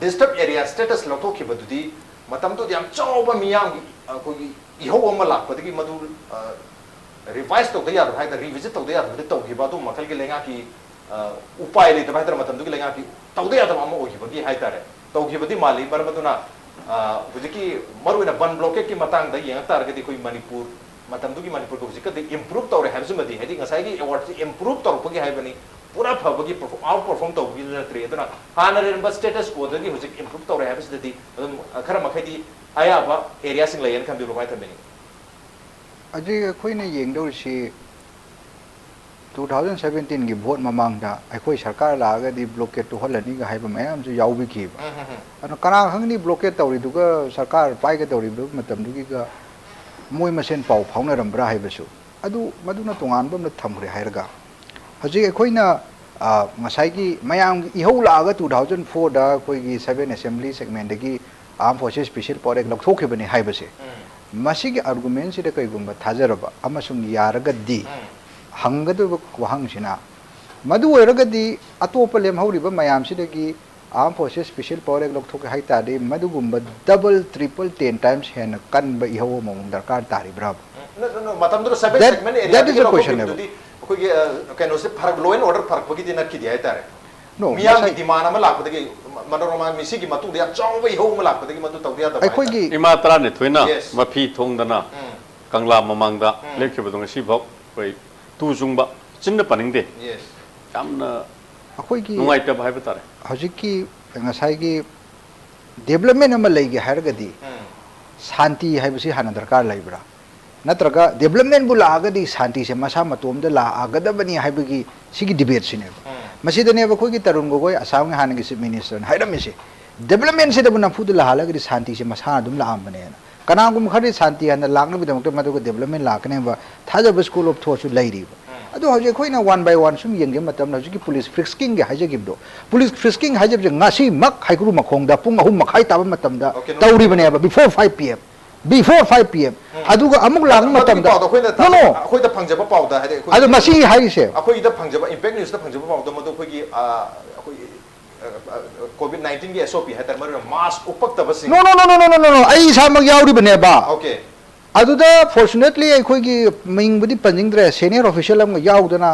disturbed area status ꯂꯧꯊꯣꯛꯈꯤꯕꯗꯨꯗꯤ ꯃꯇꯝꯗꯨꯗ ꯌꯥꯝ ꯆꯥꯎꯕ ꯃꯤꯌꯥꯝꯒꯤ ꯑꯩꯈꯣꯏꯒꯤ ꯏꯍꯧ ꯑꯃ ꯂꯥꯛꯄꯗꯒꯤ ꯃꯗꯨ revise ꯇꯧꯗ ꯌꯥꯗꯕ ꯍꯥꯏ ꯇꯥꯔꯦ, revisit ꯇꯧꯗ ꯌꯥꯗꯕꯗꯤ ꯇꯧꯈꯤꯕ꯫ ꯑꯗꯨ ꯃꯈꯜꯒꯤ ꯂꯩꯉꯥꯛꯀꯤ ꯎꯄꯥꯏ ꯂꯩꯇꯕ ꯍꯥꯏ ꯇꯥꯔꯦ, ꯃꯇꯝꯗꯨꯒꯤ ꯂꯩꯉꯥꯛꯀꯤ ꯇꯧꯗ ꯌꯥꯗꯕ ꯑꯃ ꯑꯣꯏꯈꯤꯕꯒꯤ ꯍꯥꯏ ꯇꯥꯔꯦ, ꯇꯧꯈꯤꯕꯗꯤ ꯃꯥꯜꯂꯤ꯫ ꯃꯔꯝ ꯑꯗꯨꯅ ꯍꯧꯖꯤꯛꯀꯤ ꯃꯔꯨꯑꯣꯏꯅ ꯕꯟ blockadeꯀꯤ ꯃꯇꯥꯡꯗ ꯌꯦꯡꯉꯛ ꯇꯥꯔꯒꯗꯤ ꯑꯩꯈꯣꯏ ꯃꯅꯤꯄꯨꯔ, ꯃꯇꯝꯗꯨꯒꯤ ꯃꯅꯤꯄꯨꯔꯒ ꯍꯧꯖꯤꯛꯀꯗꯤ improve ꯇꯧꯔꯦ ꯍꯥꯏꯕꯁꯤꯃꯗꯤ, ꯍꯥꯏꯗꯤ ꯉꯁꯥꯏꯒꯤ awardꯁꯤ improve ꯇꯧꯔꯛꯄꯒꯤ ꯍꯥꯏꯕꯅꯤ, ꯄꯨꯔꯥ ꯐꯕꯒꯤ, outperform ꯇꯧꯕꯒꯤ ꯅꯠꯇ꯭ꯔꯤ꯫ ꯑꯗꯨꯅ ꯍꯥꯟꯅ ꯂꯩꯔꯝꯕ status quoꯗꯒꯤ ꯍꯧꯖꯤꯛ improve ꯇꯧꯔꯦ ꯍꯥꯏꯕꯁꯤꯗꯗꯤ ꯑꯗꯨꯝ ꯈꯔ ꯃꯈꯩꯗꯤ ꯑꯌꯥꯕ areaꯁꯤꯡ ꯂꯩꯌꯦꯅ ꯈꯟꯕꯤꯕ꯭ꯔꯣ? ꯀꯃꯥꯏꯅ ꯊꯝꯕꯤꯅꯤ? ꯍꯧꯖꯤꯛ ꯑꯩꯈꯣꯏꯅ ꯌꯦꯡꯗꯧꯔꯤꯁꯤ two thousand seventeenꯒꯤ vote ꯃꯃꯥꯡꯗ ꯑꯩꯈꯣꯏ ꯁꯔꯀꯥꯔ ꯂꯥꯛꯑꯒꯗꯤ blockade ꯇꯣꯛꯍꯜꯂꯅꯤꯒ ꯍꯥꯏꯕ ꯃꯌꯥꯝꯁꯨ ꯌꯥꯎꯕꯤꯈꯤꯕ꯫ ꯑꯗꯨꯅ ꯀꯅꯥ ꯈꯪꯅꯤ blockade ꯇꯧꯔꯤꯗꯨꯒ ꯁꯔꯀꯥꯔ ꯄꯥꯏꯒꯗꯧꯔꯤꯕ ꯃꯇꯝꯗꯨꯒꯤꯒ ꯃꯣꯏ ꯃꯁꯦꯟ ꯄꯥꯎ ꯐꯥꯎꯅꯔꯝꯕ꯭ꯔꯥ ꯍꯥꯏꯕꯁꯨ꯫ ꯑꯗꯨ ꯃꯗꯨꯅ ꯇꯣꯉꯥꯟꯕ ꯑꯃ ꯊꯝꯈ꯭ꯔꯦ ꯍꯥꯏꯔꯒ, ꯍꯧꯖꯤꯛ ꯑꯩꯈꯣꯏꯅ ꯑ, ꯉꯁꯥꯏꯒꯤ ꯃꯌꯥꯝꯒꯤ ꯏꯍꯧ ꯂꯥꯛꯑꯒ two thousand four ꯗ ꯑꯩꯈꯣꯏꯒꯤ seven assembly segment ꯗꯒꯤ Armed Forces Special Power Act ꯂꯧꯊꯣꯛꯈꯤꯕꯅꯤ ꯍꯥꯏꯕꯁꯦ, ꯎꯝ꯫ ꯃꯁꯤꯒꯤ argument ꯁꯤꯗ ꯀꯩꯒꯨꯝꯕ ꯊꯥꯖꯔꯕ ꯑꯃꯁꯨꯡ ꯌꯥꯔꯒꯗꯤ, ꯎꯝ꯫ ꯍꯪꯒꯗꯧꯔꯤꯕ ꯋꯥꯍꯪꯁꯤꯅ, ꯃꯗꯨ ꯑꯣꯏꯔꯒꯗꯤ ꯑꯇꯣꯞꯄ ꯂꯦꯝꯍꯧꯔꯤꯕ ꯃꯌꯥꯝꯁꯤꯗꯒꯤ Armed Forces Special Power Act ꯂꯧꯊꯣꯛꯀꯦ ꯍꯥꯏ ꯇꯥꯔꯗꯤ, ꯃꯗꯨꯒꯨꯝꯕ double, triple, ten times ꯍꯦꯟꯅ ꯀꯟꯕ ꯏꯍꯧ ꯑꯃꯃꯨꯛ ꯗꯔꯀꯥꯔ ꯇꯥꯔꯤꯕ꯭ꯔꯥ? ꯎꯝ, no, no, no, ꯃꯇꯝꯗꯨꯗ seven segment area ꯗꯒꯤ ꯂꯧꯊꯣꯛꯈꯤꯕꯗꯨꯗꯤ ꯑꯩꯈꯣꯏꯒꯤ, ꯑ, ꯀꯩꯅꯣꯁꯦ ꯐꯔꯛ, law and order ꯐꯔꯛꯄꯒꯤꯗꯤ ꯅꯠꯈꯤꯗꯦ ꯍꯥꯏꯇꯥꯔꯦ꯫ No, ꯃꯤꯌꯥꯝꯒꯤ ꯉꯁꯥꯏ demand ꯑꯃ ꯂꯥꯛꯄꯗꯒꯤ, ꯃ-, ꯃꯅꯣꯔꯃꯥ ꯃꯤꯁꯤꯒꯤ ꯃꯇꯨꯡꯗ ꯌꯥꯝ ꯆꯥꯎꯕ ꯏꯍꯧ ꯑꯃ ꯂꯥꯛꯄꯗꯒꯤ ꯃꯗꯨ ꯇꯧꯗ ꯌꯥꯗꯕ ꯑꯩꯈꯣꯏꯒꯤ ꯍꯥꯏꯇꯥꯔꯦ꯫ ꯏꯃꯥ ꯇꯔꯥꯅꯤꯊꯣꯏꯅ Yes. ꯃꯐꯤ ꯊꯣꯡꯗꯅ ꯎꯝ꯫ ꯀꯪꯂꯥ ꯃꯃꯥꯡꯗ ꯎꯝ꯫ ꯂꯦꯞꯈꯤꯕꯗꯣ ꯉꯁꯤꯐꯥꯎ ꯑꯩꯈꯣꯏ ꯇꯨ ꯆꯨꯡꯕ, ꯆꯤꯟꯅ ꯄꯟꯅꯤꯡꯗꯦ꯫ Yes. ꯌꯥꯝꯅ ꯑꯩꯈꯣꯏꯒꯤ ꯅꯨꯡꯉꯥꯏꯇꯕ ꯍꯥꯏꯕ ꯇꯥꯔꯦ꯫ ꯍꯧꯖꯤꯛꯀꯤ ꯉꯁꯥꯏꯒꯤ development ꯑꯃ ꯂꯩꯒꯦ ꯍꯥꯏꯔꯒꯗꯤ ꯎꯝ꯫ ꯁꯥꯟꯇꯤ ꯍꯥꯏꯕꯁꯤ ꯍꯥꯟꯅ ꯗꯔꯀꯥꯔ ꯂꯩꯕ꯭ꯔꯥ? ꯅꯠꯇ꯭ꯔꯒ development ꯕꯨ ꯂꯥꯛꯑꯒꯗꯤ ꯁꯥꯟꯇꯤꯁꯦ ꯃꯁꯥ ꯃꯇꯣꯝꯗ ꯂꯥꯛꯑꯒꯗꯕꯅꯤ ꯍꯥꯏꯕꯒꯤ ꯁꯤꯒꯤ debate ꯁꯤꯅꯦꯕ꯫ ꯎꯝ꯫ ꯃꯁꯤꯗꯅꯦꯕ ꯑꯩꯈꯣꯏꯒꯤ ꯇꯔꯨꯟ ꯒꯣꯒꯣꯏ, ꯑꯁꯥꯝꯒꯤ ꯍꯥꯟꯅꯒꯤ Chief Minister ꯅ ꯍꯥꯏꯔꯝꯃꯤꯁꯦ, development ꯁꯤꯗꯕꯨ ꯅꯝꯐꯨꯗ ꯂꯥꯛꯍꯜꯂꯒꯗꯤ ꯁꯥꯟꯇꯤꯁꯦ ꯃꯁꯥꯅ ꯑꯗꯨꯝ ꯂꯥꯛꯑꯝꯕꯅꯦꯅ꯫ ꯀꯅꯥꯒꯨꯝꯕ ꯈꯔꯗꯤ ꯁꯥꯟꯇꯤ ꯍꯥꯟꯅ ꯂꯥꯛꯅꯕꯒꯤꯗꯃꯛꯇ ꯃꯗꯨꯒ development ꯂꯥꯛꯀꯅꯦꯕ ꯊꯥꯖꯕ school of thought ꯁꯨ ꯂꯩꯔꯤꯕ꯫ ꯎꯝ꯫ ꯑꯗꯣ ꯍꯧꯖꯤꯛ ꯑꯩꯈꯣꯏꯅ one by one ꯁꯨꯝ ꯌꯦꯡꯒꯦ ꯃꯇꯝꯗ, ꯍꯧꯖꯤꯛꯀꯤ police frisking ꯒꯤ ꯍꯥꯏꯖꯈꯤꯕꯗꯣ, police frisking ꯍꯥꯏꯖꯕꯁꯦ ꯉꯁꯤꯃꯛ ꯍꯩꯀ꯭ꯔꯨ ꯃꯈꯣꯡꯗ ꯄꯨꯡ ꯑꯍꯨꯝ ꯃꯈꯥꯏ ꯇꯥꯕ ꯃꯇꯝꯗ Okay, no, ꯇꯧꯔꯤꯕꯅꯦꯕ, before five P M, before five P M꯫ ꯎꯝ꯫ ꯑꯗꯨꯒ ꯑꯃꯨꯛ ꯂꯥꯛꯄ ꯃꯗꯨꯒꯤ ꯃꯇꯝꯗ, ꯄꯥꯎꯗꯣ ꯑꯩꯈꯣꯏꯅ no, no꯫ ꯑꯩꯈꯣꯏꯗ ꯐꯪꯖꯕ ꯄꯥꯎꯗ ꯍꯥꯏꯗꯤ ꯑꯩꯈꯣꯏꯒꯤ ꯑꯗꯣ ꯃꯁꯤ ꯍꯥꯏꯔꯤꯁꯦ ꯑꯩꯈꯣꯏꯒꯤꯗ ꯐꯪꯖꯕ, Impact News ꯇ ꯐꯪꯖꯕ ꯄꯥꯎꯗ ꯃꯗꯨ ꯑꯩꯈꯣꯏꯒꯤ, ꯑ, ꯑꯩꯈꯣꯏꯒꯤ, ꯑ, ꯑ, COVID nineteen ꯒꯤ S O P ꯍꯥꯏꯇꯥꯔꯦ, ꯃꯔꯨ ꯑꯣꯏꯅ mask ꯎꯞꯄꯛꯇꯕꯁꯤꯡ꯫ No, no, no, no, no, no, no, no, ꯑꯩ ꯏꯁꯥꯃꯛ ꯌꯥꯎꯔꯤꯕꯅꯦꯕ꯫ Okay꯫ ꯑꯗꯨꯗ fortunately ꯑꯩꯈꯣꯏꯒꯤ ꯃꯤꯡꯕꯨꯗꯤ ꯄꯟꯅꯤꯡꯗ꯭ꯔꯦ, senior official ꯑꯃꯒ ꯌꯥꯎꯗꯅ,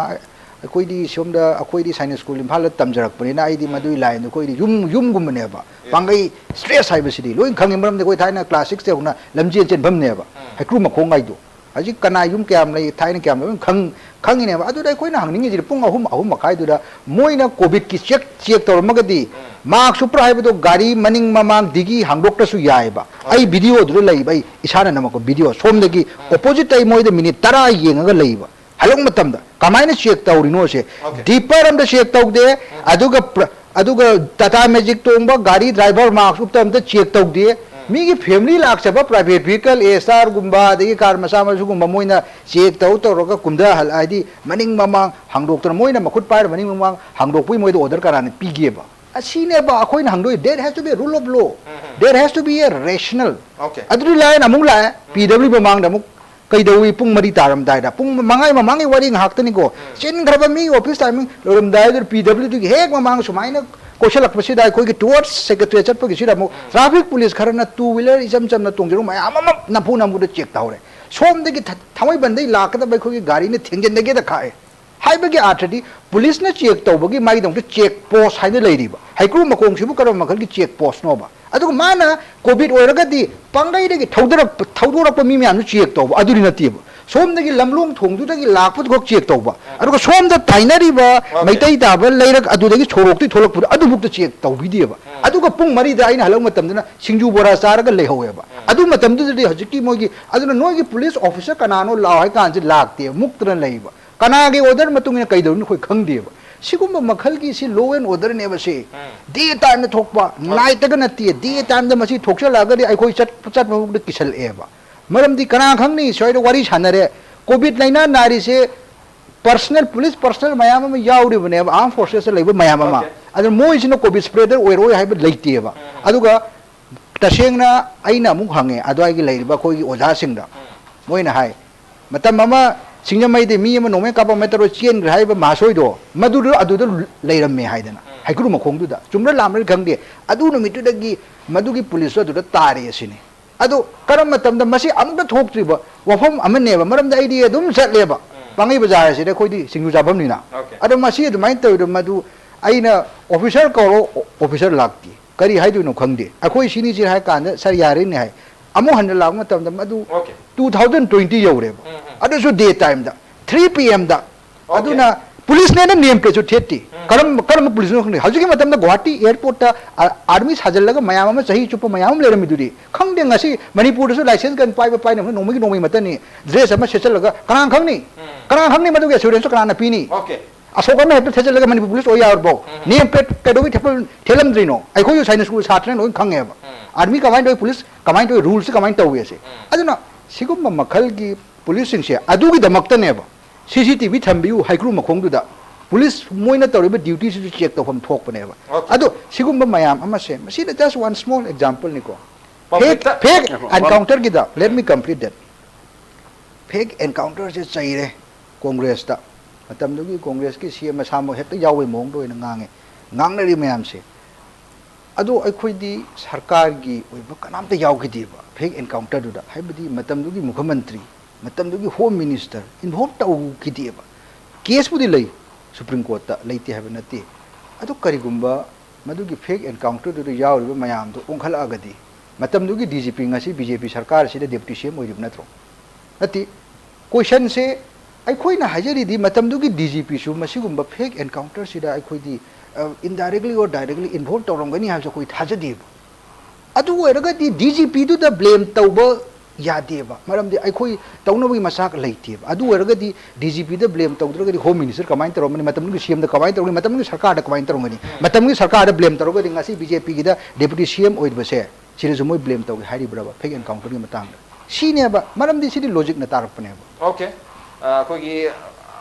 ꯑꯩꯈꯣꯏꯗꯤ ꯁꯣꯝꯗ, ꯑꯩꯈꯣꯏꯗꯤ ꯁꯥꯏꯅꯤꯛ ꯁ꯭ꯀꯨꯜ ꯏꯝꯐꯥꯜꯗ ꯇꯝꯖꯔꯛꯄꯅꯤꯅ ꯑꯩꯗꯤ ꯎꯝ꯫ ꯃꯗꯨꯒꯤ line ꯗꯣ ꯑꯩꯈꯣꯏꯗꯤ ꯌꯨꯝ, ꯌꯨꯝꯒꯨꯝꯕꯅꯦꯕ꯫ Yes꯫ ꯄꯥꯡꯒꯩ stress ꯍꯥꯏꯕꯁꯤꯗꯤ ꯂꯣꯏ ꯈꯪꯉꯤ, ꯃꯔꯝꯗꯤ ꯑꯩꯈꯣꯏ ꯊꯥꯏꯅ class six ꯇꯩ ꯍꯧꯅ ꯂꯝꯖꯦꯜ ꯆꯦꯟꯐꯝꯅꯦꯕ꯫ ꯎꯝ꯫ ꯍꯩꯀ꯭ꯔꯨ ꯃꯈꯣꯡ ꯍꯥꯏꯗꯣ꯫ ꯍꯧꯖꯤꯛ ꯀꯅꯥ ꯌꯨꯝ ꯀꯌꯥꯝ ꯂꯩ, ꯊꯥꯏꯅ ꯀꯌꯥꯝ ꯂꯩ, ꯂꯣꯏ ꯈꯪ-, ꯈꯪꯉꯤꯅꯦꯕ꯫ ꯑꯗꯨꯗ ꯑꯩꯈꯣꯏꯅ ꯍꯪꯅꯤꯡꯉꯤꯁꯤꯗꯤ ꯄꯨꯡ ꯑꯍꯨꯝ, ꯑꯍꯨꯝ ꯃꯈꯥꯏꯗꯨꯗ ꯃꯣꯏꯅ COVID ꯀꯤ check, check ꯇꯧꯔꯝꯃꯒꯗꯤ ꯎꯝ꯫ Mask ꯎꯞꯄ꯭ꯔꯥ ꯍꯥꯏꯕꯗꯣ ꯒꯥꯔꯤ ꯃꯅꯤꯡ ꯃꯃꯥꯡ ꯗꯤꯒꯤ ꯍꯥꯡꯗꯣꯛꯇ꯭ꯔꯁꯨ ꯌꯥꯏꯑꯕ꯫ ꯑꯩ Okay꯫ Video ꯗꯨꯗ ꯂꯩꯕ, ꯑꯩ ꯏꯁꯥꯅ ꯅꯝꯃꯛꯄ video꯫ ꯁꯣꯝꯗꯒꯤ ꯎꯝ꯫ Opposite ꯇꯩ ꯃꯣꯏꯗ minute ꯇꯔꯥ ꯌꯦꯡꯉꯒ ꯂꯩꯕ꯫ ꯍꯜꯂꯛꯄ ꯃꯇꯝꯗ ꯀꯃꯥꯏꯅ check ꯇꯧꯔꯤꯅꯣꯁꯦ? Okay꯫ Dipper ꯑꯝꯗ check ꯇꯧꯗꯦ, ꯎꯝ꯫ ꯑꯗꯨꯒ ꯄ꯭ꯔ-, ꯑꯗꯨꯒ Tata Magic ꯇꯣꯡꯕ ꯒꯥꯔꯤ driver mask ꯎꯞꯇ ꯑꯝꯇ check ꯇꯧꯗꯦ꯫ ꯎꯝ꯫ ꯃꯤꯒꯤ family ꯂꯥꯛꯆꯕ private vehicle, A S R ꯒꯨꯝꯕ, ꯑꯗꯒꯤ car ꯃꯆꯥ ꯃꯁꯨꯒꯨꯝꯕ, ꯃꯣꯏꯅ check ꯇꯧ ꯇꯧꯔꯒ ꯀꯨꯝꯊꯍꯜ-, ꯍꯥꯏꯗꯤ ꯃꯅꯤꯡ ꯃꯃꯥꯡ ꯍꯥꯡꯗꯣꯛꯇꯅ, ꯃꯣꯏꯅ ꯃꯈꯨꯠ ꯄꯥꯏꯔ ꯃꯅꯤꯡ ꯃꯃꯥꯡ ꯍꯥꯡꯗꯣꯛꯄꯒꯤ ꯃꯣꯏꯗ order ꯀꯅꯥꯅ ꯄꯤꯒꯦꯕ? ꯑꯁꯤꯅꯦꯕ ꯑꯩꯈꯣꯏꯅ ꯍꯪꯗꯣꯏ, there has to be a rule of law, there has to be a rational. Okay. ꯑꯗꯨꯗꯤ line ꯑꯃꯨꯛ ꯂꯥꯛꯑꯦ, P W ꯃꯃꯥꯡꯗ ꯑꯃꯨꯛ ꯀꯩꯗꯧꯏ ꯄꯨꯡ ꯃꯔꯤ ꯇꯥꯔꯝꯗꯥꯏꯗ? ꯄꯨꯡ ꯃꯉꯥꯒꯤ ꯃꯃꯥꯡꯒꯤ ꯋꯥꯔꯤ ꯉꯥꯏꯍꯥꯛꯇꯅꯤꯀꯣ꯫ ꯆꯤꯟꯈ꯭ꯔꯕ ꯃꯤ office timing ꯂꯣꯏꯔꯝꯗꯥꯏꯗꯨꯗ P W ꯗꯨꯒꯤ ꯍꯦꯛ ꯃꯃꯥꯡ ꯁꯨꯃꯥꯏꯅ ꯀꯣꯏꯁꯜꯂꯛꯄꯁꯤꯗ ꯑꯩꯈꯣꯏꯒꯤ towards secretariat ꯆꯠꯄꯒꯤꯁꯤꯗ ꯑꯃꯨꯛ traffic police ꯈꯔꯅ two wheeler ꯏꯆꯝ ꯆꯝꯅ ꯇꯣꯡꯖꯔꯨ ꯃꯌꯥꯝ ꯑꯃ ꯅꯝꯐꯨ ꯅꯝꯐꯨꯗ check ꯇꯧꯔꯦ꯫ ꯁꯣꯝꯗꯒꯤ ꯊ-, ꯊꯥꯡꯃꯩꯕꯟꯗꯒꯤ ꯂꯥꯛꯀꯗꯕ ꯑꯩꯈꯣꯏꯒꯤ ꯒꯥꯔꯤꯅ ꯊꯦꯡꯖꯤꯟꯗꯒꯦꯗ ꯈꯥꯛꯑꯦ꯫ ꯍꯥꯏꯕꯒꯤ ꯑꯥꯔꯊꯗꯤ police ꯅ check ꯇꯧꯕꯒꯤ ꯃꯥꯒꯤꯗꯃꯛꯇ check post ꯍꯥꯏꯅ ꯂꯩꯔꯤꯕ꯫ ꯍꯩꯀ꯭ꯔꯨ ꯃꯈꯣꯡꯁꯤꯕꯨ ꯀꯔꯝꯕ ꯃꯈꯜꯒꯤ check post ꯅꯣꯕ? ꯑꯗꯨꯒ ꯃꯥꯅ COVID ꯑꯣꯏꯔꯒꯗꯤ ꯄꯥꯡꯒꯩꯗꯒꯤ ꯊꯧꯗꯔꯛꯄ, ꯊꯧꯗꯣꯔꯛꯄ ꯃꯤ ꯃꯌꯥꯝꯗꯨ check ꯇꯧꯕ, ꯑꯗꯨꯗꯤ ꯅꯠꯇꯦꯕ꯫ ꯁꯣꯝꯗꯒꯤ ꯂꯝꯂꯣꯡ ꯊꯣꯡꯗꯨꯗꯒꯤ ꯂꯥꯛꯄꯗꯨꯈꯛ check ꯇꯧꯕ, ꯑꯗꯨꯒ ꯁꯣꯝꯗ ꯇꯥꯏꯅꯔꯤꯕ Okay. ꯃꯩꯇꯩ ꯇꯥꯕ ꯂꯩꯔꯛ ꯑꯗꯨꯗꯒꯤ ꯁꯣꯔꯣꯛꯇꯒꯤ ꯊꯣꯛꯂꯛꯄꯗꯣ ꯑꯗꯨꯕꯨꯛꯇ check ꯇꯧꯕꯤꯗꯦꯕ꯫ ꯑꯗꯨꯒ ꯄꯨꯡ ꯃꯔꯤꯗ ꯑꯩꯅ ꯍꯜꯂꯛꯄ ꯃꯇꯝꯗꯅ ꯁꯤꯡꯖꯨ ꯕꯣꯔꯥ ꯆꯥꯔꯒ ꯂꯩꯍꯧꯋꯦꯕ꯫ ꯑꯗꯨ ꯃꯇꯝꯗꯨꯗꯗꯤ ꯍꯧꯖꯤꯛꯀꯤ ꯃꯣꯏꯒꯤ, ꯑꯗꯨꯅ ꯅꯣꯏꯒꯤ police officer ꯀꯅꯥꯅꯣ ꯂꯥꯛꯑꯣ ꯍꯥꯏ ꯀꯥꯟꯁꯤ ꯂꯥꯛꯇꯦ, ꯃꯨꯛꯇꯅ ꯂꯩꯕ꯫ ꯀꯅꯥꯒꯤ order ꯃꯇꯨꯡ ꯏꯟꯅ ꯀꯩꯗꯧꯔꯤꯅꯣ ꯑꯩꯈꯣꯏ ꯈꯪꯗꯦꯕ꯫ ꯁꯤꯒꯨꯝꯕ ꯃꯈꯜꯒꯤ ꯁꯤ law and order ꯅꯦꯕ ꯁꯤ꯫ Day time ꯗ ꯊꯣꯛꯄ, night ꯇꯒ ꯅꯠꯇꯦ, day time ꯗ ꯃꯁꯤ ꯊꯣꯛꯆꯜꯂꯛꯑꯒꯗꯤ ꯑꯩꯈꯣꯏ ꯆꯠ-, ꯆꯠꯄ ꯐꯥꯎꯗ ꯀꯤꯁꯜꯂꯛꯑꯦꯕ꯫ ꯃꯔꯝꯗꯤ ꯀꯅꯥ ꯈꯪꯅꯤ, ꯁ꯭ꯋꯥꯏꯗ ꯋꯥꯔꯤ ꯁꯥꯟꯅꯔꯦ, COVID ꯂꯥꯏꯅꯥ ꯅꯥꯔꯤꯁꯦ personal, police personnel ꯃꯌꯥꯝ ꯑꯃ ꯌꯥꯎꯔꯤꯕꯅꯦꯕ, armed forces ꯇ ꯂꯩꯕ ꯃꯌꯥꯝ ꯑꯃ꯫ Okay. ꯑꯗꯨ ꯃꯣꯏꯁꯤꯅ COVID spreader ꯑꯣꯏꯔꯣꯏ ꯍꯥꯏꯕ ꯂꯩꯇꯦꯕ꯫ ꯑꯗꯨꯒ ꯇꯁꯦꯡꯅ ꯑꯩꯅ ꯑꯃꯨꯛ ꯍꯪꯉꯦ ꯑꯗꯨꯋꯥꯏꯒꯤ ꯂꯩꯔꯤꯕ ꯑꯩꯈꯣꯏꯒꯤ ꯑꯣꯖꯥꯁꯤꯡꯗ, ꯃꯣꯏꯅ ꯍꯥꯏ, ꯃꯇꯝ ꯑꯃ ꯁꯤꯡꯖꯃꯩꯗ ꯃꯤ ꯑꯃ ꯅꯣꯡꯃꯩ ꯀꯥꯞꯄ ꯃꯦꯇꯔ ꯆꯦꯟꯈ꯭ꯔꯦ ꯍꯥꯏꯕ ꯃꯍꯥꯁꯣꯏꯗꯣ, ꯃꯗꯨꯗ ꯑꯗꯨꯗ ꯂꯩꯔꯝꯃꯦ ꯍꯥꯏꯗꯅ, ꯍꯩꯀ꯭ꯔꯨ ꯃꯈꯣꯡꯗꯨꯗ꯫ ꯆꯨꯝꯕ꯭ꯔꯥ ꯂꯥꯟꯕ꯭ꯔꯥ ꯈꯪꯗꯦ, ꯑꯗꯨ ꯅꯨꯃꯤꯠꯇꯨꯗꯒꯤ ꯃꯗꯨꯒꯤ police ꯇꯣ ꯑꯗꯨꯗ ꯇꯥꯔꯦ ꯁꯤꯅꯤ꯫ ꯑꯗꯣ ꯀꯔꯝꯕ ꯃꯇꯝꯗ ꯃꯁꯤ ꯑꯃꯨꯛꯇ ꯊꯣꯛꯇ꯭ꯔꯤꯕ ꯋꯥꯐꯝ ꯑꯃꯅꯦꯕ, ꯃꯔꯝꯗꯤ ꯑꯩꯗꯤ ꯑꯗꯨꯝ ꯆꯠꯂꯦꯕ, ꯄꯥꯡꯒꯩ ꯕꯖꯥꯔ ꯑꯁꯤꯗ ꯑꯩꯈꯣꯏꯗꯤ ꯁꯤꯡꯖꯨ ꯆꯥꯐꯝꯅꯤꯅ꯫ Okay. ꯑꯗꯣ ꯃꯁꯤ ꯑꯗꯨꯃꯥꯏꯅ ꯇꯧꯔꯤꯗꯣ, ꯃꯗꯨ ꯑꯩꯅ officer ꯀꯧꯔꯣ, officer ꯂꯥꯛꯇꯦ, ꯀꯔꯤ ꯍꯥꯏꯗꯣꯏꯅꯣ ꯈꯪꯗꯦ꯫ ꯑꯩꯈꯣꯏ ꯁꯤꯅꯤꯁꯤ ꯍꯥꯏ ꯀꯥꯟꯗ ꯁꯥꯔ ꯌꯥꯔꯦꯅꯦ ꯍꯥꯏ, ꯑꯃꯨꯛ ꯍꯟꯅ ꯂꯥꯛꯄ ꯃꯇꯝꯗ ꯃꯗꯨ Okay. two thousand twenty ꯌꯧꯔꯦꯕ, ꯑꯗꯨꯁꯨ day time ꯗ three P M ꯗ꯫ Okay. ꯑꯗꯨꯅ police ꯅꯦꯅ ꯅꯦꯝ ꯀꯩꯁꯨ ꯊꯦꯠꯇꯦ꯫ ꯀꯔꯝ-, ꯀꯔꯝꯕ police ꯅꯣ ꯈꯪꯗꯦ꯫ ꯍꯧꯖꯤꯛꯀꯤ ꯃꯇꯝꯗ ꯒꯨꯋꯥꯍꯥꯇꯤ airport ꯇ ꯑ-, army ꯁꯥꯖꯤꯜꯂꯒ ꯃꯌꯥꯝ ꯑꯃ ꯆꯍꯤ ꯆꯨꯞꯄ ꯃꯌꯥꯝ ꯑꯃ ꯂꯩꯔꯝꯃꯤꯗꯨꯗꯤ꯫ ꯈꯪꯗꯦ, ꯉꯁꯤ ꯃꯅꯤꯄꯨꯔꯗꯁꯨ license gun ꯄꯥꯏꯕ ꯄꯥꯏꯅꯕ ꯅꯣꯡꯃꯒꯤ ꯅꯣꯡꯃꯒꯤ ꯃꯇꯟꯅꯤ꯫ Dress ꯑꯃ ꯁꯦꯠꯆꯜꯂꯒ ꯀꯅꯥ ꯈꯪꯅꯤ? ꯀꯅꯥ ꯈꯪꯅꯤ ꯃꯗꯨꯒꯤ assurance ꯀꯅꯥꯅ ꯄꯤꯅꯤ? Okay. ꯑꯁꯣꯛ ꯑꯃ ꯍꯦꯛꯇ ꯊꯦꯠꯆꯜꯂꯒ ꯃꯅꯤꯄꯨꯔ ꯄꯨꯂꯤꯁ ꯑꯣꯏ ꯌꯥꯔꯕꯣ? ꯅꯦꯝ ꯄꯦꯠ ꯀꯩꯗꯧꯕꯩ ꯊꯦꯠꯄ-, ꯊꯦꯠꯂꯝꯗ꯭ꯔꯤꯅꯣ? ꯑꯩꯈꯣꯏꯁꯨ ꯁꯥꯏꯅꯤꯛ ꯁ꯭ꯀꯨꯜ ꯁꯥꯇ꯭ꯔꯅ ꯂꯣꯏ ꯈꯪꯉꯦꯕ꯫ ꯑꯥꯔꯃꯤ ꯀꯃꯥꯏꯅ ꯇꯧꯋꯤ, ꯄꯨꯂꯤꯁ ꯀꯃꯥꯏꯅ ꯇꯧꯋꯤ, ꯔꯨꯜꯁꯁꯤ ꯀꯃꯥꯏꯅ ꯇꯧꯋꯤ ꯑꯁꯦ꯫ ꯑꯗꯨꯅ ꯁꯤꯒꯨꯝꯕ ꯃꯈꯜꯒꯤ ꯄꯨꯂꯤꯁꯁꯤꯡꯁꯦ ꯑꯗꯨꯒꯤꯗꯃꯛꯇꯅꯦꯕ ꯁꯤ ꯁꯤ ꯇꯤ ꯚꯤ ꯊꯝꯕꯤꯌꯨ ꯍꯩꯀ꯭ꯔꯨ ꯃꯈꯣꯡꯗꯨꯗ꯫ ꯄꯨꯂꯤꯁ ꯃꯣꯏꯅ ꯇꯧꯔꯤꯕ ꯗ꯭ꯌꯨꯇꯤꯁꯤꯁꯨ ꯆꯦꯛ ꯇꯧꯐꯝ ꯊꯣꯛꯄꯅꯦꯕ꯫ ꯑꯣꯀꯦ꯫ ꯑꯗꯣ ꯁꯤꯒꯨꯝꯕ ꯃꯌꯥꯝ ꯑꯃꯁꯦ, ꯃꯁꯤꯅ just one small example ꯅꯤꯀꯣ꯫ ꯐꯦꯛ, ꯄꯕ꯭ꯂꯤꯛꯇ ꯐꯦꯛ ꯉꯥꯏꯈꯣ, ꯑꯦꯟꯀꯥꯎꯟꯇꯔꯒꯤꯗ, let me complete that. ꯐꯦꯛ ꯑꯦꯟꯀꯥꯎꯟꯇꯔꯁꯦ ꯆꯩꯔꯦ ꯀꯣꯡꯒ꯭ꯔꯦꯁꯇ꯫ ꯃꯇꯝꯗꯨꯒꯤ ꯀꯣꯡꯒ꯭ꯔꯦꯁꯀꯤ ꯁꯤ ꯑꯦꯝ ꯃꯁꯥꯃꯛ ꯍꯦꯛꯇ ꯌꯥꯎꯕꯩ ꯃꯑꯣꯡꯗ ꯑꯣꯏꯅ ꯉꯥꯡꯉꯦ, ꯉꯥꯡꯅꯔꯤ ꯃꯌꯥꯝꯁꯦ꯫ ꯑꯗꯣ ꯑꯩꯈꯣꯏꯗꯤ ꯁꯔꯀꯥꯔꯒꯤ ꯑꯣꯏꯕ ꯀꯅꯥꯝꯇ ꯌꯥꯎꯈꯤꯗꯦꯕ ꯐꯦꯛ ꯑꯦꯟꯀꯥꯎꯟꯇꯔꯗꯨꯗ꯫ ꯍꯥꯏꯕꯗꯤ ꯃꯇꯝꯗꯨꯒꯤ ꯃꯨꯈ꯭ꯌꯃꯟꯇ꯭ꯔꯤ, ꯃꯇꯝꯗꯨꯒꯤ ꯍꯣꯝ ꯃꯤꯅꯤꯁꯇꯔ ꯏꯟꯚꯣꯜꯕ ꯇꯧꯈꯤꯗꯦꯕ꯫ ꯀꯦꯁꯄꯨꯗꯤ ꯂꯩ, ꯁꯨꯄ꯭ꯔꯤꯝ ꯀꯣꯔꯠꯇ ꯂꯩꯇꯦ ꯍꯥꯏꯕ ꯅꯠꯇꯦ꯫ ꯑꯗꯣ ꯀꯔꯤꯒꯨꯝꯕ ꯃꯗꯨꯒꯤ ꯐꯦꯛ ꯑꯦꯟꯀꯥꯎꯟꯇꯔꯗꯨꯗ ꯌꯥꯎꯔꯤꯕ ꯃꯌꯥꯝꯗꯣ ꯑꯣꯟꯈꯠꯂꯛꯑꯒꯗꯤ, ꯃꯇꯝꯗꯨꯒꯤ ꯗꯤ ꯖꯤ ꯄꯤ ꯉꯁꯤ ꯕꯤ ꯖꯦ ꯄꯤ ꯁꯔꯀꯥꯔꯁꯤꯗ ꯗꯦꯄꯨꯇꯤ ꯁꯤ ꯑꯦꯝ ꯑꯣꯏꯔꯤꯕ ꯅꯠꯇ꯭ꯔꯣ? ꯅꯠꯇꯦ꯫ ꯀꯣꯏꯁꯟꯁꯦ ꯑꯩꯈꯣꯏꯅ ꯍꯥꯏꯖꯔꯤꯗꯤ ꯃꯇꯝꯗꯨꯒꯤ ꯗꯤ ꯖꯤ ꯄꯤꯁꯨ ꯃꯁꯤꯒꯨꯝꯕ ꯐꯦꯛ ꯑꯦꯟꯀꯥꯎꯟꯇꯔꯁꯤꯗ ꯑꯩꯈꯣꯏꯗꯤ, ꯑ, indirectly or directly involve ꯇꯧꯔꯝꯒꯅꯤ ꯍꯥꯏꯕꯁꯨ ꯑꯩꯈꯣꯏ ꯊꯥꯖꯗꯦꯕ꯫ ꯑꯗꯨ ꯑꯣꯏꯔꯒꯗꯤ ꯗꯤ ꯖꯤ ꯄꯤꯗꯨꯗ ꯕ꯭ꯂꯦꯝ ꯇꯧꯕ ꯌꯥꯗꯦꯕ꯫ ꯃꯔꯝꯗꯤ ꯑꯩꯈꯣꯏ ꯇꯧꯅꯕꯒꯤ ꯃꯆꯥꯛ ꯂꯩꯇꯦꯕ꯫ ꯑꯗꯨ ꯑꯣꯏꯔꯒꯗꯤ ꯗꯤ ꯖꯤ ꯄꯤꯗ ꯕ꯭ꯂꯦꯝ ꯇꯧꯗ꯭ꯔꯒꯗꯤ ꯍꯣꯝ ꯃꯤꯅꯤꯁꯇꯔ ꯀꯃꯥꯏꯅ ꯇꯧꯔꯝꯒꯅꯤ? ꯃꯇꯝꯗꯨꯒꯤ ꯁꯤ ꯑꯦꯝꯗ ꯀꯃꯥꯏꯅ ꯇꯧꯔꯝꯒꯅꯤ? ꯃꯇꯝꯗꯨꯒꯤ ꯁꯔꯀꯥꯔꯗ ꯀꯃꯥꯏꯅ ꯇꯧꯔꯝꯒꯅꯤ? ꯃꯇꯝꯗꯨꯒꯤ ꯁꯔꯀꯥꯔꯗ ꯕ꯭ꯂꯦꯝ ꯇꯧꯔꯒꯗꯤ ꯉꯁꯤ ꯕꯤ ꯖꯦ ꯄꯤꯒꯤꯗ ꯗꯦꯄꯨꯇꯤ ꯁꯤ ꯑꯦꯝ ꯑꯣꯏꯔꯤꯕꯁꯦ ꯁꯤꯗꯁꯨ ꯃꯣꯏ ꯕ꯭ꯂꯦꯝ ꯇꯧꯒꯦ ꯍꯥꯏꯔꯤꯕ꯭ꯔꯕ ꯐꯦꯛ ꯑꯦꯟꯀꯥꯎꯟꯇꯔꯒꯤ ꯃꯇꯥꯡꯗ? ꯁꯤꯅꯦꯕ꯫ ꯃꯔꯝꯗꯤ ꯁꯤꯗꯤ ꯂꯣꯖꯤꯛꯅ ꯇꯥꯔꯛꯄꯅꯦꯕ꯫ ꯑꯣꯀꯦ꯫ ꯑ, ꯑꯩꯈꯣꯏꯒꯤ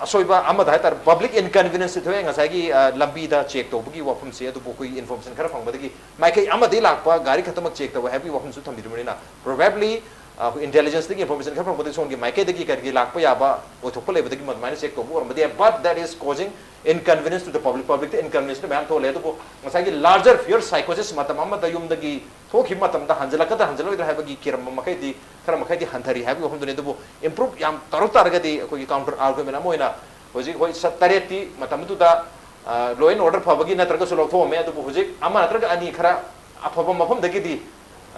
ꯑꯁꯣꯏꯕ ꯑꯃꯗ ꯍꯥꯏꯇꯥꯔꯦ, ꯄꯕ꯭ꯂꯤꯛ ꯏꯟꯀꯟꯚꯤꯅꯤꯌꯟꯁ ꯊꯣꯛꯑꯦ ꯉꯁꯥꯏꯒꯤ, ꯑ, ꯂꯝꯕꯤꯗ ꯆꯦꯛ ꯇꯧꯕꯒꯤ ꯋꯥꯐꯝꯁꯦ꯫ ꯑꯗꯨꯕꯨ ꯑꯩꯈꯣꯏꯒꯤ ꯏꯟꯐꯣꯔꯃꯦꯁꯟ ꯈꯔ ꯐꯪꯕꯗꯒꯤ ꯃꯥꯏꯀꯩ ꯑꯃꯗꯒꯤ ꯂꯥꯛꯄ ꯒꯥꯔꯤ ꯈꯛꯇꯃꯛ ꯆꯦꯛ ꯇꯧꯋꯦ ꯍꯥꯏꯕꯒꯤ ꯋꯥꯐꯝꯁꯨ ꯊꯝꯕꯤꯔꯕꯅꯤꯅ, ꯄ꯭ꯔꯣꯕꯦꯕꯂꯤ, ꯑ, ꯑꯩꯈꯣꯏ ꯏꯟꯇꯦꯂꯤꯖꯦꯟꯁꯇꯒꯤ ꯏꯟꯐꯣꯔꯃꯦꯁꯟ ꯈꯔ ꯐꯪꯕꯗꯒꯤ ꯁꯣꯝꯒꯤ ꯃꯥꯏꯀꯩꯗꯒꯤ ꯀꯔꯤꯒꯤ ꯂꯥꯛꯄ ꯌꯥꯕ ꯑꯣꯏꯊꯣꯛꯄ ꯂꯩꯕꯗꯒꯤ ꯑꯗꯨꯃꯥꯏꯅ ꯆꯦꯛ ꯇꯧꯕ ꯑꯣꯏꯔꯝꯕꯗꯤ ꯌꯥꯏ꯫ But that is causing inconvenience to the public, ꯄꯕ꯭ꯂꯤꯛꯇ ꯏꯟꯀꯟꯚꯤꯅꯤꯌꯟꯁ ꯃꯌꯥꯝ ꯊꯣꯛꯍꯜꯂꯦ꯫ ꯑꯗꯨꯕꯨ ꯉꯁꯥꯏꯒꯤ larger fear psychosis ꯃꯇꯝ ꯑꯃꯗ ꯌꯨꯝꯗꯒꯤ ꯊꯣꯛꯈꯤꯕ ꯃꯇꯝꯗ ꯍꯟꯖꯤꯜꯂꯛꯀꯗ꯭ꯔꯥ ꯍꯟꯖꯤꯜꯂꯛꯑꯣꯏꯗ꯭ꯔꯥ ꯍꯥꯏꯕꯒꯤ ꯀꯤꯔꯝꯕ ꯃꯈꯩꯗꯤ ꯈꯔ ꯃꯈꯩꯗꯤ ꯍꯟꯊꯔꯤ ꯍꯥꯏꯕꯒꯤ ꯋꯥꯐꯝꯗꯨꯅꯤ꯫ ꯑꯗꯨꯕꯨ ꯏꯝꯄ꯭ꯔꯨꯞ ꯌꯥꯝ ꯇꯧꯔꯛ ꯇꯥꯔꯒꯗꯤ ꯑꯩꯈꯣꯏꯒꯤ ꯀꯥꯎꯟꯇꯔ ꯑꯥꯔꯒꯨꯃꯦꯟ ꯑꯃ ꯑꯣꯏꯅ ꯍꯧꯖꯤꯛ ꯍꯣꯏ ꯁ-, ꯇꯔꯦꯠꯇꯤ ꯃꯇꯝꯗꯨꯗ, ꯑ, law and order ꯐꯕꯒꯤ ꯅꯠꯇ꯭ꯔꯒꯁꯨ ꯂꯧꯊꯣꯛꯑꯝꯃꯦ꯫ ꯑꯗꯨꯕꯨ ꯍꯧꯖꯤꯛ ꯑꯃ ꯅꯠꯇ꯭ꯔꯒ ꯑꯅꯤ ꯈꯔ ꯑꯐꯕ ꯃꯐꯝꯗꯒꯤꯗꯤ,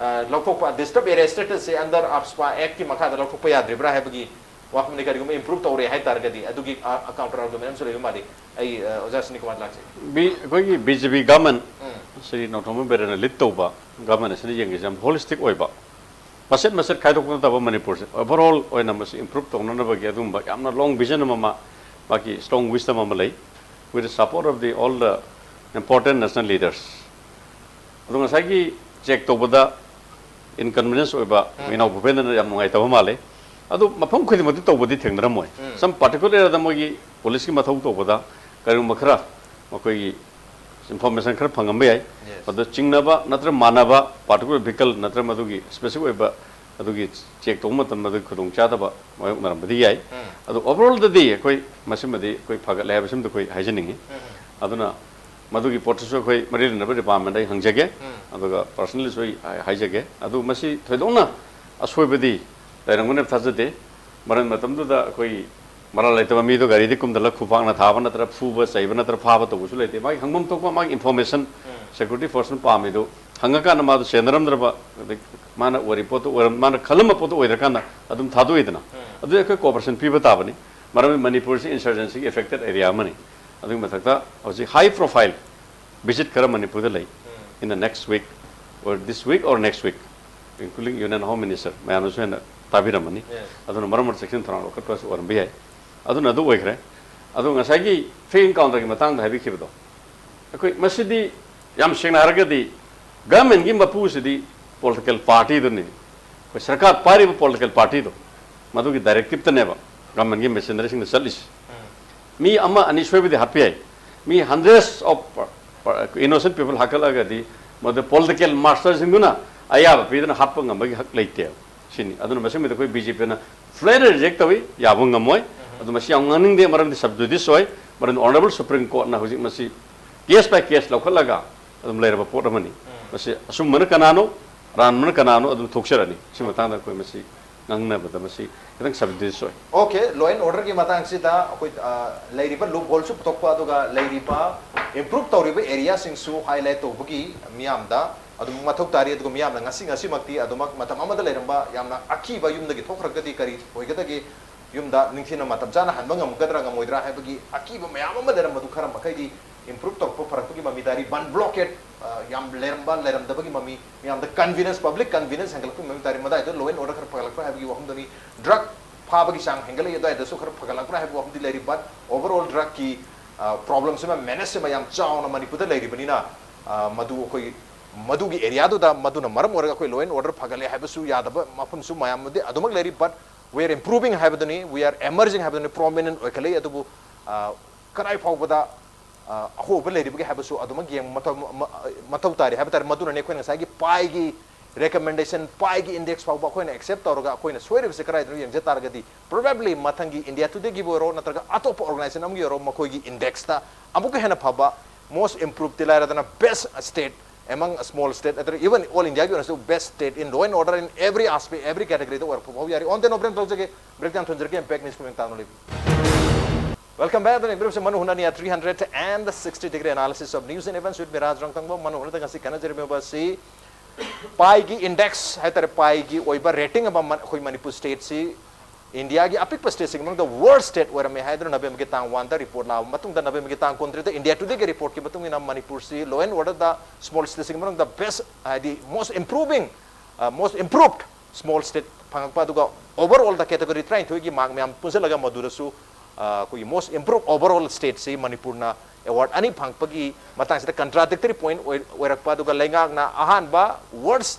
ꯑ, ꯂꯧꯊꯣꯛꯄ, ꯗꯤꯁꯇꯔꯕ ꯑꯦꯔꯤꯌꯥ ꯁ꯭ꯇꯦꯇꯁꯁꯦ under AFSPA Act ꯀꯤ ꯃꯈꯥꯗ ꯂꯧꯊꯣꯛꯄ ꯌꯥꯗ꯭ꯔꯤꯕ꯭ꯔꯥ ꯍꯥꯏꯕꯒꯤ ꯋꯥꯐꯝꯅꯤ꯫ ꯀꯔꯤꯒꯨꯝꯕ ꯏꯝꯄ꯭ꯔꯨꯞ ꯇꯧꯔꯦ ꯍꯥꯏ ꯇꯥꯔꯒꯗꯤ ꯑꯗꯨꯒꯤ, ꯑ, ꯀꯥꯎꯟꯇꯔ ꯑꯥꯔꯒꯨꯃꯦꯟ ꯑꯃꯁꯨ ꯂꯩꯕ ꯃꯥꯜꯂꯤ꯫ ꯑꯩ, ꯑ, ꯑꯣꯖꯥ ꯁꯨꯅꯤꯜ ꯀꯨꯃꯥꯔ ꯂꯥꯛꯆꯒꯦ꯫ ꯕꯤ-, ꯑꯩꯈꯣꯏꯒꯤ ꯕꯤ ꯖꯦ ꯄꯤ ꯒꯃꯦꯟ, ꯎꯝ꯫ ꯁ꯭ꯔꯤ ꯅꯣꯡꯊꯣꯝꯕꯝ ꯕꯤꯔꯦꯟꯅ ꯂꯤꯗ ꯇꯧꯕ ꯒꯃꯦꯟ ꯑꯁꯤꯅ ꯌꯦꯡꯉꯤꯁꯦ ꯌꯥꯝ ꯍꯣꯂꯤꯁꯇꯤꯛ ꯑꯣꯏꯕ, ꯃꯆꯦꯠ ꯃꯆꯦꯠ ꯈꯥꯏꯗꯣꯛꯄ ꯅꯠꯇꯕ ꯃꯅꯤꯄꯨꯔꯁꯦ ꯑꯣꯚꯔꯑꯣꯜ ꯑꯣꯏꯅ ꯃꯁꯤ ꯏꯝꯄ꯭ꯔꯨꯞ ꯇꯧꯅꯅꯕꯒꯤ ꯑꯗꯨꯒꯨꯝꯕ ꯌꯥꯝꯅ ꯂꯣꯡ ꯚꯤꯖꯟ ꯑꯃ ꯃꯥ ꯃꯥꯒꯤ strong wisdom ꯑꯃ ꯂꯩ, with the support of the all the important national leaders. ꯑꯗꯣ ꯉꯁꯥꯏꯒꯤ check ꯇꯧꯕꯗ inconvenience ꯑꯣꯏꯕ ꯎꯝ꯫ ꯏꯅꯥꯎ ꯚꯨꯄꯦꯟꯗ꯭ꯔꯅ ꯌꯥꯝ ꯅꯨꯡꯉꯥꯏꯇꯕ ꯃꯥꯜꯂꯦ꯫ ꯑꯗꯨ ꯃꯐꯝ ꯈꯨꯗꯤꯡꯃꯛꯇꯤ ꯇꯧꯕꯗꯤ ꯊꯦꯡꯅꯔꯝꯃꯣꯏ꯫ ꯎꯝ꯫ Some particular area ꯗ ꯃꯣꯏꯒꯤ ꯄꯨꯂꯤꯁꯀꯤ ꯃꯊꯧ ꯇꯧꯕꯗ ꯀꯔꯤꯒꯨꯝꯕ ꯈꯔ ꯃꯈꯣꯏꯒꯤ information ꯈꯔ ꯐꯪꯉꯝꯕ ꯌꯥꯏ꯫ Yes꯫ ꯑꯗꯣ ꯆꯤꯡꯅꯕ ꯅꯠꯇ꯭ꯔꯒ ꯃꯥꯟꯅꯕ particular vehicle ꯅꯠꯇ꯭ꯔꯒ ꯃꯗꯨꯒꯤ specific ꯑꯣꯏꯕ ꯑꯗꯨꯒꯤ check ꯇꯧꯕ ꯃꯇꯝꯗ ꯑꯗꯨꯒꯤ ꯈꯨꯗꯣꯡꯆꯥꯗꯕ ꯃꯥꯌꯣꯛꯅꯔꯝꯕꯗꯤ ꯌꯥꯏ꯫ ꯎꯝ꯫ ꯑꯗꯣ overall ꯗꯗꯤ ꯑꯩꯈꯣꯏ ꯃꯁꯤꯃꯗꯤ ꯑꯩꯈꯣꯏ ꯐꯒꯠꯂꯦ ꯍꯥꯏꯕꯁꯤꯃꯗꯤ ꯑꯩꯈꯣꯏ ꯍꯥꯏꯖꯅꯤꯡꯉꯤ꯫ ꯎꯝ꯫ ꯑꯗꯨꯅ ꯃꯗꯨꯒꯤ ꯄꯣꯠꯇꯨꯁꯨ ꯑꯩꯈꯣꯏ ꯃꯔꯤ ꯂꯩꯅꯕ department ꯗ ꯑꯩ ꯍꯪꯖꯒꯦ꯫ ꯎꯝ꯫ ꯑꯗꯨꯒ personally ꯁꯨ ꯑꯩ ꯍꯥꯏ-, ꯍꯥꯏꯖꯒꯦ꯫ ꯑꯗꯨ ꯃꯁꯤ ꯊꯣꯏꯗꯣꯛꯅ ꯑꯁꯣꯏꯕꯗꯤ ꯂꯩꯔꯝꯒꯅꯤ ꯊꯥꯖꯗꯦ꯫ ꯃꯔꯝ ꯃꯇꯝꯗꯨꯗ ꯑꯩꯈꯣꯏ ꯃꯔꯥꯜ ꯂꯩꯇꯕ ꯃꯤꯗꯣ ꯒꯥꯔꯤꯗꯤ ꯀꯨꯝꯗꯂ ꯈꯨꯄꯥꯛꯅ ꯊꯥꯕ ꯅꯠꯇ꯭ꯔ ꯐꯨꯕ ꯆꯩꯕ ꯅꯠꯇ꯭ꯔ ꯐꯥꯕ ꯇꯧꯕꯁꯨ ꯂꯩꯇꯦ꯫ ꯃꯥꯒꯤ ꯍꯪꯐꯝ ꯊꯣꯛꯄ ꯃꯥꯒꯤ information, ꯎꯝ꯫ Security force ꯅ ꯄꯥꯝꯃꯤꯗꯨ ꯍꯪꯉꯀꯥꯟꯗ ꯃꯥꯗꯣ ꯆꯦꯟꯅꯔꯝꯗ꯭ꯔꯕ, ꯑꯗꯩ ꯃꯥꯅ ꯑꯣꯏꯔꯤ ꯄꯣꯠꯇꯣ ꯑꯣꯏꯔꯝ-, ꯃꯥꯅ ꯈꯜꯂꯝꯕ ꯄꯣꯠꯇꯣ ꯑꯣꯏꯗ꯭ꯔꯀꯥꯟꯗ ꯑꯗꯨꯝ ꯊꯥꯗꯣꯛꯏꯗꯅ꯫ ꯎꯝ꯫ ꯑꯗꯨꯗꯤ ꯑꯩꯈꯣꯏ cooperation ꯄꯤꯕ ꯇꯥꯕꯅꯤ꯫ ꯃꯔꯝꯗꯤ ꯃꯅꯤꯄꯨꯔꯁꯤ insurgency ꯒꯤ affected area ꯑꯃꯅꯤ꯫ ꯑꯗꯨꯒꯤ ꯃꯊꯛꯇ ꯍꯧꯖꯤꯛ high profile visit ꯈꯔ ꯃꯅꯤꯄꯨꯔꯗ ꯂꯩ꯫ ꯎꯝ꯫ In the next week or this week or next week, including Union Home Minister ꯃꯌꯥꯝꯅꯁꯨ ꯍꯦꯟꯅ ꯇꯥꯕꯤꯔꯝꯃꯅꯤ꯫ Yes꯫ ꯑꯗꯨꯅ ꯃꯔꯝ ꯑꯣꯏꯔ ꯆꯦꯛꯁꯤꯟ ꯊꯧꯔꯥꯡ ꯂꯧꯈꯠꯄꯁꯨ ꯑꯣꯏꯔꯝꯕ ꯌꯥꯏ꯫ ꯑꯗꯨꯅ ꯑꯗꯨ ꯑꯣꯏꯈ꯭ꯔꯦ꯫ ꯑꯗꯣ ꯉꯁꯥꯏꯒꯤ fake encounter ꯒꯤ ꯃꯇꯥꯡꯗ ꯍꯥꯏꯕꯤꯈꯤꯕꯗꯣ, ꯑꯩꯈꯣꯏ ꯃꯁꯤꯗꯤ ꯌꯥꯝ ꯁꯦꯡꯅ ꯍꯥꯏꯔꯒꯗꯤ government ꯀꯤ ꯃꯄꯨꯁꯤꯗꯤ political party ꯗꯨꯅꯤ꯫ ꯑꯩꯈꯣꯏ ꯁꯔꯀꯥꯔ ꯄꯥꯏꯔꯤꯕ political party ꯗꯣ, ꯃꯗꯨꯒꯤ directive ꯇꯅꯦꯕ government ꯀꯤ machinery ꯁꯤꯡꯅ ꯆꯠꯂꯤꯁꯦ꯫ ꯎꯝ꯫ ꯃꯤ ꯑꯃ ꯑꯅꯤ ꯁꯣꯏꯕꯗꯤ ꯍꯥꯠꯄ ꯌꯥꯏ꯫ ꯃꯤ hundreds of innocent people ꯍꯥꯠꯀꯠꯂꯒꯗꯤ ꯃꯗꯨ political master ꯁꯤꯡꯗꯨꯅ ꯑꯌꯥꯕ ꯄꯤꯗꯅ ꯍꯥꯠꯄ ꯉꯝꯕꯒꯤ ꯍꯛ ꯂꯩꯇꯦꯕ꯫ ꯁꯤꯅꯤ꯫ ꯑꯗꯨꯅ ꯃꯁꯤꯃꯗꯤ ꯑꯩꯈꯣꯏ BJP ꯅ flat reject ꯇꯧꯏ, ꯌꯥꯕ ꯉꯝꯃꯣꯏ꯫ ꯎꯝ꯫ ꯑꯗꯨ ꯃꯁꯤ ꯌꯥꯝ ꯉꯥꯡꯅꯤꯡꯗꯦ, ꯃꯔꯝꯗꯤ sub judice ꯑꯣꯏ, ꯃꯔꯝꯗꯤ Honourable Supreme Court ꯅ ꯍꯧꯖꯤꯛ ꯃꯁꯤ case by case ꯂꯧꯈꯠꯂꯒ ꯑꯗꯨꯝ ꯂꯩꯔꯕ ꯄꯣꯠ ꯑꯃꯅꯤ꯫ ꯎꯝ꯫ ꯃꯁꯤ ꯑꯆꯨꯝꯕꯅ ꯀꯅꯥꯅꯣ, ꯑꯔꯥꯟꯕꯅ ꯀꯅꯥꯅꯣ ꯑꯗꯨꯝ ꯊꯣꯛꯆꯔꯅꯤ꯫ ꯁꯤ ꯃꯇꯥꯡꯗ ꯑꯩꯈꯣꯏ ꯃꯁꯤ ꯉꯥꯡꯅꯕꯗ ꯃꯁꯤ ꯈꯤꯇꯪ sub judice ꯑꯣꯏ꯫ Okay, law and order ꯒꯤ ꯃꯇꯥꯡꯁꯤꯗ ꯑꯩꯈꯣꯏ, ꯑ, ꯂꯩꯔꯤꯕ loophole ꯁꯨ ꯄꯨꯊꯣꯛꯄ, ꯑꯗꯨꯒ ꯂꯩꯔꯤꯕ improve ꯇꯧꯔꯤꯕ area ꯁꯤꯡꯁꯨ highlight ꯇꯧꯕꯒꯤ ꯃꯤꯌꯥꯝꯗ ꯑꯗꯨꯝ ꯃꯊꯧ ꯇꯥꯔꯤ꯫ ꯑꯗꯨꯒ ꯃꯤꯌꯥꯝꯅ ꯉꯁꯤ, ꯉꯁꯤꯃꯛꯇꯤ ꯑꯗꯨꯃꯛ ꯃꯇꯝ ꯑꯃꯗ ꯂꯩꯔꯝꯕ ꯌꯥꯝꯅ ꯑꯀꯤꯕ ꯌꯨꯝꯗꯒꯤ ꯊꯣꯛꯈ꯭ꯔꯒꯗꯤ ꯀꯔꯤ ꯑꯣꯏꯒꯗꯒꯦ, ꯌꯨꯝꯗ ꯅꯤꯡꯊꯤꯅ ꯃꯇꯝ ꯆꯥꯅ ꯍꯟꯕ ꯉꯝꯒꯗ꯭ꯔꯥ ꯉꯝꯃꯣꯏꯗ꯭ꯔꯥ ꯍꯥꯏꯕꯒꯤ ꯑꯀꯤꯕ ꯃꯌꯥꯝ ꯑꯃ ꯂꯩꯔꯝꯕꯗꯨ ꯈꯔ ꯃꯈꯩꯗꯤ improve ꯇꯧꯔꯛꯄ ꯐꯔꯛꯄꯒꯤ ꯃꯃꯤ ꯇꯥꯔꯤ꯫ Bandh blockade, ꯑ, ꯌꯥꯝ ꯂꯩꯔꯝꯕ, ꯂꯩꯔꯝꯗꯕꯒꯤ ꯃꯃꯤ, ꯃꯤꯌꯥꯝꯗ convenience, public convenience ꯍꯦꯟꯒꯠꯂꯛꯄꯒꯤ ꯃꯃꯤ ꯇꯥꯔꯤ꯫ ꯃꯗꯥꯏꯗ law and order ꯈꯔ ꯐꯒꯠꯂꯛꯄ꯭ꯔꯥ ꯍꯥꯏꯕꯒꯤ ꯋꯥꯐꯝꯗꯨꯅꯤ꯫ Drug ꯐꯥꯕꯒꯤ ꯆꯥꯡ ꯍꯦꯟꯒꯠꯂꯛꯏ, ꯑꯗꯨꯋꯥꯏꯗꯁꯨ ꯈꯔ ꯐꯒꯠꯂꯛꯄ꯭ꯔꯥ ꯍꯥꯏꯕ ꯋꯥꯐꯝꯗꯤ ꯂꯩꯔꯤ꯫ But overall drugꯀꯤ problemꯁꯤꯃ, menaceꯁꯤꯃ ꯌꯥꯝ ꯆꯥꯎꯅ ꯃꯅꯤꯄꯨꯔꯗ ꯂꯩꯔꯤꯕꯅꯤꯅ, ꯃꯗꯨ ꯑꯩꯈꯣꯏ ꯃꯗꯨꯒꯤ areaꯗꯨꯗ, ꯃꯗꯨꯅ ꯃꯔꯝ ꯑꯣꯏꯔꯒ ꯑꯩꯈꯣꯏ law and order ꯐꯒꯠꯂꯦ ꯍꯥꯏꯕꯁꯨ ꯌꯥꯗꯕ ꯃꯐꯝꯁꯨ ꯃꯌꯥꯝ ꯑꯃꯗꯤ ꯑꯗꯨꯃꯛ ꯂꯩꯔꯤ꯫ But we are improving ꯍꯥꯏꯕꯗꯨꯅꯤ, we are emerging ꯍꯥꯏꯕꯗꯨꯅꯤ, prominent ꯑꯣꯏꯈꯠꯂꯛꯏ꯫ ꯑꯗꯨꯕꯨ ꯀꯗꯥꯏ ꯐꯥꯎꯕꯗ ꯑꯍꯣꯕ ꯂꯩꯔꯤꯕꯒꯦ ꯍꯥꯏꯕꯁꯨ ꯑꯗꯨꯃꯛ ꯌꯦꯡꯕ ꯃꯊꯧ ꯇꯥꯔꯤ ꯍꯥꯏꯕ ꯇꯥꯔꯦ꯫ ꯃꯗꯨꯅꯅꯦ ꯑꯩꯈꯣꯏꯅ ꯉꯁꯥꯏꯒꯤ ꯄꯥꯏꯒꯤ recommendation, ꯄꯥꯏꯒꯤ index ꯐꯥꯎꯕ ꯑꯩꯈꯣꯏꯅ accept ꯇꯧꯔꯒ ꯑꯩꯈꯣꯏꯅ ꯁꯣꯏꯔꯤꯕꯁꯤ ꯀꯗꯥꯏꯗꯅꯣ ꯌꯦꯡꯖ ꯇꯥꯔꯒꯗꯤ, probably ꯃꯊꯪꯒꯤ India Todayꯒꯤꯕꯨ ꯑꯣꯏꯔꯣ ꯅꯠꯇ꯭ꯔꯒ ꯑꯇꯣꯞꯄ organization ꯑꯃꯒꯤ ꯑꯣꯏꯔꯣ, ꯃꯈꯣꯏꯒꯤ indexꯇ ꯑꯃꯨꯛꯀ ꯍꯦꯟꯅ ꯐꯕ, most improvedꯇꯤ ꯂꯥꯏꯔꯗꯅ best state among small state, ꯅꯠꯇ꯭ꯔꯒ even all Indiaꯒꯤ ꯑꯣꯏꯅꯁꯨ best state in law and order in every aspect, every categoryꯗ ꯑꯣꯏꯔꯛꯄ ꯐꯥꯎ ꯌꯥꯔꯤ꯫ On the note, break ꯇꯧꯖꯒꯦ꯫ Break ꯇꯥꯡ ꯊꯣꯟꯖꯔꯛꯀꯦ꯫ Impact News ꯀꯃꯦꯡ ꯇꯥꯡꯅ ꯂꯩꯕꯤ꯫ Welcome back. ꯑꯗꯨꯅ ꯏꯕꯤꯔꯝꯁꯦ ꯃꯅꯨ ꯍꯨꯅꯅꯤ at three hundred and sixty degree analysis of news and events with Miraj ꯔꯪꯇꯪꯕ꯫ ꯃꯅꯨ ꯍꯨꯅꯗ ꯉꯁꯤ ꯈꯟꯅꯖꯔꯤꯕ ꯑꯁꯤ ꯄꯥꯏꯒꯤ index ꯍꯥꯏꯇꯥꯔꯦ, ꯄꯥꯏꯒꯤ ꯑꯣꯏꯕ rating ꯑꯃ ꯑꯩꯈꯣꯏ ꯃꯅꯤꯄꯨꯔ stateꯁꯤ Indiaꯒꯤ ꯑꯄꯤꯛꯄ stateꯁꯤꯡꯒꯤ ꯃꯅꯨꯡꯗ worst state ꯑꯣꯏꯔꯝꯃꯦ ꯍꯥꯏꯗꯨꯅ Novemberꯒꯤ ꯇꯥꯡ oneꯗ report ꯂꯥꯛꯑꯕ ꯃꯇꯨꯡꯗ, Novemberꯒꯤ ꯇꯥꯡ ꯀꯨꯟꯇꯔꯦꯠꯇ India Todayꯒꯤ reportꯀꯤ ꯃꯇꯨꯡ ꯏꯟꯅ ꯃꯅꯤꯄꯨꯔꯁꯤ law and orderꯗ small stateꯁꯤꯡꯒꯤ ꯃꯅꯨꯡꯗ best, ꯍꯥꯏꯗꯤ most improving, most improved small state ꯐꯪꯉꯛꯄ, ꯑꯗꯨꯒ overallꯗ category ꯇꯔꯥꯅꯤꯊꯣꯏꯒꯤ mark ꯃꯌꯥꯝ ꯄꯨꯟꯁꯤꯜꯂꯒ ꯃꯗꯨꯗꯁꯨ ꯑꯩꯈꯣꯏꯒꯤ most improved overall stateꯁꯤ ꯃꯅꯤꯄꯨꯔꯅ award ꯑꯅꯤ ꯐꯪꯉꯛꯄꯒꯤ ꯃꯇꯥꯡꯁꯤꯗ contradictory point ꯑꯣꯏꯔꯛꯄ, ꯑꯗꯨꯒ ꯂꯩꯉꯥꯛꯅ ꯑꯍꯥꯟꯕ worst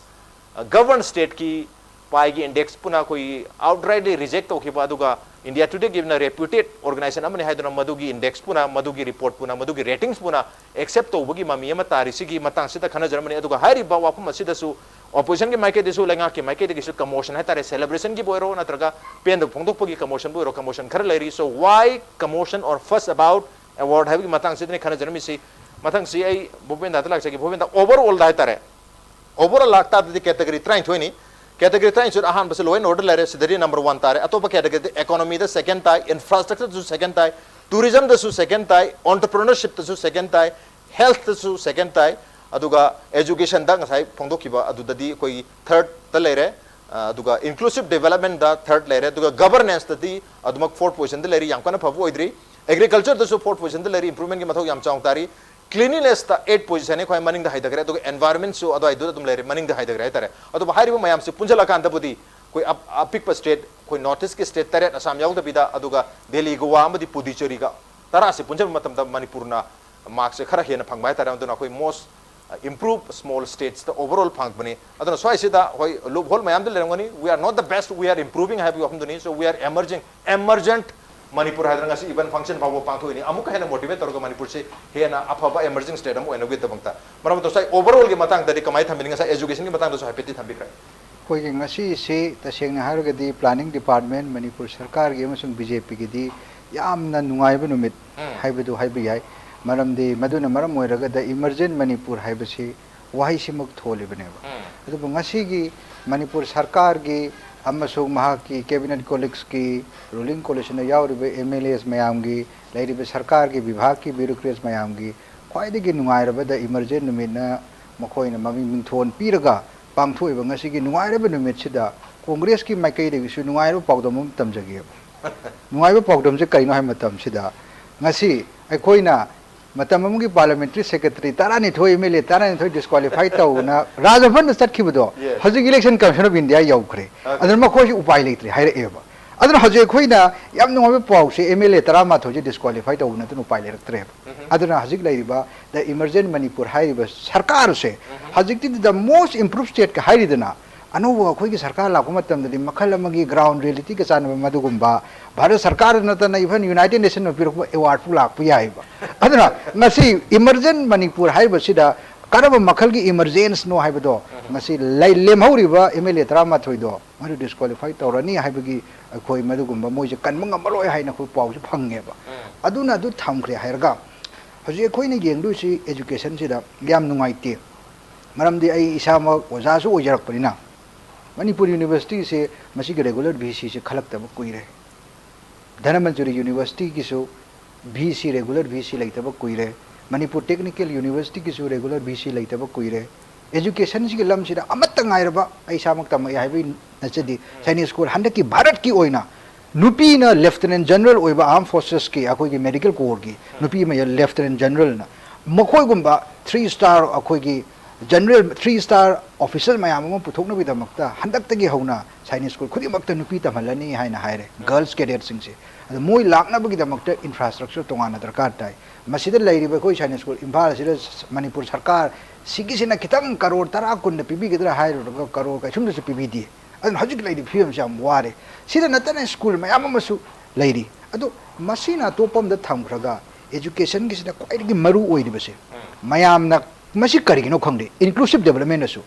governed stateꯀꯤ ꯄꯥꯏꯒꯤ index ꯄꯨꯅ ꯑꯩꯈꯣꯏꯒꯤ outrightly reject ꯇꯧꯈꯤꯕ, ꯑꯗꯨꯒ India Todayꯒꯤꯅ reputed organization ꯑꯃꯅꯤ ꯍꯥꯏꯗꯨꯅ ꯃꯗꯨꯒꯤ index ꯄꯨꯅ, ꯃꯗꯨꯒꯤ report ꯄꯨꯅ, ꯃꯗꯨꯒꯤ ratings ꯄꯨꯅ accept ꯇꯧꯕꯒꯤ ꯃꯃꯤ ꯑꯃ ꯇꯥꯔꯤꯁꯤꯒꯤ ꯃꯇꯥꯡꯁꯤꯗ ꯈꯟꯅꯖꯔꯝꯕꯅꯤ꯫ ꯑꯗꯨꯒ ꯍꯥꯏꯔꯤꯕ ꯋꯥꯐꯝ ꯑꯁꯤꯗꯁꯨ oppositionꯒꯤ ꯃꯥꯏꯀꯩꯗꯁꯨ, ꯂꯩꯉꯥꯛꯀꯤ ꯃꯥꯏꯀꯩꯗꯒꯤꯁꯨ commotion ꯍꯥꯏꯇꯥꯔꯦ, celebrationꯒꯤꯕꯨ ꯑꯣꯏꯔꯣ ꯅꯠꯇ꯭ꯔꯒ ꯄꯦꯟꯗꯕ ꯐꯣꯡꯗꯣꯛꯄꯒꯤ commotionꯕꯨ ꯑꯣꯏꯔꯣ, commotion ꯈꯔ ꯂꯩꯔꯤ꯫ So why commotion or fuss about award ꯍꯥꯏꯕꯒꯤ ꯃꯇꯥꯡꯁꯤꯗꯅꯤ ꯈꯟꯅꯖꯔꯝꯃꯤꯁꯤ꯫ ꯃꯊꯪꯁꯤ ꯑꯩ ꯚꯨꯄꯦꯟꯗꯥꯗ ꯂꯥꯛꯆꯒꯦ꯫ ꯚꯨꯄꯦꯟꯗꯥ, overallꯗ ꯍꯥꯏꯇꯥꯔꯦ, overall ꯂꯥꯛꯇꯥꯔꯗꯤ category ꯇꯔꯥꯅꯤꯊꯣꯏꯅꯤ꯫ Category ꯇꯔꯥꯅꯤꯊꯣꯏ ꯑꯍꯥꯟꯕꯁꯤ law and order ꯂꯩꯔꯦ, ꯁꯤꯗꯗꯤ number one ꯇꯥꯔꯦ꯫ ꯑꯇꯣꯞꯄ categoryꯗ economyꯗ second ꯇꯥꯏ, infrastructureꯗꯁꯨ second ꯇꯥꯏ, tourismꯗꯁꯨ second ꯇꯥꯏ, entrepreneurshipꯇꯁꯨ second ꯇꯥꯏ, healthꯇꯁꯨ second ꯇꯥꯏ, ꯑꯗꯨꯒ educationꯗ ꯉꯁꯥꯏ ꯐꯣꯡꯗꯣꯛꯈꯤꯕ ꯑꯗꯨꯗꯗꯤ ꯑꯩꯈꯣꯏꯒꯤ thirdꯇ ꯂꯩꯔꯦ꯫ ꯑꯗꯨꯒ inclusive developmentꯗ third ꯂꯩꯔꯦ, ꯑꯗꯨꯒ governanceꯇꯗꯤ ꯑꯗꯨꯃꯛ fourth positionꯗ ꯂꯩꯔꯤ, ꯌꯥꯝ ꯀꯟꯅ ꯐꯕ ꯑꯣꯏꯗ꯭ꯔꯤ꯫ Agricultureꯗꯁꯨ fourth positionꯗ ꯂꯩꯔꯤ, improvementꯀꯤ ꯃꯊꯧ ꯌꯥꯝ ꯆꯥꯎꯅ ꯇꯥꯔꯤ꯫ Cleanlinessꯇ eighth positionꯅꯤ, ꯈ꯭ꯋꯥꯏ ꯃꯅꯤꯡꯗ ꯍꯥꯏꯊꯈ꯭ꯔꯦ, ꯑꯗꯨꯒ environmentꯁꯨ ꯑꯗꯨꯋꯥꯏꯗꯨꯗ ꯑꯗꯨꯝ ꯂꯩꯔꯦ, ꯃꯅꯤꯡꯗ ꯍꯥꯏꯊꯈ꯭ꯔꯦ ꯍꯥꯏꯇꯥꯔꯦ꯫ ꯑꯗꯨꯕꯨ ꯍꯥꯏꯔꯤꯕ ꯃꯌꯥꯝꯁꯤ ꯄꯨꯟꯁꯤꯜꯂꯀꯥꯟꯗꯕꯨꯗꯤ ꯑꯩꯈꯣꯏ ꯑꯞ-, ꯑꯄꯤꯛꯄ state, ꯑꯩꯈꯣꯏ North East ꯀꯤ state ꯇꯔꯦꯠ, ꯑꯁꯥꯝ ꯌꯥꯎꯗꯕꯤꯗ, ꯑꯗꯨꯒ ꯗꯦꯜꯂꯤ, ꯒꯣꯋꯥ ꯑꯃꯗꯤ ꯄꯨꯗꯨꯆꯦꯔꯤꯒ ꯇꯔꯥꯁꯤ ꯄꯨꯟꯁꯤꯟꯕ ꯃꯇꯝꯗ ꯃꯅꯤꯄꯨꯔꯅ mark ꯁꯦ ꯈꯔ ꯍꯦꯟꯅ ꯐꯪꯕ ꯍꯥꯏꯇꯥꯔꯦ꯫ ꯑꯗꯨꯅ ꯑꯩꯈꯣꯏ most improved small states ꯇ overall ꯐꯪꯉꯛꯄꯅꯤ꯫ ꯑꯗꯨꯅ ꯁ꯭ꯋꯥꯏꯁꯤꯗ ꯍꯣꯏ loophole ꯃꯌꯥꯝꯗꯤ ꯂꯩꯔꯝꯒꯅꯤ꯫ We are not the best, we are improving ꯍꯥꯏꯕꯒꯤ ꯋꯥꯐꯝꯗꯨꯅꯤ꯫ So we are emerging, emergent Manipur ꯍꯥꯏꯗꯅ ꯉꯁꯤ event function ꯐꯥꯎꯕ ꯄꯥꯡꯊꯣꯛꯏꯅꯤ꯫ ꯑꯃꯨꯛꯀ ꯍꯦꯟꯅ motivate ꯇꯧꯔꯒ ꯃꯅꯤꯄꯨꯔꯁꯤ ꯍꯦꯟꯅ ꯑꯐꯕ emerging state ꯑꯃ ꯑꯣꯏꯅꯕꯒꯤꯗꯃꯛꯇ꯫ ꯃꯔꯝ ꯑꯗꯨꯅ ꯉꯁꯥꯏ overall ꯒꯤ ꯃꯇꯥꯡꯗꯗꯤ ꯀꯃꯥꯏꯅ ꯊꯝꯕꯤꯅꯤ? ꯉꯁꯥꯏ education ꯒꯤ ꯃꯇꯥꯡꯗꯁꯨ ꯍꯥꯏꯐꯦꯠꯇꯤ ꯊꯝꯕꯤꯈ꯭ꯔꯦ꯫ ꯑꯩꯈꯣꯏꯒꯤ ꯉꯁꯤꯁꯤ ꯇꯁꯦꯡꯅ ꯍꯥꯏꯔꯒꯗꯤ planning department, ꯃꯅꯤꯄꯨꯔ ꯁꯔꯀꯥꯔꯒꯤ ꯑꯃꯁꯨꯡ ꯕꯤ ꯖꯦ ꯄꯤꯒꯤꯗꯤ ꯌꯥꯝꯅ ꯅꯨꯡꯉꯥꯏꯕ ꯅꯨꯃꯤꯠ ꯎꯝ꯫ ꯍꯥꯏꯕꯗꯨ ꯍꯥꯏꯕ ꯌꯥꯏ꯫ ꯃꯔꯝꯗꯤ ꯃꯗꯨꯅ ꯃꯔꯝ ꯑꯣꯏꯔꯒ The Emergent ꯃꯅꯤꯄꯨꯔ ꯍꯥꯏꯕꯁꯤ ꯋꯥꯍꯩꯁꯤꯃꯛ ꯊꯣꯜꯂꯤꯕꯅꯦꯕ꯫ ꯎꯝ꯫ ꯑꯗꯨꯕꯨ ꯉꯁꯤꯒꯤ ꯃꯅꯤꯄꯨꯔ ꯁꯔꯀꯥꯔꯒꯤ ꯑꯃꯁꯨꯡ ꯃꯍꯥꯛꯀꯤ cabinet colleagues ꯀꯤ, ruling coalition ꯗ ꯌꯥꯎꯔꯤꯕ M L As ꯃꯌꯥꯝꯒꯤ, ꯂꯩꯔꯤꯕ ꯁꯔꯀꯥꯔꯒꯤ ꯕꯤꯚꯥꯒꯀꯤ bureaucrats ꯃꯌꯥꯝꯒꯤ ꯈ꯭ꯋꯥꯏꯗꯒꯤ ꯅꯨꯡꯉꯥꯏꯔꯕ The Emergent ꯅꯨꯃꯤꯠꯅ ꯃꯈꯣꯏꯅ ꯃꯃꯤꯡ ꯃꯤꯡꯊꯣꯟ ꯄꯤꯔꯒ ꯄꯥꯡꯊꯣꯛꯏꯕ ꯉꯁꯤꯒꯤ ꯅꯨꯡꯉꯥꯏꯔꯕ ꯅꯨꯃꯤꯠꯁꯤꯗ ꯀꯣꯡꯒ꯭ꯔꯦꯁꯀꯤ ꯃꯥꯏꯀꯩꯗꯒꯤꯁꯨ ꯅꯨꯡꯉꯥꯏꯔꯕ ꯄꯥꯎꯗꯝ ꯑꯃ ꯇꯝꯖꯒꯦꯕ꯫ ꯅꯨꯡꯉꯥꯏꯕ ꯄꯥꯎꯗꯝꯁꯦ ꯀꯔꯤꯅꯣ ꯍꯥꯏꯕ ꯃꯇꯝꯁꯤꯗ, ꯉꯁꯤ ꯑꯩꯈꯣꯏꯅ ꯃꯇꯝ ꯑꯃꯒꯤ parliamentary secretary ꯇꯔꯥꯅꯤꯊꯣꯏ, M L A ꯇꯔꯥꯅꯤꯊꯣꯏ disqualify ꯇꯧꯗꯅ ꯔꯥꯖꯚꯕꯟꯗ ꯆꯠꯈꯤꯕꯗꯣ, Yes. ꯍꯧꯖꯤꯛ Election Commission of India ꯌꯧꯈ꯭ꯔꯦ꯫ Okay. ꯑꯗꯨꯅ ꯃꯈꯣꯏꯁꯨ ꯎꯄꯥꯏ ꯂꯩꯇ꯭ꯔꯦ ꯍꯥꯏꯔꯛꯑꯦꯕ꯫ ꯑꯗꯨꯅ ꯍꯧꯖꯤꯛ ꯑꯩꯈꯣꯏꯅ ꯌꯥꯝ ꯅꯨꯡꯉꯥꯏꯕ ꯄꯥꯎꯁꯦ, M L A ꯇꯔꯥꯃꯥꯊꯣꯏꯁꯦ disqualify ꯇꯧꯕ ꯅꯠꯇꯅ ꯎꯄꯥꯏ ꯂꯩꯔꯛꯇ꯭ꯔꯦꯕ꯫ ꯎꯝ꯫ ꯑꯗꯨꯅ ꯍꯧꯖꯤꯛ ꯂꯩꯔꯤꯕ The Emergent ꯃꯅꯤꯄꯨꯔ ꯍꯥꯏꯔꯤꯕ ꯁꯔꯀꯥꯔꯁꯦ, ꯎꯝ꯫ ꯍꯧꯖꯤꯛꯇꯤ the most improved state ꯀ ꯍꯥꯏꯔꯤꯗꯅ, ꯑꯅꯧꯕ ꯑꯩꯈꯣꯏꯒꯤ ꯁꯔꯀꯥꯔ ꯂꯥꯛꯄ ꯃꯇꯝꯗꯗꯤ ꯃꯈꯜ ꯑꯃꯒꯤ ground reality ꯒ ꯆꯥꯟꯅꯕ ꯃꯗꯨꯒꯨꯝꯕ, ꯚꯥꯔꯠ ꯁꯔꯀꯥꯔꯗ ꯅꯠꯇꯅ even United Nation ꯅ ꯄꯤꯔꯛꯄ award ꯐꯥꯎ ꯂꯥꯛꯄ ꯌꯥꯏꯕ꯫ ꯑꯗꯨꯅ ꯉꯁꯤ Emergent ꯃꯅꯤꯄꯨꯔ ꯍꯥꯏꯔꯤꯕꯁꯤꯗ ꯀꯔꯝꯕ ꯃꯈꯜꯒꯤ emergence ꯅꯣ ꯍꯥꯏꯕꯗꯣ, ꯎꯝ꯫ ꯉꯁꯤ ꯂꯩ-, ꯂꯦꯝꯍꯧꯔꯤꯕ M L A ꯇꯔꯥꯃꯥꯊꯣꯏꯗꯣ ꯃꯗꯨ disqualify ꯇꯧꯔꯅꯤ ꯍꯥꯏꯕꯒꯤ ꯑꯩꯈꯣꯏ ꯃꯗꯨꯒꯨꯝꯕ ꯃꯣꯏꯁꯦ ꯀꯟꯕ ꯉꯝꯃꯔꯣꯏ ꯍꯥꯏꯅ ꯑꯩꯈꯣꯏ ꯄꯥꯎꯁꯦ ꯐꯪꯉꯦꯕ꯫ ꯎꯝ꯫ ꯑꯗꯨꯅ ꯑꯗꯨ ꯊꯝꯈ꯭ꯔꯦ ꯍꯥꯏꯔꯒ, ꯍꯧꯖꯤꯛ ꯑꯩꯈꯣꯏꯅ ꯌꯦꯡꯗꯣꯏꯁꯤ education ꯁꯤꯗ ꯌꯥꯝ ꯅꯨꯡꯉꯥꯏꯇꯦ꯫ ꯃꯔꯝꯗꯤ ꯑꯩ ꯏꯁꯥꯃꯛ ꯑꯣꯖꯥꯁꯨ ꯑꯣꯏꯖꯔꯛꯄꯅꯤꯅ, ꯃꯅꯤꯄꯨꯔ University ꯁꯦ ꯃꯁꯤꯒꯤ regular V C ꯁꯦ ꯈꯜꯂꯛꯇꯕ ꯀꯨꯏꯔꯦ꯫ Dhanamanjuri University ꯒꯤꯁꯨ V C, regular V C ꯂꯩꯇꯕ ꯀꯨꯏꯔꯦ꯫ Manipur Technical University ꯒꯤꯁꯨ regular V C ꯂꯩꯇꯕ ꯀꯨꯏꯔꯦ꯫ Education ꯁꯤꯒꯤ ꯂꯝꯁꯤꯗ ꯑꯃꯠꯇ ꯉꯥꯏꯔꯕ, ꯑꯩ ꯏꯁꯥꯃꯛ ꯇꯝꯃꯛꯑꯦ ꯍꯥꯏꯕꯒꯤ ꯅꯠꯆꯗꯦ, ꯎꯝ꯫ ꯁꯥꯏꯅꯤꯛ ꯁ꯭ꯀꯨꯜ ꯍꯟꯗꯛꯀꯤ ꯚꯥꯔꯠꯀꯤ ꯑꯣꯏꯅ ꯅꯨꯄꯤꯅ Lieutenant General ꯑꯣꯏꯕ, Armed Forces ꯀꯤ ꯑꯩꯈꯣꯏꯒꯤ Medical Corps ꯒꯤ ꯎꯝ꯫ ꯅꯨꯄꯤ ꯑꯃ Lieutenant General ꯅ, ꯃꯈꯣꯏꯒꯨꯝꯕ three star ꯑꯩꯈꯣꯏꯒꯤ ꯖꯦꯅꯔꯦꯜ ꯊ꯭ꯔꯤ ꯁ꯭ꯇꯥꯔ ꯑꯣꯐꯤꯁꯔ ꯃꯌꯥꯝ ꯑꯃ ꯄꯨꯊꯣꯛꯅꯕꯒꯤꯗꯃꯛꯇ ꯍꯟꯗꯛꯇꯒꯤ ꯍꯧꯅ ꯁꯥꯏꯅꯤꯛ ꯁ꯭ꯀꯨꯜ ꯈꯨꯗꯤꯡꯃꯛꯇ ꯅꯨꯄꯤ ꯇꯝꯍꯜꯂꯅꯤ ꯍꯥꯏꯅ ꯍꯥꯏꯔꯦ꯫ ꯒꯔꯜꯁ ꯀꯦꯗꯦꯠꯁꯤꯡꯁꯦ, ꯑꯗꯣ ꯃꯣꯏ ꯂꯥꯛꯅꯕꯒꯤꯗꯃꯛꯇ ꯏꯟꯐ꯭ꯔꯥꯁ꯭ꯇ꯭ꯔꯛꯆꯔ ꯇꯣꯉꯥꯟꯅ ꯗꯔꯀꯥꯔ ꯇꯥꯏ꯫ ꯃꯁꯤꯗ ꯂꯩꯔꯤꯕ ꯑꯩꯈꯣꯏ ꯁꯥꯏꯅꯤꯛ ꯁ꯭ꯀꯨꯜ ꯏꯝꯐꯥꯜ ꯑꯁꯤꯗ ꯃꯅꯤꯄꯨꯔ ꯁꯔꯀꯥꯔ ꯁꯤꯒꯤꯁꯤꯅ ꯈꯤꯇꯪ ꯀꯔꯣꯔ ꯇꯔꯥ ꯀꯨꯟꯗ ꯄꯤꯕꯤꯒꯗ꯭ꯔꯥ ꯍꯥꯏꯔꯨꯔꯒ ꯀꯔꯣꯔ ꯀꯩꯁꯨꯝꯗꯁꯨ ꯄꯤꯕꯤꯗꯦ꯫ ꯑꯗꯨꯅ ꯍꯧꯖꯤꯛ ꯂꯩꯔꯤꯕ ꯐꯤꯕꯝꯁꯤ ꯌꯥꯝ ꯋꯥꯔꯦ꯫ ꯁꯤꯗ ꯅꯠꯇꯅ ꯁ꯭ꯀꯨꯜ ꯃꯌꯥꯝ ꯑꯃꯁꯨ ꯂꯩꯔꯤ꯫ ꯑꯗꯣ ꯃꯁꯤꯅ ꯑꯇꯣꯞꯄ ꯑꯃꯗ ꯊꯝꯈ꯭ꯔꯒ, ꯑꯦꯖꯨꯀꯦꯁꯟꯒꯤꯁꯤꯗ ꯈ꯭ꯋꯥꯏꯗꯒꯤ ꯃꯔꯨ ꯑꯣꯏꯔꯤꯕꯁꯦ, ꯃꯌꯥꯝꯅ ꯃꯁꯤ ꯀꯔꯤꯒꯤꯅꯣ ꯈꯪꯗꯦ, ꯏꯟꯀ꯭ꯂꯨꯁꯤꯞ ꯗꯦꯕꯂꯞꯃꯦꯟꯅꯁꯨ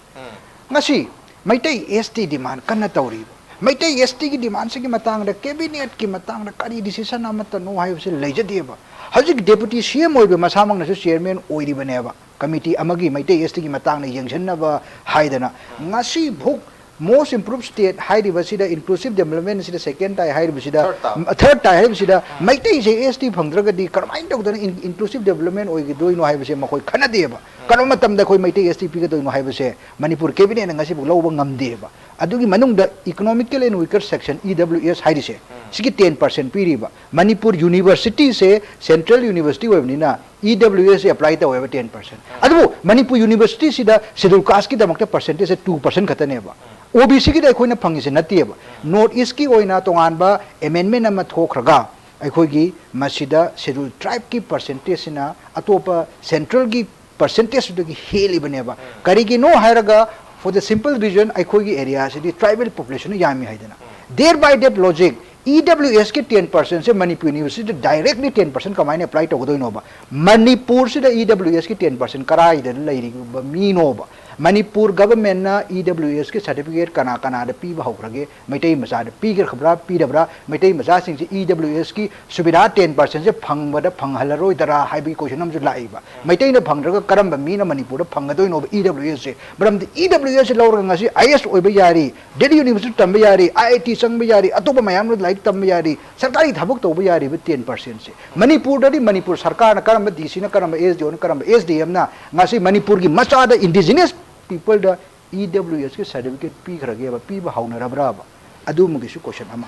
ꯉꯁꯤ ꯃꯩꯇꯩ ꯑꯦꯁ ꯇꯤ ꯗꯤꯃꯥꯟ ꯀꯟꯅ ꯇꯧꯔꯤꯕ, ꯃꯩꯇꯩ ꯑꯦꯁ ꯇꯤꯒꯤ ꯗꯤꯃꯥꯟꯁꯤꯒꯤ ꯃꯇꯥꯡꯗ ꯀꯦꯕꯤꯅꯦꯠꯀꯤ ꯃꯇꯥꯡꯗ ꯀꯔꯤ ꯗꯤꯁꯤꯁꯟ ꯑꯃꯠꯇꯅꯣ ꯍꯥꯏꯕꯁꯤ ꯂꯩꯖꯗꯦꯕ꯫ ꯍꯧꯖꯤꯛ ꯗꯦꯄꯨꯇꯤ ꯁꯤ ꯑꯦꯝ ꯑꯣꯏꯕ ꯃꯁꯥꯃꯛꯅꯁꯨ ꯆꯤꯌꯔꯃꯦꯟ ꯑꯣꯏꯔꯤꯕꯅꯦꯕ꯫ ꯀꯃꯤꯇꯤ ꯑꯃꯒꯤ ꯃꯩꯇꯩ ꯑꯦꯁ ꯇꯤꯒꯤ ꯃꯇꯥꯡꯗ ꯌꯦꯡꯁꯤꯟꯅꯕ ꯍꯥꯏꯗꯅ ꯉꯁꯤꯐꯥꯎ most improved state ꯍꯥꯏꯔꯤꯕꯁꯤꯗ, ꯏꯟꯀ꯭ꯂꯨꯁꯤꯞ ꯗꯦꯕꯂꯞꯃꯦꯟꯁꯤꯗ ꯁꯦꯀꯦꯟ ꯇꯥꯏ ꯍꯥꯏꯔꯤꯕꯁꯤꯗ, ꯊꯥꯔꯠ ꯇꯥꯏ ꯍꯥꯏꯔꯤꯕꯁꯤꯗ ꯃꯩꯇꯩꯁꯦ ꯑꯦꯁ ꯇꯤ ꯐꯪꯗ꯭ꯔꯒꯗꯤ ꯀꯔꯝꯍꯥꯏꯅ ꯇꯧꯗꯅ ꯏꯟꯀ꯭ꯂꯨꯁꯤꯞ ꯗꯦꯕꯂꯞꯃꯦꯟ ꯑꯣꯏꯒꯗꯣꯏꯅꯣ ꯍꯥꯏꯕꯁꯦ ꯃꯈꯣꯏ ꯈꯟꯅꯗꯦꯕ꯫ ꯀꯔꯝꯕ ꯃꯇꯝꯗ ꯑꯩꯈꯣꯏ ꯃꯩꯇꯩ ꯑꯦꯁ ꯇꯤ ꯄꯤꯒꯗꯣꯏꯅꯣ ꯍꯥꯏꯕꯁꯦ ꯃꯅꯤꯄꯨꯔ ꯀꯦꯕꯤꯅꯦꯠꯅ ꯉꯁꯤꯐꯥꯎ ꯂꯧꯕ ꯉꯝꯗꯦꯕ꯫ ꯑꯗꯨꯒꯤ ꯃꯅꯨꯡꯗ ꯏꯀꯣꯅꯣꯃꯤꯀꯦꯜ ꯑꯦꯟ ꯋꯤꯀꯔ ꯁꯦꯛꯁꯟ, ꯏ ꯗꯕ꯭ꯂꯤꯎ ꯑꯦꯁ ꯍꯥꯏꯔꯤꯁꯦ, ꯁꯤꯒꯤ ꯇꯦꯟ ꯄꯥꯔꯁꯦꯟ ꯄꯤꯔꯤꯕ꯫ ꯃꯅꯤꯄꯨꯔ ꯌꯨꯅꯤꯚꯔꯁꯤꯇꯤꯁꯦ ꯁꯦꯟꯇ꯭ꯔꯦꯜ ꯌꯨꯅꯤꯚꯔꯁꯤꯇꯤ ꯑꯣꯏꯕꯅꯤꯅ ꯏ ꯗꯕ꯭ꯂꯤꯎ ꯑꯦꯁ ꯑꯦꯄ꯭ꯂꯥꯏ ꯇꯧꯋꯦꯕ ꯇꯦꯟ ꯄꯥꯔꯁꯦꯟ꯫ ꯑꯗꯨꯕꯨ ꯃꯅꯤꯄꯨꯔ ꯌꯨꯅꯤꯚꯔꯁꯤꯇꯤꯁꯤꯗ ꯁꯦꯗꯨꯜ ꯀꯥꯁꯀꯤꯗꯃꯛꯇ ꯄꯥꯔꯁꯦꯟꯇꯦꯖꯁꯦ ꯇꯨ ꯄꯥꯔꯁꯦꯟ ꯈꯛꯇꯅꯦꯕ꯫ ꯑꯣ ꯕꯤ ꯁꯤꯒꯤꯗ ꯑꯩꯈꯣꯏꯅ ꯐꯪꯉꯤꯁꯦ ꯅꯠꯇꯦꯕ꯫ ꯅꯣꯔꯠ ꯏꯁꯀꯤ ꯑꯣꯏꯅ ꯇꯣꯉꯥꯟꯕ ꯑꯦꯃꯦꯟꯃꯦꯟ ꯑꯃ ꯊꯣꯛꯈ꯭ꯔꯒ ꯑꯩꯈꯣꯏꯒꯤ ꯃꯁꯤꯗ ꯁꯦꯗꯨꯜ ꯇ꯭ꯔꯥꯏꯕꯀꯤ ꯄꯥꯔꯁꯦꯟꯇꯦꯖꯁꯤꯅ ꯑꯇꯣꯞꯄ ꯁꯦꯟꯇ꯭ꯔꯦꯜꯒꯤ ꯄꯥꯔꯁꯦꯟꯇꯦꯖꯇꯨꯗꯒꯤ ꯍꯦꯜꯂꯤꯕꯅꯦꯕ꯫ ꯀꯔꯤꯒꯤꯅꯣ ꯍꯥꯏꯔꯒ, for the simple reason, ꯑꯩꯈꯣꯏꯒꯤ ꯑꯦꯔꯤꯌꯥꯁꯤꯗꯤ ꯇ꯭ꯔꯥꯏꯕꯦꯜ ꯄꯣꯄꯨꯂꯦꯁꯟꯅ ꯌꯥꯝꯃꯤ ꯍꯥꯏꯗꯅ꯫ There by that logic, E W ꯑꯦꯁꯀꯤ ꯇꯦꯟ ꯄꯥꯔꯁꯦꯟꯁꯦ ꯃꯅꯤꯄꯨꯔ ꯌꯨꯅꯤꯚꯔꯁꯤꯇꯤꯗ ꯗꯥꯏꯔꯦꯛꯂꯤ ꯇꯦꯟ ꯄꯥꯔꯁꯦꯟ ꯀꯃꯥꯏꯅ ꯑꯦꯄ꯭ꯂꯥꯏ ꯇꯧꯒꯗꯣꯏꯅꯣꯕ? ꯃꯅꯤꯄꯨꯔꯁꯤꯗ ꯏ ꯗꯕ꯭ꯂꯤꯎ ꯑꯦꯁꯀꯤ ꯇꯦꯟ ꯄꯥꯔꯁꯦꯟ ꯀꯗꯥꯏꯗ ꯂꯩꯔꯤꯕ ꯃꯤꯅꯣꯕ? ꯃꯅꯤꯄꯨꯔ ꯒꯚꯔꯟꯃꯦꯟꯠꯅ ꯏ ꯗꯕ꯭ꯂꯤꯎ ꯑꯦꯁꯀꯤ ꯁꯥꯔꯇꯤꯐꯤꯀꯦꯠ ꯀꯅꯥ ꯀꯅꯥꯗ ꯄꯤꯕ ꯍꯧꯈ꯭ꯔꯒꯦ? ꯃꯩꯇꯩ ꯃꯆꯥꯗ ꯄꯤꯈ꯭ꯔꯕ꯭ꯔꯥ, ꯄꯤꯗꯕ꯭ꯔꯥ? ꯃꯩꯇꯩ ꯃꯆꯥꯁꯤꯡꯁꯦ ꯏ ꯗꯕ꯭ꯂꯤꯎ ꯑꯦꯁꯀꯤ ꯁꯨꯕꯤꯙꯥ ꯇꯦꯟ ꯄꯥꯔꯁꯦꯟꯁꯦ ꯐꯪꯕꯗ ꯐꯪꯍꯜꯂꯔꯣꯏꯗꯔꯥ ꯍꯥꯏꯕꯒꯤ ꯀꯣꯏꯁꯟ ꯑꯃꯁꯨ ꯂꯥꯛꯏꯕ꯫ ꯃꯩꯇꯩꯅ ꯐꯪꯗ꯭ꯔꯒ ꯀꯔꯝꯕ ꯃꯤꯅ ꯃꯅꯤꯄꯨꯔꯗ ꯐꯪꯒꯗꯣꯏꯅꯣꯕ ꯏ ꯗꯕ꯭ꯂꯤꯎ ꯑꯦꯁꯁꯦ? ꯃꯔꯝꯗꯤ ꯏ ꯗꯕ꯭ꯂꯤꯎ ꯑꯦꯁꯁꯦ ꯂꯧꯔꯒ ꯉꯁꯤ ꯑꯥꯏ ꯑꯦꯁ ꯑꯣꯏꯕ ꯌꯥꯔꯤ, ꯗꯦꯜꯂꯤ ꯌꯨꯅꯤꯚꯔꯁꯤꯇꯤ ꯇꯝꯕ ꯌꯥꯔꯤ, ꯑꯥꯏ ꯑꯥꯏ ꯇꯤ ꯆꯪꯕ ꯌꯥꯔꯤ, ꯑꯇꯣꯞꯄ ꯃꯌꯥꯝ ꯑꯃ ꯂꯥꯏꯔꯤꯛ ꯇꯝꯕ ꯌꯥꯔꯤ, ꯁꯔꯀꯥꯔꯒꯤ ꯊꯕꯛ ꯇꯧꯕ ꯌꯥꯔꯤꯕ ꯇꯦꯟ ꯄꯥꯔꯁꯦꯟꯁꯦ꯫ ꯃꯅꯤꯄꯨꯔꯗꯗꯤ ꯃꯅꯤꯄꯨꯔ ꯁꯔꯀꯥꯔꯅ ꯀꯔꯝꯕ ꯗꯤ ꯁꯤꯅ, ꯀꯔꯝꯕ ꯑꯦꯁ ꯗꯤ ꯑꯣꯅ, ꯀꯔꯝꯕ ꯑꯦꯁ ꯗꯤ ꯑꯦꯝꯅ ꯉꯁꯤ ꯃꯅꯤꯄꯨꯔꯒꯤ ꯃꯆꯥꯗ, ꯏꯟꯗꯤꯖꯤꯅꯁ ꯄꯤꯄꯜꯗ ꯏ ꯗꯕ꯭ꯂꯤꯎ ꯑꯦꯁꯀꯤ ꯁꯥꯔꯇꯤꯐꯤꯀꯦꯠ ꯄꯤꯈ꯭ꯔꯒꯦꯕ, ꯄꯤꯕ ꯍꯧꯅꯔꯕ꯭ꯔꯥꯕ? ꯑꯗꯨꯃꯒꯤꯁꯨ ꯀꯣꯏꯁꯟ ꯑꯃ꯫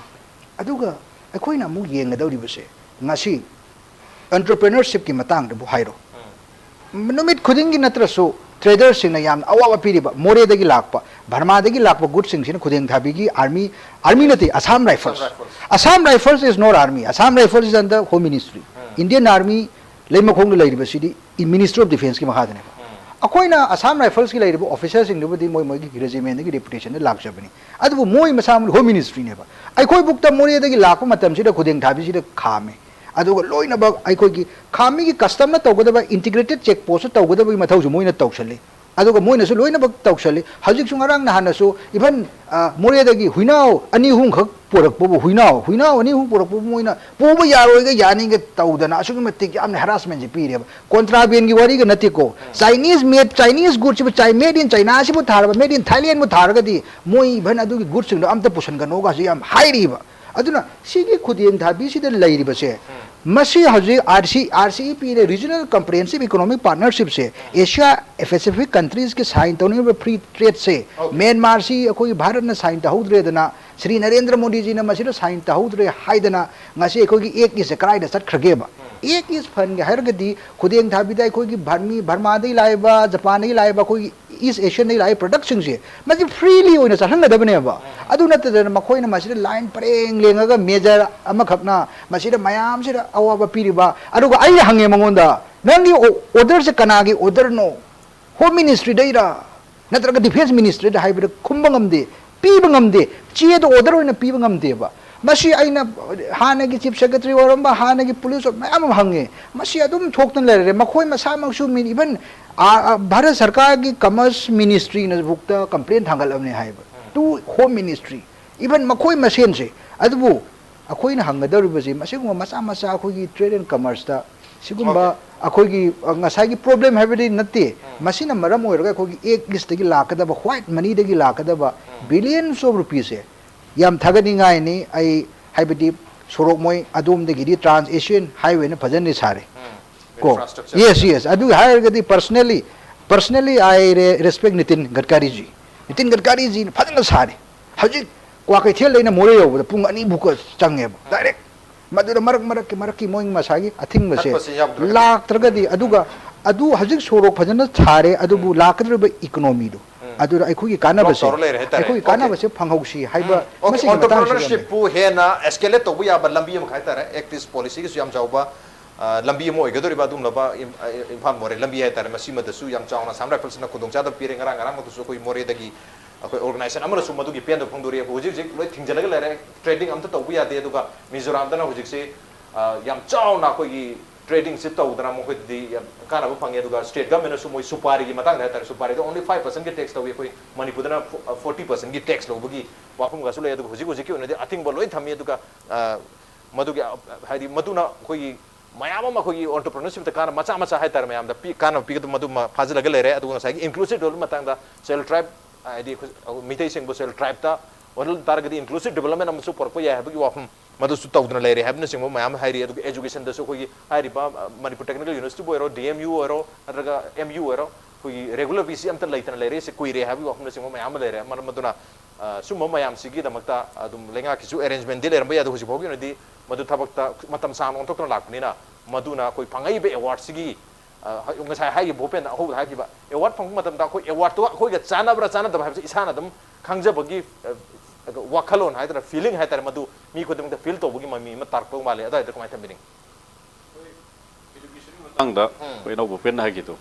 ꯑꯗꯨꯒ ꯑꯩꯈꯣꯏꯅ ꯑꯃꯨꯛ ꯌꯦꯡꯒꯗꯧꯔꯤꯕꯁꯦ, ꯉꯁꯤ ꯑꯦꯟꯇꯔꯄ꯭ꯔꯦꯅꯔꯁꯤꯞꯀꯤ ꯃꯇꯥꯡꯗꯕꯨ ꯍꯥꯏꯔꯣ, ꯅꯨꯃꯤꯠ ꯈꯨꯗꯤꯡꯒꯤ ꯅꯠꯇ꯭ꯔꯁꯨ ꯇ꯭ꯔꯦꯗꯔꯁꯤꯡꯅ ꯌꯥꯝꯅ ꯑꯋꯥꯕ ꯄꯤꯔꯤꯕ ꯃꯣꯔꯦꯗꯒꯤ ꯂꯥꯛꯄ, ꯕꯔꯃꯥꯗꯒꯤ ꯂꯥꯛꯄ ꯒꯨꯗꯁꯤꯡꯁꯤꯅ ꯈꯨꯗꯦꯡ ꯊꯥꯕꯤꯒꯤ ꯑꯥꯔꯃꯤ, ꯑꯥꯔꯃꯤ ꯅꯠꯇꯦ, Assam Rifles. Assam Rifles is not army. Assam Rifles is under Home Ministry. Indian Army ꯂꯩꯃꯈꯣꯡꯗ ꯂꯩꯔꯤꯕꯁꯤꯗꯤ Ministry of Defenceꯀꯤ ꯃꯈꯥꯗꯅꯦꯕ꯫ ꯑꯩꯈꯣꯏꯅ Assam Riflesꯀꯤ ꯂꯩꯔꯤꯕ officerꯁꯤꯡꯗꯨꯕꯨꯗꯤ ꯃꯣꯏ ꯃꯣꯏꯒꯤ regimentꯒꯤ reputation ꯂꯥꯛꯆꯕꯅꯤ꯫ ꯑꯗꯨꯕꯨ ꯃꯣꯏ ꯃꯁꯥ Home Ministryꯅꯦꯕ꯫ ꯑꯩꯈꯣꯏꯕꯨꯛꯇ ꯃꯣꯔꯦꯗꯒꯤ ꯂꯥꯛꯄ ꯃꯇꯝꯁꯤꯗ ꯈꯨꯗꯦꯡ ꯊꯥꯕꯤꯁꯤꯗ ꯈꯥꯝꯃꯦ꯫ ꯑꯗꯨꯒ ꯂꯣꯏꯅꯃꯛ ꯑꯩꯈꯣꯏꯒꯤ ꯈꯥꯝꯃꯤꯒꯤ customꯅ ꯇꯧꯒꯗꯕ integrated check postꯁꯨ ꯇꯧꯒꯗꯕꯒꯤ ꯃꯊꯧꯁꯨ ꯃꯣꯏꯅ ꯇꯧꯁꯜꯂꯤ꯫ ꯑꯗꯨꯒ ꯃꯣꯏꯅꯁꯨ ꯂꯣꯏꯅꯃꯛ ꯇꯧꯁꯜꯂꯤ꯫ ꯍꯧꯖꯤꯛꯁꯨ ꯉꯔꯥꯡ ꯅꯍꯥꯟꯅꯁꯨ even, ꯑ, ꯃꯣꯔꯦꯗꯒꯤ ꯍꯨꯏꯅꯥꯎ ꯑꯅꯤ ꯑꯍꯨꯝꯈꯛ ꯄꯨꯔꯛꯄꯕꯨ, ꯍꯨꯏꯅꯥꯎ, ꯍꯨꯏꯅꯥꯎ ꯑꯅꯤ ꯑꯍꯨꯝ ꯄꯨꯔꯛꯄꯕꯨ ꯃꯣꯏꯅ ꯄꯨꯕ ꯌꯥꯔꯣꯏꯒ ꯌꯥꯅꯤꯒ ꯇꯧꯗꯅ ꯑꯁꯨꯛꯀꯤ ꯃꯇꯤꯛ ꯌꯥꯝꯅ harassmentꯁꯦ ꯄꯤꯔꯦꯕ꯫ Contrabandꯒꯤ ꯋꯥꯔꯤꯒ ꯅꯠꯇꯦꯀꯣ꯫ Chinese made, Chinese goodꯁꯤꯕꯨ, Chi-, made in Chinaꯁꯤꯕꯨ ꯊꯥꯔꯕ, made in Thailandꯕꯨ ꯊꯥꯔꯒꯗꯤ ꯃꯣꯏ even ꯑꯗꯨꯒꯤ goodꯁꯤꯡꯗꯣ ꯑꯝꯇ ꯄꯨꯁꯟꯒꯅꯣꯒꯁꯨ ꯌꯥꯝ ꯍꯥꯏꯔꯤꯕ꯫ ꯑꯗꯨꯅ ꯁꯤꯒꯤ ꯈꯨꯗꯦꯡ ꯊꯥꯕꯤꯁꯤꯗ ꯂꯩꯔꯤꯕꯁꯦ, ꯃꯁꯤ ꯍꯧꯖꯤꯛ RC, RCEP ꯂꯩ, Regional Comprehensive Economic Partnershipꯁꯦ, Asia Pacific countriesꯀꯤ sign ꯇꯧꯅꯔꯤꯕ free tradeꯁꯦ, ꯃ꯭ꯌꯥꯟꯃꯥꯔꯁꯤ ꯑꯩꯈꯣꯏꯒꯤ ꯚꯥꯔꯠꯅ sign ꯇꯧꯍꯧꯗ꯭ꯔꯦꯗꯅ, ꯁ꯭ꯔꯤ ꯅꯔꯦꯟꯗ꯭ꯔ ꯃꯣꯗꯤꯖꯤꯅ ꯃꯁꯤꯗ sign ꯇꯧꯍꯧꯗ꯭ꯔꯦ ꯍꯥꯏꯗꯅ ꯉꯁꯤ ꯑꯩꯈꯣꯏꯒꯤ Act Eastꯁꯦ ꯀꯗꯥꯏꯗ ꯆꯠꯈ꯭ꯔꯒꯦꯕ? Act East ꯐꯍꯟꯒꯦ ꯍꯥꯏꯔꯒꯗꯤ ꯈꯨꯗꯦꯡ ꯊꯥꯕꯤꯗ ꯑꯩꯈꯣꯏꯒꯤ ꯕꯔꯃꯤ, ꯕꯔꯃꯥꯗꯒꯤ ꯂꯥꯛꯏꯕ, ꯖꯄꯥꯟꯗꯒꯤ ꯂꯥꯛꯏꯕ ꯑꯩꯈꯣꯏꯒꯤ East Asianꯗꯒꯤ ꯂꯥꯛꯏꯕ productꯁꯤꯡꯁꯦ ꯃꯁꯤ freely ꯑꯣꯏꯅ ꯆꯠꯍꯟꯒꯗꯕꯅꯦꯕ꯫ ꯑꯗꯨ ꯅꯠꯇꯗꯅ ꯃꯈꯣꯏꯅ ꯃꯁꯤꯗ line ꯄꯔꯦꯡ ꯂꯦꯡꯉꯒ major ꯑꯃꯈꯛꯅ ꯃꯁꯤꯗ ꯃꯌꯥꯝꯁꯤꯗ ꯑꯋꯥꯕ ꯄꯤꯔꯤꯕ꯫ ꯑꯗꯨꯒ ꯑꯩꯅ ꯍꯪꯉꯦ ꯃꯉꯣꯟꯗ, "ꯅꯪꯒꯤ ꯑꯣ-, orderꯁꯦ ꯀꯅꯥꯒꯤ orderꯅꯣ?" Home Ministryꯗꯩꯔ ꯅꯠꯇ꯭ꯔꯒ Defence Ministryꯗ ꯍꯥꯏꯕꯗ ꯈꯨꯝꯕ ꯉꯝꯗꯦ, ꯄꯤꯕ ꯉꯝꯗꯦ, ꯆꯦꯗ order ꯑꯣꯏꯅ ꯄꯤꯕ ꯉꯝꯗꯦꯕ꯫ ꯃꯁꯤ ꯑꯩꯅ ꯍꯥꯟꯅꯒꯤ Chief Secretary ꯑꯣꯏꯔꯝꯕ, ꯍꯥꯟꯅꯒꯤ police ꯃꯌꯥꯝ ꯑꯃ ꯍꯪꯉꯦ, ꯃꯁꯤ ꯑꯗꯨꯝ ꯊꯣꯛꯇꯅ ꯂꯩꯔꯦ꯫ ꯃꯈꯣꯏ ꯃꯁꯥꯃꯛꯁꯨ ꯃꯤ, even, ꯑ, ꯑ, ꯚꯥꯔꯠ ꯁꯔꯀꯥꯔꯒꯤ Commerce Ministryꯅꯐꯥꯎꯗ complaint ꯊꯥꯡꯒꯠꯂꯕꯅꯦ ꯍꯥꯏꯕ, to Home Ministry, even ꯃꯈꯣꯏ ꯃꯁꯦꯟꯁꯦ꯫ ꯑꯗꯨꯕꯨ ꯑꯩꯈꯣꯏꯅ ꯍꯪꯒꯗꯧꯔꯤꯕꯁꯤ ꯃꯁꯤꯒꯨꯝꯕ ꯃꯆꯥ ꯃꯆꯥ ꯑꯩꯈꯣꯏꯒꯤ trade and commerceꯇ ꯁꯤꯒꯨꯝꯕ ꯑꯩꯈꯣꯏꯒꯤ, ꯑ, ꯉꯁꯥꯏꯒꯤ problem ꯍꯥꯏꯕꯗꯤ ꯅꯠꯇꯦ꯫ ꯃꯁꯤꯅ ꯃꯔꯝ ꯑꯣꯏꯔꯒ ꯑꯩꯈꯣꯏꯒꯤ Act Eastꯇꯒꯤ ꯂꯥꯛꯀꯗꯕ, white moneyꯗꯒꯤ ꯂꯥꯛꯀꯗꯕ billions of rupeesꯁꯦ ꯌꯥꯝ ꯊꯥꯒꯠꯅꯤꯡꯉꯥꯏꯅꯤ꯫ ꯑꯩ ꯍꯥꯏꯕꯗꯤ ꯁꯣꯔꯣꯛ ꯃꯣꯏ ꯑꯗꯣꯝꯗꯒꯤꯗꯤ Trans Asian Highwayꯅ ꯐꯖꯅꯗꯤ ꯁꯥꯔꯦ꯫ ꯀꯣ? Infrastructure. Yes, yes. ꯑꯗꯨ ꯍꯥꯏꯔꯒꯗꯤ personally, personally I re-, respect Nitin Gadkariꯖꯤ꯫ Nitin ꯒꯗꯀꯥꯔꯤꯖꯤꯅ ꯐꯖꯅ ꯁꯥꯔꯤ꯫ ꯍꯧꯖꯤꯛ ꯀ꯭ꯋꯥꯀꯩꯊꯦꯜꯗꯩꯅ ꯃꯣꯔꯦ ꯌꯧꯕꯗ ꯄꯨꯡ ꯑꯅꯤꯃꯨꯛꯀ ꯆꯪꯉꯦꯕ, direct꯫ ꯃꯗꯨꯗ ꯃꯔꯛ ꯃꯔꯛꯀꯤ, ꯃꯔꯛꯀꯤ ꯃꯣꯏ ꯃꯁꯥꯒꯤ ꯑꯊꯤꯡꯕꯁꯦ ꯊꯠꯄꯁꯦ ꯌꯥꯎꯗ꯭ꯔꯒꯗꯤ꯫ ꯂꯥꯛꯇ꯭ꯔꯒꯗꯤ, ꯑꯗꯨꯒ ꯑꯗꯨ ꯍꯧꯖꯤꯛ ꯁꯣꯔꯣꯛ ꯐꯖꯅ ꯁꯥꯔꯦ, ꯑꯗꯨꯕꯨ ꯎꯝ꯫ ꯂꯥꯛꯀꯗꯧꯔꯤꯕ economy ꯗꯨ, ꯎꯝ꯫ ꯑꯗꯨꯗ ꯑꯩꯈꯣꯏꯒꯤ ꯀꯥꯟꯅꯕꯁꯦ, ꯂꯣꯛ ꯇꯧꯔ ꯂꯩꯔꯦ ꯍꯥꯏꯇꯥꯔꯦ꯫ ꯑꯩꯈꯣꯏꯒꯤ Okay꯫ ꯀꯥꯟꯅꯕꯁꯦ ꯐꯪꯍꯧꯁꯤ ꯍꯥꯏꯕ ꯎꯝ꯫ Okay, ꯃꯁꯤꯒꯤ ꯃꯇꯥꯡꯁꯤꯗ entrepreneurship ꯄꯨ ꯍꯦꯟꯅ escalate ꯇꯧꯕ ꯌꯥꯕ ꯂꯝꯕꯤ ꯑꯃꯈꯛ ꯍꯥꯏꯇꯥꯔꯦ, Act East policy ꯒꯤꯁꯨ ꯌꯥꯝ ꯆꯥꯎꯕ, ꯑ, ꯂꯝꯕꯤ ꯑꯃ ꯑꯣꯏꯒꯗꯧꯔꯤꯕ ꯑꯗꯨꯒꯨꯝꯂꯕ ꯏꯝ-, ꯑ, ꯏꯝꯐꯥꯜ ꯃꯣꯔꯦ ꯂꯝꯕꯤ ꯍꯥꯏꯇꯥꯔꯦ꯫ ꯃꯁꯤꯃꯗꯁꯨ ꯌꯥꯝ ꯆꯥꯎꯅ Assam Rifles ꯅ ꯈꯨꯗꯣꯡꯆꯥꯗꯕ ꯄꯤꯔꯦ꯫ ꯉꯔꯥꯡ ꯉꯔꯥꯡꯃꯛꯇꯁꯨ ꯑꯩꯈꯣꯏ ꯃꯣꯔꯦꯗꯒꯤ ꯑꯩꯈꯣꯏ organization ꯑꯃꯅꯁꯨ ꯃꯗꯨꯒꯤ ꯄꯦꯟꯗꯕ ꯐꯣꯡꯗꯣꯔꯛꯏ꯫ ꯍꯧꯖꯤꯛ ꯍꯧꯖꯤꯛ ꯂꯣꯏ ꯊꯤꯡꯖꯤꯜꯂꯒ ꯂꯩꯔꯦ, trading ꯑꯝꯇ ꯇꯧꯕ ꯌꯥꯗꯦ꯫ ꯑꯗꯨꯒ ꯃꯤꯖꯣꯔꯥꯝꯗꯅ ꯍꯧꯖꯤꯛꯁꯤ, ꯑ, ꯌꯥꯝ ꯆꯥꯎꯅ ꯑꯩꯈꯣꯏꯒꯤ trading ꯁꯤ ꯇꯧꯗꯅ ꯃꯈꯣꯏꯗꯗꯤ ꯌꯥꯝ ꯀꯥꯟꯅꯕ ꯐꯪꯉꯦ꯫ ꯑꯗꯨꯒ state government ꯅꯁꯨ ꯃꯣꯏ ꯁꯨꯄꯥꯔꯤꯒꯤ ꯃꯇꯥꯡꯗ ꯍꯥꯏꯇꯥꯔꯦ, ꯁꯨꯄꯥꯔꯤꯗ only five percent ꯒꯤ tax ꯂꯧꯏ꯫ ꯑꯩꯈꯣꯏ ꯃꯅꯤꯄꯨꯔꯗꯅ ꯐꯣ-, forty percent ꯒꯤ tax ꯂꯧꯕꯒꯤ ꯋꯥꯐꯝꯒꯁꯨ ꯂꯩ꯫ ꯑꯗꯨꯒ ꯍꯧꯖꯤꯛ ꯍꯧꯖꯤꯛꯀꯤ ꯑꯣꯏꯅꯗꯤ ꯑꯊꯤꯡꯕ ꯂꯣꯏ ꯊꯝꯃꯤ꯫ ꯑꯗꯨꯒ, ꯑ, ꯃꯗꯨꯒꯤ, ꯑ, ꯍꯥꯏꯗꯤ ꯃꯗꯨꯅ ꯑꯩꯈꯣꯏꯒꯤ ꯃꯌꯥꯝ ꯑꯃ ꯑꯩꯈꯣꯏꯒꯤ entrepreneurship ꯇ ꯀꯥꯟꯅꯕ ꯃꯆꯥ ꯃꯆꯥ ꯍꯥꯏꯇꯥꯔꯦ, ꯃꯌꯥꯝꯗ ꯄꯤ-, ꯀꯥꯟꯅꯕ ꯄꯤꯒꯗꯕ ꯃꯗꯨ ꯃ-, ꯐꯥꯖꯤꯜꯂꯒ ꯂꯩꯔꯦ꯫ ꯑꯗꯨꯒ ꯉꯁꯥꯏꯒꯤ inclusive development ꯃꯇꯥꯡꯗ self tribe, ꯍꯥꯏꯗꯤ ꯑꯩꯈꯣꯏ ꯃꯤꯇꯩꯁꯤꯡꯕꯨ self tribe ꯇ ꯑꯣꯜꯍꯟ ꯇꯥꯔꯒꯗꯤ inclusive development ꯑꯃꯁꯨ ꯄꯨꯔꯛꯄ ꯌꯥꯏ ꯍꯥꯏꯕꯒꯤ ꯋꯥꯐꯝ ꯃꯗꯨꯁꯨ ꯇꯧꯗꯨꯅ ꯂꯩꯔꯦ ꯍꯥꯏꯕꯅꯆꯤꯡꯕ ꯃꯌꯥꯝ ꯍꯥꯏꯔꯤ꯫ ꯑꯗꯨꯒ education ꯗꯁꯨ ꯑꯩꯈꯣꯏꯒꯤ ꯍꯥꯏꯔꯤꯕ, ꯑ, ꯃꯅꯤꯄꯨꯔ Technical University ꯕꯨ ꯑꯣꯏꯔꯣ, D M U ꯑꯣꯏꯔꯣ, ꯅꯠꯇ꯭ꯔꯒ M U ꯑꯣꯏꯔꯣ, ꯑꯩꯈꯣꯏꯒꯤ regular V C ꯑꯝꯇ ꯂꯩꯇꯅ ꯂꯩꯔꯛꯏꯁꯦ ꯀꯨꯏꯔꯦ ꯍꯥꯏꯕꯒꯤ ꯋꯥꯐꯝꯅꯆꯤꯡꯕ ꯃꯌꯥꯝ ꯑꯃ ꯂꯩꯔꯦ꯫ ꯃꯔꯝ ꯑꯗꯨꯅ, ꯑ, ꯁꯨꯝꯕ ꯃꯌꯥꯝꯁꯤꯒꯤꯗꯃꯛꯇ ꯑꯗꯨꯝ ꯂꯩꯉꯥꯛꯀꯤꯁꯨ arrangement ꯗꯤ ꯂꯩꯔꯝꯕ ꯌꯥꯏ, ꯑꯗꯣ ꯍꯧꯖꯤꯛ ꯐꯥꯎꯒꯤ ꯑꯣꯏꯅꯗꯤ ꯃꯗꯨ ꯊꯕꯛꯇ ꯃꯇꯝ ꯁꯥꯡꯅ ꯑꯣꯟꯊꯣꯛꯇꯨꯅ ꯂꯥꯛꯄꯅꯤꯅ, ꯃꯗꯨꯅ ꯑꯩꯈꯣꯏ ꯐꯪꯉꯛꯏꯕ award ꯁꯤꯒꯤ, ꯑ, ꯍ-, ꯉꯁꯥꯏ ꯍꯥꯏꯈꯤꯕ ꯚꯣꯄꯦꯟꯅ ꯑꯍꯧꯕꯗ ꯍꯥꯏꯈꯤꯕ, award ꯐꯪꯕ ꯃꯇꯝꯗ ꯑꯩꯈꯣꯏ award ꯇꯨꯒ ꯑꯩꯈꯣꯏꯒ ꯆꯥꯟꯅꯕ꯭ꯔꯥ ꯆꯥꯟꯅꯗꯕ ꯍꯥꯏꯕꯁꯤ ꯏꯁꯥꯅ ꯑꯗꯨꯝ ꯈꯪꯖꯕꯒꯤ, ꯑ, ꯋꯥꯈꯜꯂꯣꯟ ꯍꯥꯏꯗꯅ, feeling ꯍꯥꯏꯇꯥꯔꯦ, ꯃꯗꯨ ꯃꯤ ꯈꯨꯗꯤꯡꯃꯛꯇ feel ꯇꯧꯕꯒꯤ ꯃꯃꯤ ꯑꯃ ꯇꯥꯔꯛꯇꯧ ꯃꯥꯜꯂꯤ꯫ ꯑꯗꯨꯋꯥꯏꯗ ꯀꯃꯥꯏꯅ ꯊꯝꯕꯤꯅꯤꯡꯉꯤ? ꯃꯇꯥꯡꯗ ꯎꯝ꯫ ꯑꯩꯈꯣꯏ ꯏꯅꯥꯎ ꯚꯨꯄꯦꯟꯅ ꯍꯥꯏꯈꯤꯗꯣ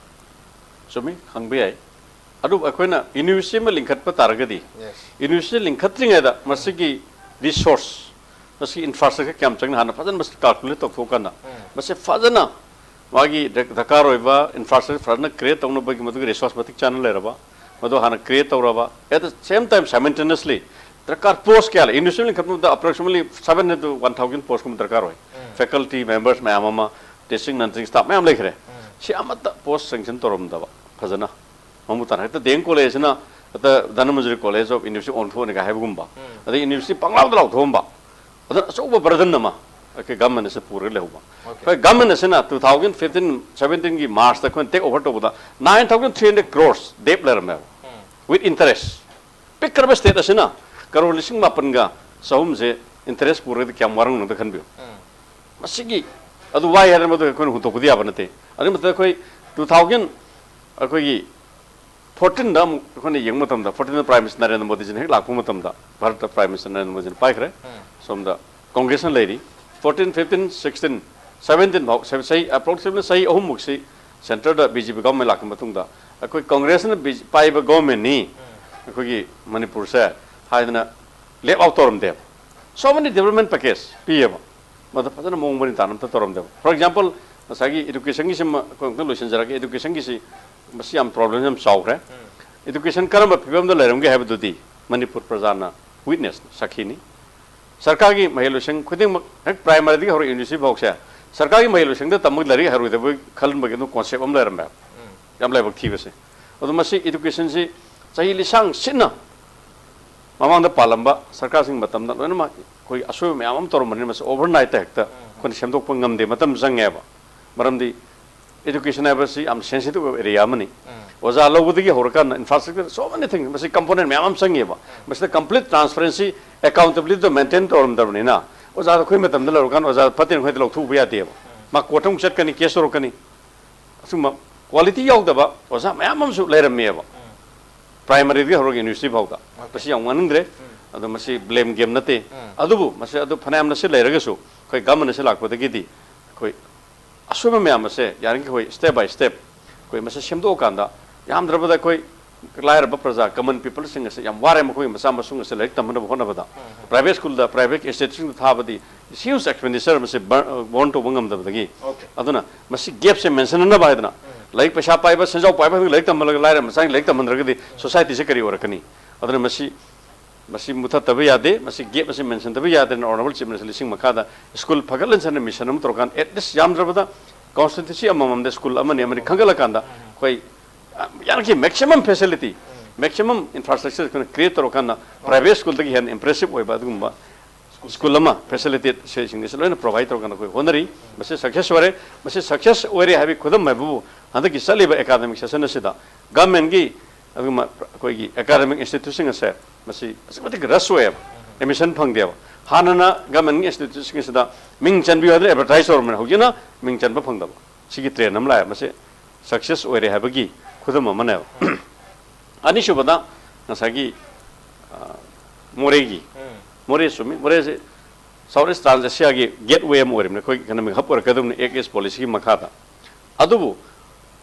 ꯆꯨꯝꯃꯤ, ꯍꯪꯕ ꯌꯥꯏ꯫ ꯑꯗꯨꯕꯨ ꯑꯩꯈꯣꯏꯅ university ꯑꯃ ꯂꯤꯡꯈꯠꯄ ꯇꯥꯔꯒꯗꯤ, Yes. university ꯂꯤꯡꯈꯠꯇ꯭ꯔꯤꯉꯩꯗ ꯃꯁꯤꯒꯤ resource, ꯃꯁꯤꯒꯤ infrastructure ꯀꯌꯥꯝ ꯆꯪꯅ ꯍꯥꯟꯅ ꯐꯖꯅ ꯃꯁꯤ calculate ꯇꯧꯊꯣꯛꯑꯀꯥꯟꯗ, ꯎꯝ꯫ ꯃꯁꯤ ꯐꯖꯅ ꯃꯥꯒꯤ ꯗꯔ-, ꯗꯔꯀꯥꯔ ꯑꯣꯏꯕ infrastructure ꯐꯖꯅ create ꯇꯧꯅꯕꯒꯤ ꯃꯗꯨꯒꯤ resource ꯃꯇꯤꯛ ꯆꯥꯅ ꯂꯩꯔꯕ, ꯃꯗꯨ ꯍꯥꯟꯅ create ꯇꯧꯔꯕ, at the same time simultaneously ꯗꯔꯀꯥꯔ post ꯀꯌꯥ ꯂꯩ? University ꯂꯤꯡꯈꯠꯄꯗ approximately seven hundred to one thousand post ꯀꯨꯝꯕ ꯗꯔꯀꯥꯔ ꯑꯣꯏ꯫ ꯎꯝ꯫ Faculty members ꯃꯌꯥꯝ ꯑꯃ, teaching non-teaching staff ꯃꯌꯥꯝ ꯂꯩꯈ꯭ꯔꯦ꯫ ꯎꯝ꯫ ꯁꯤ ꯑꯃꯠꯇ post sanction ꯇꯧꯔꯝꯗꯕ ꯐꯖꯅ꯫ ꯃꯃꯨꯠ ꯇꯥꯅ ꯍꯦꯛꯇ D M College ꯁꯤꯅ ꯍꯦꯛꯇ Dhanamandjuri College of University ꯑꯣꯟꯊꯣꯛꯑꯅꯤꯒ ꯍꯥꯏꯕꯒꯨꯝꯕ꯫ ꯎꯝ꯫ ꯑꯗꯩ university ꯄꯪꯂꯥꯎꯗ ꯂꯥꯎꯊꯣꯛꯑꯝꯕ꯫ ꯑꯗꯨꯅ ꯑꯆꯧꯕ burden ꯑꯃ ꯑꯩꯈꯣꯏ government ꯑꯁꯤꯅ ꯄꯨꯔꯒ ꯂꯩꯍꯧꯕ꯫ Okay. ꯑꯩꯈꯣꯏ government ꯑꯁꯤꯅ two thousand fifteen seventeen ꯒꯤ March ꯇ ꯑꯩꯈꯣꯏꯅ take over ꯇꯧꯕꯗ nine thousand three hundred crores debt ꯂꯩꯔꯝꯃꯦꯕ꯫ ꯎꯝ꯫ With interest꯫ ꯄꯤꯛꯈ꯭ꯔꯕ state ꯑꯁꯤꯅ ꯀꯔꯣꯔ ꯂꯤꯁꯤꯡ ꯃꯥꯄꯟꯒ ꯆꯍꯨꯝꯁꯦ interest ꯄꯨꯔꯒꯗꯤ ꯀꯌꯥꯝ ꯋꯥꯔꯝꯒꯅꯤ ꯑꯝꯇ ꯈꯟꯕꯤꯌꯨ꯫ ꯎꯝ꯫ ꯃꯁꯤꯒꯤ, ꯑꯗꯨ ꯋꯥꯏ ꯍꯥꯏꯗꯅ ꯃꯗꯨ ꯑꯩꯈꯣꯏꯅ ꯍꯨꯟꯗꯣꯛꯄꯗꯤ ꯌꯥꯕ ꯅꯠꯇꯦ꯫ ꯑꯗꯨꯒꯤ ꯃꯊꯛꯇ ꯑꯩꯈꯣꯏ ꯇꯨ ꯊꯥꯎꯖꯟ ꯑꯩꯈꯣꯏꯒꯤ ꯐꯣꯔꯇꯤꯟꯗ ꯑꯃꯨꯛ ꯑꯩꯈꯣꯏꯅ ꯌꯦꯡꯕ ꯃꯇꯝꯗ, ꯐꯣꯔꯇꯤꯟꯗ Prime Minister ꯅꯔꯦꯟꯗ꯭ꯔ ꯃꯣꯗꯤꯖꯤꯅ ꯍꯦꯛ ꯂꯥꯛꯄ ꯃꯇꯝꯗ, ꯚꯥꯔꯠꯇ Prime Minister ꯅꯔꯦꯟꯗ꯭ꯔ ꯃꯣꯗꯤꯖꯤꯅ ꯄꯥꯏꯈ꯭ꯔꯦ꯫ ꯁꯣꯝꯗ ꯀꯣꯡꯒ꯭ꯔꯦꯁꯅ ꯂꯩꯔꯤ꯫ ꯐꯣꯔꯇꯤꯟ, ꯐꯤꯐꯇꯤꯟ, ꯁꯤꯛꯁꯇꯤꯟ, ꯁꯕꯦꯟꯇꯤꯟ ꯐꯥꯎ, ꯆꯍꯤ, approximately ꯆꯍꯤ ꯑꯍꯨꯝꯃꯨꯛꯁꯤ ꯁꯦꯟꯇꯔꯗ BJP government ꯂꯥꯛꯄ ꯃꯇꯨꯡꯗ, ꯑꯩꯈꯣꯏ ꯀꯣꯡꯒ꯭ꯔꯦꯁꯅ ꯕꯤ-, ꯄꯥꯏꯕ governmentꯅꯤ ꯑꯩꯈꯣꯏꯒꯤ ꯃꯅꯤꯄꯨꯔꯁꯦ ꯍꯥꯏꯗꯅ ꯂꯦꯞ out ꯇꯧꯔꯝꯗꯦꯕ꯫ So many development package ꯄꯤꯌꯦꯕ, ꯃꯗꯨ ꯐꯖꯅ ꯃꯑꯣꯡ ꯃꯔꯤꯟ ꯇꯥꯅ ꯑꯝꯇ ꯇꯧꯔꯝꯗꯦꯕ꯫ For example, ꯉꯁꯥꯏꯒꯤ educationꯒꯤꯁꯤꯃ ꯑꯩꯈꯣꯏ ꯑꯃꯨꯛꯇꯪ ꯂꯣꯏꯁꯤꯟꯖꯔꯒꯦ꯫ Educationꯒꯤꯁꯤ, ꯃꯁꯤ ꯌꯥꯝ problem ꯌꯥꯝ ꯆꯥꯎꯈ꯭ꯔꯦ꯫ Education ꯀꯔꯝꯕ ꯐꯤꯕꯝꯗ ꯂꯩꯔꯝꯒꯦ ꯍꯥꯏꯕꯗꯨꯗꯤ ꯃꯅꯤꯄꯨꯔ ꯄ꯭ꯔꯖꯥꯅ witnessꯅꯤ, ꯁꯥꯈꯤꯅꯤ꯫ ꯁꯔꯀꯥꯔꯒꯤ ꯃꯍꯩꯂꯣꯏꯁꯪ ꯈꯨꯗꯤꯡꯃꯛ, ꯍꯦꯛ primaryꯗꯒꯤ ꯍꯧꯔꯒ university ꯐꯥꯎꯁꯦ, ꯁꯔꯀꯥꯔꯒꯤ ꯃꯍꯩꯂꯣꯏꯁꯪꯗ ꯇꯝꯕ ꯂꯥꯏꯔꯤꯛ ꯍꯩꯔꯣꯏꯗꯕꯒꯤ ꯈꯜꯂꯝꯕꯒꯤ ꯑꯗꯨꯝ concept ꯑꯃ ꯂꯩꯔꯝꯃꯦꯕ꯫ ꯌꯥꯝ ꯂꯥꯏꯕꯛ ꯊꯤꯕꯁꯦ꯫ ꯑꯗꯣ ꯃꯁꯤ educationꯁꯤ ꯆꯍꯤ ꯂꯤꯁꯥꯡ ꯁꯤꯠꯅ ꯃꯃꯥꯡꯗ ꯄꯥꯜꯂꯝꯕ ꯁꯔꯀꯥꯔꯁꯤꯡ ꯃꯇꯝꯗ ꯂꯣꯏꯅꯃꯛ ꯑꯩꯈꯣꯏ ꯑꯁꯣꯏꯕ ꯃꯌꯥꯝ ꯑꯃ ꯇꯧꯔꯝꯕꯅꯤꯅ, ꯃꯁꯤ overnight ꯍꯦꯛꯇ ꯑꯩꯈꯣꯏꯅ ꯁꯦꯝꯗꯣꯛꯄ ꯉꯝꯗꯦ, ꯃꯇꯝ ꯆꯪꯉꯦꯕ꯫ ꯃꯔꯝꯗꯤ education ꯍꯥꯏꯕꯁꯤ ꯌꯥꯝ sensitive ꯑꯣꯏꯕ area ꯑꯃꯅꯤ꯫ ꯑꯣꯖꯥ ꯂꯧꯕꯗꯒꯤ ꯍꯧꯔꯀꯥꯟꯗ infrastructure, so many things, ꯃꯁꯤ component ꯃꯌꯥꯝ ꯑꯃ ꯆꯪꯉꯦꯕ꯫ ꯃꯁꯤꯗ complete transparency, accountabilityꯗꯣ maintain ꯇꯧꯔꯝꯗꯕꯅꯤꯅ, ꯑꯣꯖꯥꯗꯣ ꯑꯩꯈꯣꯏ ꯃꯇꯝꯗ ꯂꯧꯔꯀꯥꯟꯗ ꯑꯣꯖꯥ ꯐꯠꯇꯦꯅ ꯑꯩꯈꯣꯏꯗ ꯂꯧꯊꯣꯛꯎꯕ ꯌꯥꯗꯦꯕ꯫ ꯃꯥ courtꯇ ꯑꯃꯨꯛ ꯆꯠꯀꯅꯤ, case ꯇꯧꯔꯛꯀꯅꯤ꯫ ꯑꯁꯨꯝꯕ quality ꯌꯥꯎꯗꯕ ꯑꯣꯖꯥ ꯃꯌꯥꯝ ꯑꯃꯁꯨ ꯂꯩꯔꯝꯃꯦꯕ꯫ Primaryꯗꯒꯤ ꯍꯧꯔꯒ university ꯐꯥꯎꯗ꯫ ꯃꯁꯤ ꯌꯥꯝ ꯉꯥꯡꯅꯤꯡꯗ꯭ꯔꯦ꯫ ꯑꯗꯣ ꯃꯁꯤ blame game ꯅꯠꯇꯦ꯫ ꯑꯗꯨꯕꯨ ꯃꯁꯤ ꯑꯗꯨ ꯐꯅꯌꯥꯝꯅ ꯁꯤ ꯂꯩꯔꯒꯁꯨ, ꯑꯩꯈꯣꯏ government ꯑꯁꯤ ꯂꯥꯛꯄꯗꯒꯤꯗꯤ ꯑꯩꯈꯣꯏ ꯑꯁꯣꯏꯕ ꯃꯌꯥꯝ ꯑꯁꯦ ꯌꯥꯔꯤꯈꯩ ꯑꯩꯈꯣꯏ step by step ꯑꯩꯈꯣꯏ ꯃꯁꯤ ꯁꯦꯝꯗꯣꯛꯑꯀꯥꯟꯗ, ꯌꯥꯝꯗ꯭ꯔꯕꯗ ꯑꯩꯈꯣꯏ ꯂꯥꯏꯔꯕ ꯄ꯭ꯔꯖꯥ, common peopleꯁꯤꯡ ꯑꯁꯦ ꯌꯥꯝ ꯋꯥꯔꯦ, ꯃꯈꯣꯏ ꯃꯆꯥ ꯃꯁꯨꯁꯤꯡ ꯑꯁꯦ ꯂꯥꯏꯔꯤꯛ ꯇꯝꯍꯟꯅꯕ ꯍꯣꯠꯅꯕꯗ꯫ Private schoolꯗ, private institutionꯗ ꯊꯥꯕꯗꯤ huge expenditure ꯃꯁꯤ ꯕꯔ-, borne ꯇꯧꯕ ꯉꯝꯗꯕꯗꯒꯤ꯫ ꯑꯗꯨꯅ ꯃꯁꯤ gapꯁꯦ ꯃꯦꯟꯁꯤꯟꯅꯅꯕ ꯍꯥꯏꯗꯅ, ꯂꯥꯏꯔꯤꯛ ꯄꯩꯁꯥ ꯄꯥꯏꯕ, ꯁꯦꯟꯖꯥꯎ ꯄꯥꯏꯕ ꯂꯥꯏꯔꯤꯛ ꯇꯝꯍꯜꯂꯒ ꯂꯥꯏꯔꯕ ꯃꯆꯥꯁꯤꯡ ꯂꯥꯏꯔꯤꯛ ꯇꯝꯍꯟꯗ꯭ꯔꯒꯗꯤ societyꯁꯦ ꯀꯔꯤ ꯑꯣꯏꯔꯛꯀꯅꯤ? ꯑꯗꯨꯅ ꯃꯁꯤ, ꯃꯁꯤ ꯃꯨꯊꯠꯇꯕ ꯌꯥꯗꯦ, ꯃꯁꯤ gap ꯑꯁꯤ ꯃꯦꯟꯁꯤꯟꯗꯕ ꯌꯥꯗꯦꯅ Honourable Chief Ministerꯅ ꯂꯤꯁꯤꯡ ꯃꯈꯥꯗ school ꯐꯒꯠꯍꯟꯁꯦꯅ mission ꯑꯃ ꯇꯧꯔꯀꯥꯟꯗ, at least ꯌꯥꯝꯗ꯭ꯔꯕꯗ constituency ꯑꯃꯃꯝꯗ school ꯑꯃꯅꯤ ꯑꯃꯅꯤ ꯈꯟꯒꯠꯂꯀꯥꯟꯗ, ꯑꯩꯈꯣꯏ ꯌꯥꯔꯤꯈꯩ maximum facility, maximum infrastructure ꯑꯩꯈꯣꯏꯅ create ꯇꯧꯔꯀꯥꯟꯗ, private schoolꯗꯒꯤ ꯍꯦꯟꯅ impressive ꯑꯣꯏꯕ ꯑꯗꯨꯒꯨꯝꯕ school ꯑꯃ facilitate ꯁꯤꯡ ꯑꯁꯤ ꯂꯣꯏꯅ provide ꯇꯧꯔꯀꯥꯟꯗ ꯑꯩꯈꯣꯏ ꯍꯣꯠꯅꯔꯤ꯫ ꯃꯁꯤ success ꯑꯣꯏꯔꯦ꯫ ꯃꯁꯤ success ꯑꯣꯏꯔꯦ ꯍꯥꯏꯕꯒꯤ ꯈꯨꯗꯝ ꯍꯥꯏꯕꯕꯨ, ꯍꯟꯗꯛꯀꯤ ꯆꯠꯂꯤꯕ academic session ꯑꯁꯤꯗ governmentꯀꯤ, ꯑꯗꯨꯒꯨꯝꯕ ꯑꯩꯈꯣꯏꯒꯤ academic institutionꯁꯤꯡ ꯑꯁꯦ, ꯃꯁꯤ ꯑꯁꯨꯛꯀꯤ ꯃꯇꯤꯛ rush ꯑꯣꯏꯌꯦꯕ, admission ꯐꯪꯗꯦꯕ꯫ ꯍꯥꯟꯅꯅ governmentꯀꯤ institutionꯁꯤꯡ ꯑꯁꯤꯗ ꯃꯤꯡ ꯆꯟꯕꯤꯌꯨ ꯍꯥꯏꯗꯅ advertise ꯇꯧꯔꯝꯕꯅꯤ, ꯍꯧꯖꯤꯛꯅ ꯃꯤꯡ ꯆꯟꯕ ꯐꯪꯗꯕ꯫ ꯁꯤꯒꯤ trend ꯑꯃ ꯂꯥꯛꯑꯦ꯫ ꯃꯁꯤ ꯁꯛꯁꯦꯁ ꯑꯣꯏꯔꯦ ꯍꯥꯏꯕꯒꯤ ꯈꯨꯗꯝ ꯑꯃꯅꯦꯕ꯫ ꯑꯅꯤꯁꯨꯕꯗ ꯉꯁꯥꯏꯒꯤ, ꯑ, ꯃꯣꯔꯦꯒꯤ, ꯃꯣꯔꯦ ꯆꯨꯝꯃꯤ, ꯃꯣꯔꯦꯁꯦ ꯁꯥꯎꯠ ꯏꯁ ꯇ꯭ꯔꯥꯟꯁ ꯑꯦꯁꯤꯌꯥꯒꯤ ꯒꯦꯠꯋꯦ ꯑꯃ ꯑꯣꯏꯔꯤꯕꯅꯤ, ꯑꯩꯈꯣꯏ ꯏꯀꯅꯣꯃꯤꯛ ꯍꯕ ꯑꯣꯏꯔꯛꯀꯗꯕꯅꯤ ꯑꯦꯛ ꯏꯁ ꯄꯣꯂꯤꯁꯤꯒꯤ ꯃꯈꯥꯗ꯫ ꯑꯗꯨꯕꯨ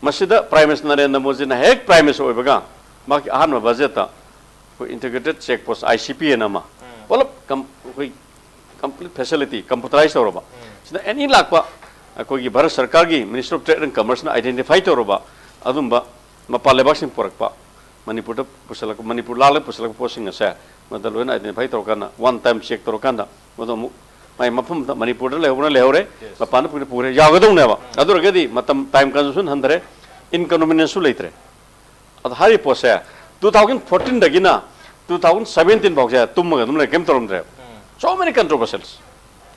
ꯃꯁꯤꯗ ꯄ꯭ꯔꯥꯏꯝ ꯃꯤꯅꯤꯁꯇꯔ ꯅꯔꯦꯟꯗ꯭ꯔ ꯃꯣꯗꯤꯅ ꯍꯦꯛ ꯄ꯭ꯔꯥꯏꯝ ꯃꯤꯅꯤꯁꯇꯔ ꯑꯣꯏꯕꯒ ꯃꯍꯥꯛꯀꯤ ꯑꯍꯥꯟꯕ ꯕꯖꯦꯠꯇ ꯑꯩꯈꯣꯏ integrated check post, I C ꯄꯤ ꯑꯅ ꯑꯃ, ꯄꯨꯂꯞ ꯀꯝ-, ꯑꯩꯈꯣꯏ ꯀꯝꯄ꯭ꯂꯤꯠ ꯐꯦꯁꯤꯂꯤꯇꯤ ꯀꯝꯄ꯭ꯌꯨꯇꯔꯥꯏꯁ ꯇꯧꯔꯕ꯫ ꯁꯤꯗ ꯑꯦꯅꯤ ꯂꯥꯛꯄ ꯑꯩꯈꯣꯏꯒꯤ ꯚꯥꯔꯠ ꯁꯔꯀꯥꯔꯒꯤ ꯃꯤꯅꯤꯁꯇ꯭ꯔꯤ ꯑꯣꯐ ꯇ꯭ꯔꯦꯗ ꯑꯦꯟ ꯀꯃꯔꯁꯅ ꯑꯥꯏꯗꯦꯟꯇꯤꯐꯥꯏ ꯇꯧꯔꯕ ꯑꯗꯨꯝꯕ ꯃꯄꯥꯟ ꯂꯩꯕꯥꯛꯁꯤꯡ ꯄꯨꯔꯛꯄ, ꯃꯅꯤꯄꯨꯔꯗ ꯄꯨꯁꯤꯜꯂꯛꯄ, ꯃꯅꯤꯄꯨꯔ ꯂꯥꯛꯂꯒ ꯄꯨꯁꯤꯜꯂꯛꯄ ꯄꯣꯠꯁꯤꯡ ꯑꯁꯦ ꯃꯗ ꯂꯣꯏꯅ ꯑꯥꯏꯗꯦꯟꯇꯤꯐꯥꯏ ꯇꯧꯔꯀꯥꯟꯗ, ꯋꯥꯟ ꯇꯥꯏꯝ ꯆꯦꯛ ꯇꯧꯔꯀꯥꯟꯗ, ꯃꯗꯨ ꯑꯃꯨꯛ ꯃꯥꯏ ꯃꯐꯝꯗ, ꯃꯅꯤꯄꯨꯔꯗ ꯂꯩꯍꯧꯕꯅ ꯂꯩꯍꯧꯔꯦ, ꯃꯄꯥꯟꯗ ꯄꯨꯈ꯭ꯔꯦ ꯄꯨꯈ꯭ꯔꯦ, ꯌꯥꯒꯗꯧꯅꯦꯕ꯫ ꯑꯗꯨ ꯑꯣꯏꯔꯒꯗꯤ ꯃꯇꯝ, ꯇꯥꯏꯝ ꯀꯟꯖꯨꯝꯁꯟ ꯍꯟꯊꯔꯦ, ꯏꯟꯀꯟꯚꯤꯅꯤꯌꯦꯟꯁꯁꯨ ꯂꯩꯇ꯭ꯔꯦ꯫ ꯑꯗꯣ ꯍꯥꯏꯔꯤꯕ ꯄꯣꯠꯁꯦ ꯇꯨ ꯊꯥꯎꯖꯟ ꯐꯣꯔꯇꯤꯟꯗꯒꯤꯅ ꯇꯨ ꯊꯥꯎꯖꯟ ꯁꯕꯦꯟꯇꯤꯟ ꯐꯥꯎꯁꯦ ꯇꯨꯝꯃꯒ ꯑꯗꯨꯝ ꯂꯩ, ꯀꯩꯝ ꯇꯧꯔꯝꯗ꯭ꯔꯦꯕ꯫ So many controversials.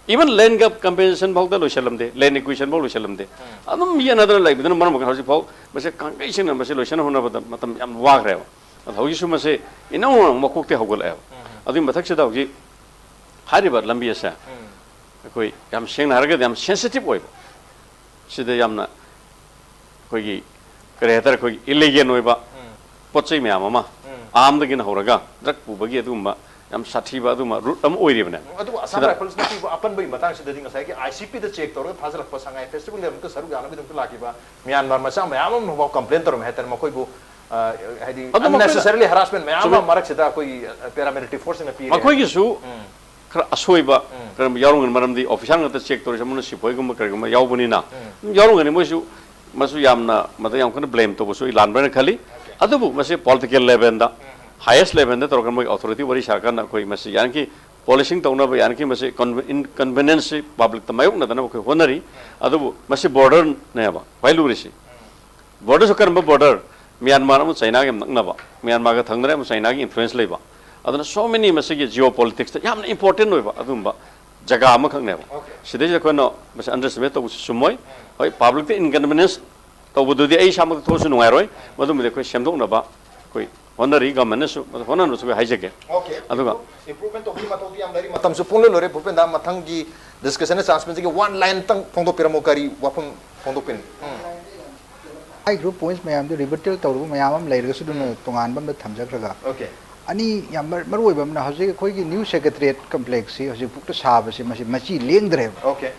Even land compensation ꯐꯥꯎꯗ ꯂꯣꯏꯁꯤꯜꯂꯝꯗꯦ, land acquisition ꯐꯥꯎ ꯂꯣꯏꯁꯤꯜꯂꯝꯗꯦ꯫ ꯑꯗꯨꯝ ꯌꯦꯠꯅꯗꯅ ꯂꯩꯕꯗꯨꯅ ꯃꯔꯝ ꯑꯣꯏꯔꯒ ꯍꯧꯖꯤꯛ ꯐꯥꯎ ꯃꯁꯤ ꯀꯥꯡꯒꯩꯁꯤꯡꯅ ꯃꯁꯤ ꯂꯣꯏꯁꯤꯟꯅ ꯍꯣꯠꯅꯕꯗ ꯃꯇꯝ ꯌꯥꯝ ꯋꯥꯈ꯭ꯔꯦꯕ꯫ ꯑꯗꯣ ꯍꯧꯖꯤꯛꯁꯨ ꯃꯁꯤ ꯏꯅꯧ ꯅꯧꯅ ꯃꯀꯣꯛꯇꯒꯤ ꯍꯧꯒꯠꯂꯛꯑꯦꯕ꯫ ꯑꯗꯨꯒꯤ ꯃꯊꯛꯁꯤꯗ ꯍꯧꯖꯤꯛ ꯍꯥꯏꯔꯤꯕ ꯂꯝꯕꯤ ꯑꯁꯦ ꯑꯩꯈꯣꯏ ꯌꯥꯝ ꯁꯦꯡꯅ ꯍꯥꯏꯔꯒꯗꯤ ꯌꯥꯝ ꯁꯦꯟꯁꯤꯇꯤꯚ ꯑꯣꯏꯕ, ꯁꯤꯗ ꯌꯥꯝꯅ ꯑꯩꯈꯣꯏꯒꯤ, ꯀꯔꯤ ꯍꯥꯏꯇꯥꯔꯦ, ꯑꯩꯈꯣꯏꯒꯤ ꯏꯂꯤꯒꯦꯟ ꯑꯣꯏꯕ ꯄꯣꯠ ꯆꯩ ꯃꯌꯥꯝ ꯑꯃ, ꯑꯥꯝꯗꯒꯤꯅ ꯍꯧꯔꯒ ꯗ꯭ꯔꯒ ꯄꯨꯕꯒꯤ ꯑꯗꯨꯒꯨꯝꯕ ꯌꯥꯝ ꯁꯥꯊꯤꯕ ꯑꯗꯨꯒꯨꯝꯕ ꯔꯨꯠ ꯑꯃ ꯑꯣꯏꯔꯤꯕꯅꯦ꯫ ꯑꯗꯨꯕꯨ ꯑꯁꯥꯝ ꯁꯤꯗ ꯔꯥꯏꯐꯜꯁꯅ ꯄꯤꯕ ꯑꯄꯟꯕꯒꯤ ꯃꯇꯥꯡꯁꯤꯗꯗꯤ ꯉꯁꯥꯏꯒꯤ ꯑꯥꯏ ꯁꯤ ꯄꯤꯗ ꯆꯦꯛ ꯇꯧꯔꯒ ꯊꯥꯖꯤꯜꯂꯛꯄ ꯁꯉꯥꯏ ꯐꯦꯁꯇꯤꯚꯦꯜꯒꯤꯗꯃꯛꯇ ꯁꯔꯨꯛ ꯌꯥꯅꯕꯒꯤꯗꯃꯛꯇ ꯂꯥꯛꯈꯤꯕ ꯃ꯭ꯌꯥꯟꯃꯥꯔ ꯃꯆꯥ ꯃꯌꯥꯝ ꯑꯃꯅꯐꯥꯎ ꯀꯝꯄ꯭ꯂꯦꯟ ꯇꯧꯔꯝꯃꯦ ꯍꯥꯏꯇꯥꯔꯦ꯫ ꯃꯈꯣꯏꯕꯨ, ꯑ, ꯍꯥꯏꯗꯤ ꯑꯗꯣ ꯃꯈꯣꯏꯅ unnecessarily harassment ꯃꯌꯥꯝ ꯑꯃ ꯆꯨꯝꯃꯤ꯫ ꯃꯔꯛꯁꯤꯗ ꯑꯩꯈꯣꯏꯒꯤ, ꯑ, paramilitary forceꯁꯤꯡꯅ ꯄꯤꯔꯦ꯫ ꯃꯈꯣꯏꯒꯤꯁꯨ ꯈꯔ ꯑꯁꯣꯏꯕ ꯈꯔ ꯌꯥꯎꯔꯝꯒꯅꯤ, ꯃꯔꯝꯗꯤ ꯑꯣꯐꯤꯁꯥꯔ ꯉꯥꯛꯇ ꯆꯦꯛ ꯇꯧꯔꯤꯁꯦ ꯑꯃꯅ ꯁꯤꯐꯥꯏꯒꯨꯝꯕ ꯀꯔꯤꯒꯨꯝꯕ ꯌꯥꯎꯕꯅꯤꯅ ꯑꯗꯨꯝ ꯌꯥꯎꯔꯝꯒꯅꯤ꯫ ꯃꯣꯏꯁꯨ, ꯃꯁꯨ ꯌꯥꯝꯅ, ꯃꯗ ꯌꯥꯝ ꯀꯟꯅ ꯕ꯭ꯂꯦꯝ ꯇꯧꯕꯁꯨ ꯑꯩ ꯂꯥꯟꯕ꯭ꯔꯅ ꯈꯜꯂꯤ꯫ ꯑꯗꯨꯕꯨ ꯃꯁꯤ ꯄꯣꯂꯤꯇꯤꯀꯦꯜ ꯂꯦꯚꯦꯜꯗ, ꯍꯥꯏꯌꯦꯁ ꯂꯦꯚꯦꯜꯗ ꯇꯧꯔꯒ ꯃꯣꯏꯒꯤ ꯑꯣꯊꯣꯔꯤꯇꯤ ꯋꯥꯔꯤ ꯁꯥꯔꯀꯥꯟꯗ ꯑꯩꯈꯣꯏ ꯃꯁꯤ ꯌꯥꯔꯤꯈꯩ ꯄꯣꯂꯤꯁꯤꯡ ꯇꯧꯅꯕ, ꯌꯥꯔꯤꯈꯩ ꯃꯁꯤ ꯀꯟꯚꯤ-, ꯏꯟ-, ꯀꯟꯚꯤꯅꯦꯟꯁꯁꯤ ꯄꯕ꯭ꯂꯤꯛꯇ ꯃꯥꯌꯣꯛꯅꯗꯅꯕ ꯑꯩꯈꯣꯏ ꯍꯣꯠꯅꯔꯤ꯫ ꯑꯗꯨꯕꯨ ꯃꯁꯤ ꯕꯣꯔꯗꯔꯅꯦꯕ ꯈ꯭ꯋꯥꯏ ꯂꯨꯔꯤꯁꯤ꯫ ꯕꯣꯔꯗꯔꯁꯨ ꯀꯔꯝꯕ ꯕꯣꯔꯗꯔ? ꯃ꯭ꯌꯥꯟꯃꯥꯔ ꯑꯃ ꯆꯩꯅꯥꯒ ꯌꯥꯝ ꯅꯛꯅꯕ, ꯃ꯭ꯌꯥꯟꯃꯥꯔꯒ ꯊꯪꯅꯔꯦ ꯑꯃ ꯆꯩꯅꯥꯒꯤ ꯏꯟꯐ꯭ꯂꯨꯌꯦꯟꯁ ꯂꯩꯕ꯫ ꯑꯗꯨꯅ so many ꯃꯁꯤꯒꯤ ꯖꯤꯑꯣ ꯄꯣꯂꯤꯇꯤꯛꯁꯇ ꯌꯥꯝꯅ ꯏꯝꯄꯣꯔꯇꯦꯟ ꯑꯣꯏꯕ ꯑꯗꯨꯒꯨꯝꯕ ꯖꯒꯥ ꯑꯃꯈꯛꯅꯦꯕ꯫ ꯁꯤꯗꯩꯁꯤꯗ ꯑꯩꯈꯣꯏꯅ ꯃꯁꯤ ꯑꯟꯗꯔꯁꯇꯤꯃꯦꯠ ꯇꯧꯕꯁꯤ ꯆꯨꯝꯃꯣꯏ꯫ ꯍꯣꯏ, ꯄꯕ꯭ꯂꯤꯛꯇ ꯏꯟꯀꯟꯚꯤꯅꯤꯌꯦꯟꯁ ꯇꯧꯕꯗꯨꯗꯤ ꯑꯩ ꯏꯁꯥꯃꯛꯇ ꯊꯣꯛꯑꯁꯨ ꯅꯨꯡꯉꯥꯏꯔꯣꯏ꯫ ꯃꯗꯨꯃꯗꯤ ꯑꯩꯈꯣꯏ ꯁꯦꯝꯗꯣꯛꯅꯕ ꯑꯩꯈꯣꯏ ꯍꯣꯠꯅꯔꯤ, ꯒꯚꯔꯟꯃꯦꯟꯅꯁꯨ ꯃꯗꯨ ꯍꯣꯠꯅꯅꯕꯁꯨ ꯑꯩꯈꯣꯏ ꯍꯥꯏꯖꯒꯦ꯫ ꯑꯗꯨꯒ ꯏꯝꯄ꯭ꯔꯨꯚꯃꯦꯟ ꯇꯧꯕꯒꯤ ꯃꯊꯧꯗꯤ ꯌꯥꯝ ꯂꯩꯔꯤ꯫ ꯃꯇꯝꯁꯨ ꯄꯨꯡꯂꯣꯏ ꯂꯣꯏꯔꯦ꯫ ꯚꯨꯄꯦꯟꯗ, ꯃꯊꯪꯒꯤ ꯗꯤꯁꯀꯁꯟꯗ ꯆꯥꯟꯁ ꯄꯤꯖꯒꯦ꯫ ꯋꯥꯟ ꯂꯥꯏꯟꯇꯪ ꯐꯣꯡꯗꯣꯛꯄꯤꯔꯝꯃꯣ, ꯀꯔꯤ ꯋꯥꯐꯝ ꯐꯣꯡꯗꯣꯛꯄꯤꯅꯤ? ꯎꯝ꯫ ꯍꯥꯏꯈ꯭ꯔꯤꯕ ꯄꯣꯏꯟꯠꯁ ꯃꯌꯥꯝꯗꯨ ꯔꯤꯕꯇꯦꯜ ꯇꯧꯔꯨꯕ ꯃꯌꯥꯝ ꯑꯃ ꯂꯩꯔꯒꯁꯨ ꯑꯗꯨꯅ ꯎꯝ꯫ ꯇꯣꯉꯥꯟꯕ ꯑꯃꯗ ꯊꯝꯖꯈ꯭ꯔꯒ, ꯑꯣꯀꯦ꯫ ꯑꯅꯤ ꯌꯥꯝ ꯃꯔ-, ꯃꯔꯨ ꯑꯣꯏꯕ ꯑꯃꯅ ꯍꯧꯖꯤꯛ ꯑꯩꯈꯣꯏꯒꯤ ꯅ꯭ꯌꯨ ꯁꯦꯀ꯭ꯔꯦꯇꯔꯤꯌꯦꯠ ꯀꯝꯄ꯭ꯂꯦꯛꯁꯁꯤ ꯍꯧꯖꯤꯛꯐꯥꯎꯗ ꯁꯥꯕꯁꯤ ꯃꯁꯤ ꯃꯆꯤ ꯂꯦꯡꯗ꯭ꯔꯦꯕ꯫ ꯑꯣꯀꯦ꯫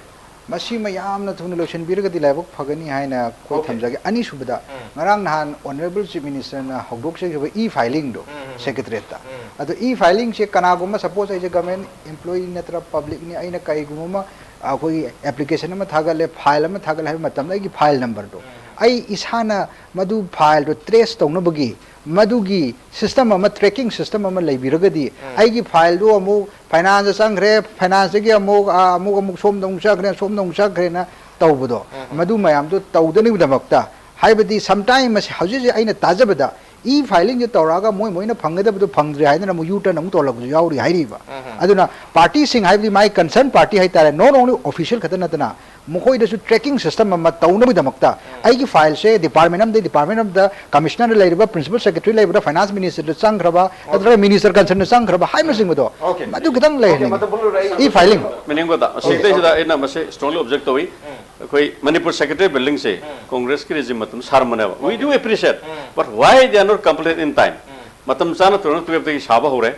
ꯃꯁꯤꯃ ꯌꯥꯝꯅ ꯊꯨꯅ ꯂꯣꯏꯁꯤꯟꯕꯤꯔꯒꯗꯤ ꯂꯥꯏꯕꯛ ꯐꯒꯅꯤ ꯍꯥꯏꯅ ꯑꯩꯈꯣꯏ ꯑꯣꯀꯦ꯫ ꯊꯝꯖꯒꯦ꯫ ꯑꯅꯤꯁꯨꯕꯗ, ꯎꯝ꯫ ꯉꯔꯥꯡ ꯅꯍꯥꯟ ꯑꯣꯅꯔꯦꯕꯜ ꯆꯤꯐ ꯃꯤꯅꯤꯁꯇꯔꯅ ꯍꯧꯗꯣꯛꯆꯈꯤꯕ ꯏ ꯐꯥꯏꯂꯤꯡꯗꯣ ꯎꯝ, ꯎꯝ, ꯎꯝ꯫ ꯁꯦꯀ꯭ꯔꯦꯇꯔꯤꯌꯦꯠꯇ꯫ ꯎꯝ꯫ ꯑꯗꯣ ꯏ ꯐꯥꯏꯂꯤꯡꯁꯦ ꯀꯅꯥꯒꯨꯝꯕ, ꯁꯄꯣꯁ ꯑꯩꯁꯦ ꯒꯚꯔꯟꯃꯦꯟꯠ ꯑꯦꯝꯄ꯭ꯂꯣꯌꯤ ꯅꯠꯇ꯭ꯔ ꯄꯕ꯭ꯂꯤꯛꯅꯤ, ꯑꯩꯅ ꯀꯔꯤꯒꯨꯝꯕ ꯑꯃ ꯑꯩꯈꯣꯏꯒꯤ ꯑꯦꯄ꯭ꯂꯤꯀꯦꯁꯟ ꯑꯃ ꯊꯥꯒꯠꯂꯦ, ꯐꯥꯏꯜ ꯑꯃ ꯊꯥꯒꯠꯂꯦ ꯍꯥꯏꯕ ꯃꯇꯝꯗ ꯑꯩꯒꯤ ꯐꯥꯏꯜ ꯅꯝꯕꯔꯗꯣ ꯎꯝ꯫ ꯑꯩ ꯏꯁꯥꯅ ꯃꯗꯨ ꯐꯥꯏꯜꯗꯣ ꯇ꯭ꯔꯦꯁ ꯇꯧꯅꯕꯒꯤ ꯃꯗꯨꯒꯤ ꯁꯤꯁꯇꯝ ꯑꯃ, ꯇ꯭ꯔꯦꯀꯤꯡ ꯁꯤꯁꯇꯝ ꯑꯃ ꯂꯩꯕꯤꯔꯒꯗꯤ ꯎꯝ꯫ ꯑꯩꯒꯤ ꯐꯥꯏꯜꯗꯨ ꯑꯃꯨꯛ ꯐꯥꯏꯅꯥꯟꯁꯇ ꯆꯪꯈ꯭ꯔꯦ, ꯐꯥꯏꯅꯥꯟꯁꯇꯒꯤ ꯑꯃꯨꯛ, ꯑ, ꯑꯃꯨꯛ, ꯑꯃꯨꯛ ꯁꯣꯝꯗ ꯑꯃꯨꯛ ꯆꯠꯈ꯭ꯔꯦ, ꯁꯣꯝꯗ ꯑꯃꯨꯛ ꯆꯠꯈ꯭ꯔꯦꯅ ꯇꯧꯕꯗꯣ, ꯎꯝ, ꯎꯝ꯫ ꯃꯗꯨ ꯃꯌꯥꯝꯗꯣ ꯇꯧꯗꯅꯕꯒꯤꯗꯃꯛꯇ, ꯍꯥꯏꯕꯗꯤ ꯁꯝꯇꯥꯏꯝ ꯃꯁꯤ ꯍꯧꯖꯤꯛ ꯍꯧꯖꯤꯛ ꯑꯩꯅ ꯇꯥꯖꯕꯗ ꯏ ꯐꯥꯏꯂꯤꯡꯁꯦ ꯇꯧꯔꯛꯑꯒ ꯃꯣꯏ ꯃꯣꯏꯅ ꯐꯪꯒꯗꯕꯗꯣ ꯐꯪꯗ꯭ꯔꯦ ꯍꯥꯏꯗꯅ ꯑꯃꯨꯛ ꯌꯨ ꯇꯔꯟ ꯑꯃꯨꯛ ꯇꯧꯔꯛꯄꯁꯨ ꯌꯥꯎꯔꯤ ꯍꯥꯏꯔꯤꯕ꯫ ꯎꯝ, ꯎꯝ꯫ ꯑꯗꯨꯅ ꯄꯥꯔꯇꯤꯁꯤꯡ, ꯍꯥꯏꯕꯗꯤ ꯃꯥꯒꯤ ꯀꯟꯁꯔꯟ ꯄꯥꯔꯇꯤ ꯍꯥꯏꯇꯥꯔꯦ, ꯅꯣꯠ ꯑꯣꯡꯂꯤ ꯑꯣꯐꯤꯁꯤꯌꯦꯜ ꯈꯛꯇ ꯅꯠꯇꯅ ꯃꯈꯣꯏꯗꯁꯨ ꯇ꯭ꯔꯦꯀꯤꯡ ꯁꯤꯁꯇꯝ ꯑꯃ ꯇꯧꯅꯕꯒꯤꯗꯃꯛꯇ ꯎꯝ꯫ ꯑꯩꯒꯤ ꯐꯥꯏꯜꯁꯦ ꯗꯤꯄꯥꯔꯠꯃꯦꯟꯠ ꯑꯃꯗꯒꯤ ꯗꯤꯄꯥꯔꯠꯃꯦꯟꯠ ꯑꯃꯗ, ꯀꯃꯤꯁꯅꯔꯗ ꯂꯩꯔꯤꯕ, ꯄ꯭ꯔꯤꯟꯁꯤꯄꯜ ꯁꯦꯀ꯭ꯔꯦꯇꯔꯤ ꯂꯩꯕꯗ, ꯐꯥꯏꯅꯥꯟꯁ ꯃꯤꯅꯤꯁꯇꯔꯗ ꯆꯪꯈ꯭ꯔꯕ, ꯑꯣꯀꯦ꯫ ꯅꯠꯇ꯭ꯔꯒ ꯃꯤꯅꯤꯁꯇꯔ ꯀꯟꯁꯔꯟꯗ ꯆꯪꯈ꯭ꯔꯕ ꯍꯥꯏꯕꯅꯆꯤꯡꯕꯗꯣ, ꯑꯣꯀꯦ꯫ ꯃꯗꯨ ꯈꯤꯇꯪ ꯑꯣꯀꯦ, ꯂꯩꯍꯟꯅꯤꯡꯉꯤ꯫ ꯃꯇꯝ ꯄꯨꯝꯅꯃꯛꯇ ꯑꯩ ꯏ ꯐꯥꯏꯂꯤꯡ꯫ ꯃꯦꯅꯤꯡꯒꯣꯗ, ꯃꯁꯤꯗꯩꯁꯤꯗ ꯑꯩꯅ ꯃꯁꯤ ꯁ꯭ꯇꯔꯣꯡꯂꯤ ꯑꯣꯕꯖꯦꯛ ꯇꯧꯏ꯫ ꯎꯝ꯫ ꯑꯩꯈꯣꯏ ꯃꯅꯤꯄꯨꯔ ꯁꯦꯀ꯭ꯔꯦꯇꯔꯤ ꯕꯤꯜꯗꯤꯡꯁꯦ ꯎꯝ꯫ ꯀꯣꯡꯒ꯭ꯔꯦꯁꯀꯤ ꯔꯦꯖꯤꯝ ꯃꯇꯝ ꯁꯥꯔꯝꯕꯅꯦꯕ꯫ We do appreciate, um. But why they are not completed in time? ꯎꯝ꯫ ꯃꯇꯝ ꯆꯥꯅ two thousand twelve ꯗꯒꯤ ꯁꯥꯕ ꯍꯧꯔꯦ,